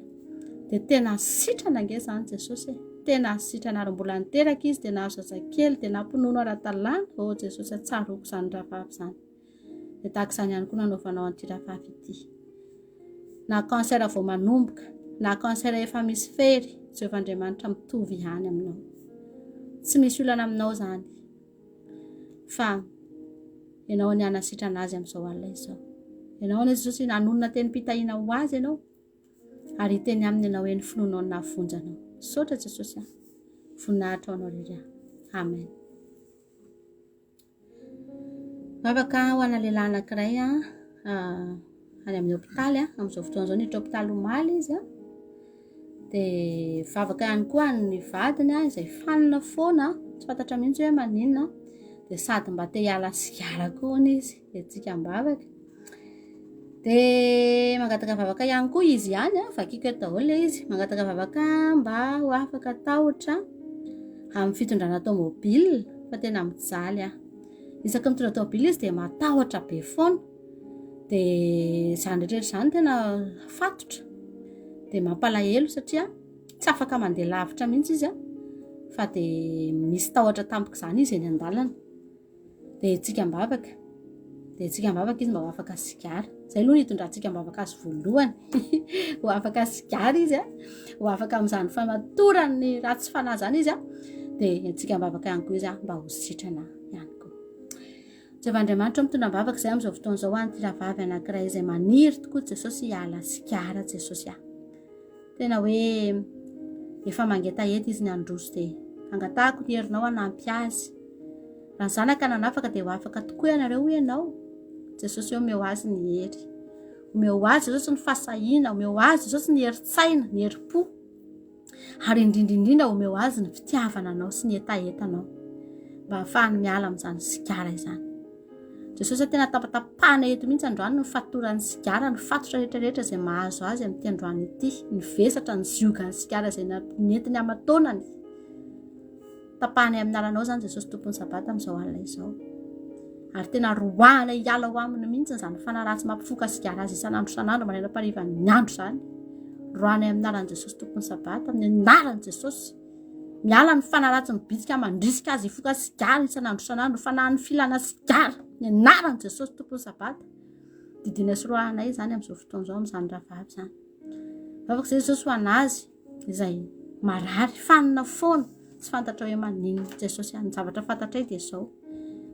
Dia tena sitrana ange izany Jesosy e. Tena sitrana ary mbola niteraka izy dia nahazo zazakely dia nampinono ara-dalàna. Oh Jesosy, tsaroako izany rahavavy izany. Dia tahaka izany ihany koa nanaovanao an'ity rahavavy ity. Na cancer vao manomboka, na cancer efa misy fery, Jehovah Andriamanitra mitovy ihany aminao. Tsy misy olana aminao izany. Fa Ianao anie hanasitrana azy amin'izao alina izao. Ianao anie Jesosy hanonona tenim-pitahiana ho azy Ianao ary hiteny aminy Ianao hoe ny finoanao no nahavonjy anao. Misaotra Jesosy ah. Voninahitra ho anao irery aho. Amen. Vavaka ho ana lehilahy anankiray ah, any amin'ny hopitaly ah, amin'izao fotoana izao niditra hopitaly omaly izy ah. Dia vavaka ihany koa an'ny vadiny ah, izay fanina foana, tsy fantatra mihitsy hoe maninona. Dia sady mba te hiala sigara koa hono izy, dia tsika am-bavaka. Dia mangataka vavaka ihany koa izy ihany, ah, vakiko eto daholo ilay izy. Mangataka vavaka mba ho afaka tahotra amin'ny fitondrana tomobile fa tena mijaly aho. Isaky mitondra tomobile izy dia matahotra be foana. Dia izany rehetra izany tena fatotra. Dia mampalahelo satria tsy afaka mandeha lavitra mihitsy izy fa dia misy tahotra tampoka izany izy eny an-dalana. Dia tsika am-bavaka. Dia tsika am-bavaka izy mba ho afaka sigara. Izay aloha no hitondrantsika am-bavaka azy voalohany. Ho afaka sigara izy a. Ho afaka amin'izany famatoran'ny ratsy fanahy izany izy a. Dia tsika am-bavaka ihany koa izy a mba ho sitrana ihany koa. Jehovah Andriamanitra mitondra am-bavaka izay amin'izao fotoana izao ho an'ity rahavavy anankiray izay maniry tokoa Jesosy hiala sigara Jesosy ah. Tena hoe efa mangetaheta izy ny handroso dia angatahako ny herinao hanampy azy. Raha ny zanaka nanafaka dia ho afaka tokoa ianareo hoy ianao. Jesosy omeo azy ny hery. Omeo azy Jesosy ny fahasahiana, omeo azy Jesosy ny herin-tsaina, ny herim-po. Ary indrindra indrindra omeo azy ny fitiavana anao sy ny hetahetanao mba hahafahany miala amin'izany sigara izany. Jesosy a, tena tapatapahana eto mihitsy androany ny fatoran'ny sigara, ny fatotra rehetra rehetra izay mahazo azy amin'ity androany ity, ny vesatra, ny ziogan'ny sigara izay nentiny aman-taonany. Tapahanay amin'ny anaranao izany Jesosy Tompon'ny Sabata amin'izao alina izao. Ary tena roahana hiala ao aminy mihitsy izany fanahy ratsy mampifoka sigara azy isan'andro isan'andro maraina am-parivan'ny andro izany. Roahanay amin'ny anaran'i Jesosy Tompon'ny Sabata, amin'ny anaran'i Jesosy. Miala ny fanahy ratsy mibitsika mandrisika azy hifoka sigara isan'andro isan'andro, fanahin'ny filana sigara, ny anaran'i Jesosy Tompon'ny Sabata. Didiana sy roahanay izany amin'izao fotoana izao amin'izany rahavavy izany. Vavaka izay Jesosy ho an'azy izay marary, fanina foana, tsy fantatra hoe maninona. Jesosy ny zavatra fantatray dia izao,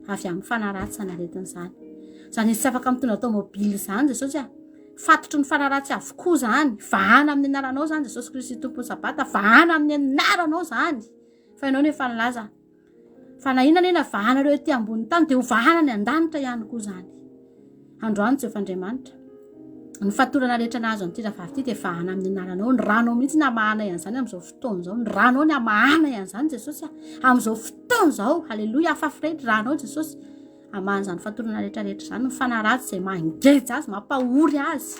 avy amin'ny fanahy ratsy izany aretina izany. Izany izy tsy afaka mitondra tomobile izany Jesosy a. Fatotry ny fanahy ratsy avokoa izany. Vahana amin'ny anaranao izany Jesosy Kristy Tompon'ny Sabata. Vahana amin'ny anaranao izany. Fa ianao no efa nilaza fa na inona na inona vahanareo ety ambony tany dia ho vahana any an-danitra ihany koa izany. Androany Jehovah Andriamanitra. Ny fatorana rehetra nahazo an'ity rahavavy ity dia vahana amin'ny anaranao. Ny ranao mihitsy ny hamahanay an'izany amin'izao fotoana izao. Ny ranao ny hamahanay an'izany Jesosy a. Amin'izao fotoana izao. Haleloia. Afafiray ny ranao Jesosy. Hamaha an'izany fatorana rehetra rehetra izany. Ny fanahy ratsy izay mangeja azy, mampahory azy.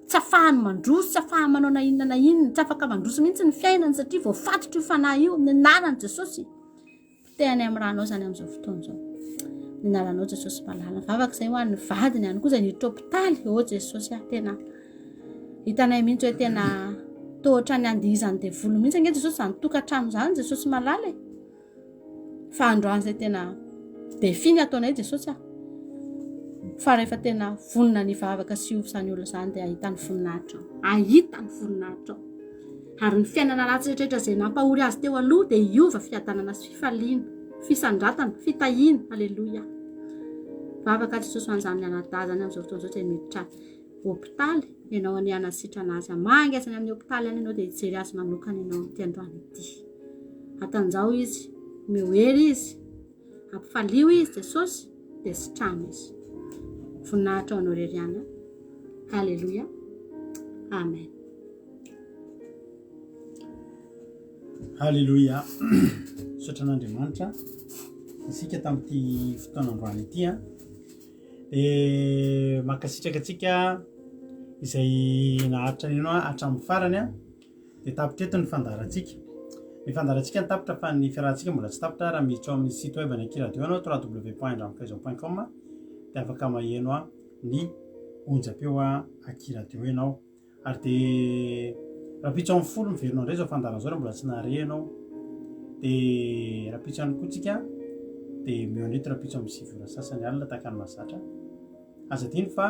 Tsy afahany mandroso, tsy afahany manao na inona na inona, tsy afaka mandroso mihitsy ny fiainany satria voafatotra io fanahy io amin'ny anaran'i Jesosy. Potehany amin'ny ranao izany amin'izao fotoana izao. Ny anaranao Jesosy malala. Vavaka izay ho an'ny vadiny ihany koa izay niditra hopitaly. Oh Jesosy ah, tena hitanay mihitsy hoe tena toa ohatran'ny andihizan'ny devoly mihitsy ange Jesosy izany tokantrano izany Jesosy malala e. Fa androany izay tena défi ny ataonay Jesosy ah. Fa rehefa tena vonona ny hivavaka sy hiova izany olona izany dia hahita ny voninahitrao. Hahita ny voninahitrao. Ary ny fiainana ratsy rehetrarehetra izay nampahory azy teo aloha dia hiova fiadanana sy fifaliana, fisandratana, fitahiana. Aleloia. Vavaka Jesosy ho an'izany anadahy izany amin'izao fotoana izao izay miditra hopitaly. Ianao anie hanasitrana azy. Hamangy azy any amin'ny hopitaly any ianao dia hijery azy manokana ianao amin'ity androany ity. Atanjaho izy, omeo hery izy, ampifalio izy Jesosy dia sitrano izy. Voninahitra ho anao irery ihany. Haleloia. Amen. Haleloia. Misaotra an'Andriamanitra isika tamin'ity fotoana androany ity an. Dia mankasitraka antsika izay naharitra nino hatramin'ny farany an. Dia tapitra eto ny fandaharantsika. Ny fandaharantsika no tapitra fa ny fiarahantsika mbola tsy tapitra raha miditra ao amin'ny site web ny Akiradio ianao www.andramfaizao.com dia afaka maheno ny onjam-peo Akiradio ianao. Ary dia rahampitso amin'ny folo miverina indray izao fandaharana izao raha mbola tsy nahare ianao. Dia rahampitso ihany koa tsika dia mihaona eto rahampitso amin'ny sivy ora sasany alina tahaka ny mahazatra. Aza adino fa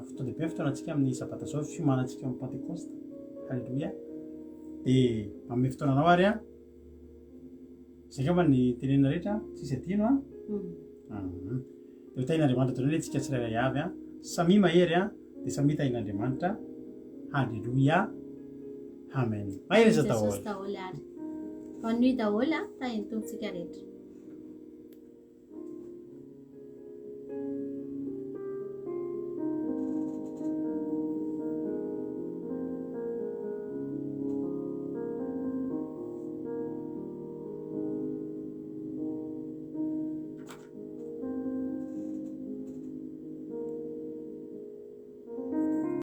fotoan-dehibe ny fotoanantsika amin'ny sabata izao, fiomanantsika amin'ny Pantekosta. Haleloia. Dia manome fotoana anao ary an. Izay angamba ny tenenina rehetra, tsisy adino an. Mhm. Dia ho tahin'Andriamanitra daholo anie tsika tsirairay avy an. Samia mahery an, dia samia tahin'Andriamanitra. Haleloia. Amen. Mahereza daholo. Jesosy daholo ary. Bonne nuit daholo an, tahin'ny Tompo tsika rehetra.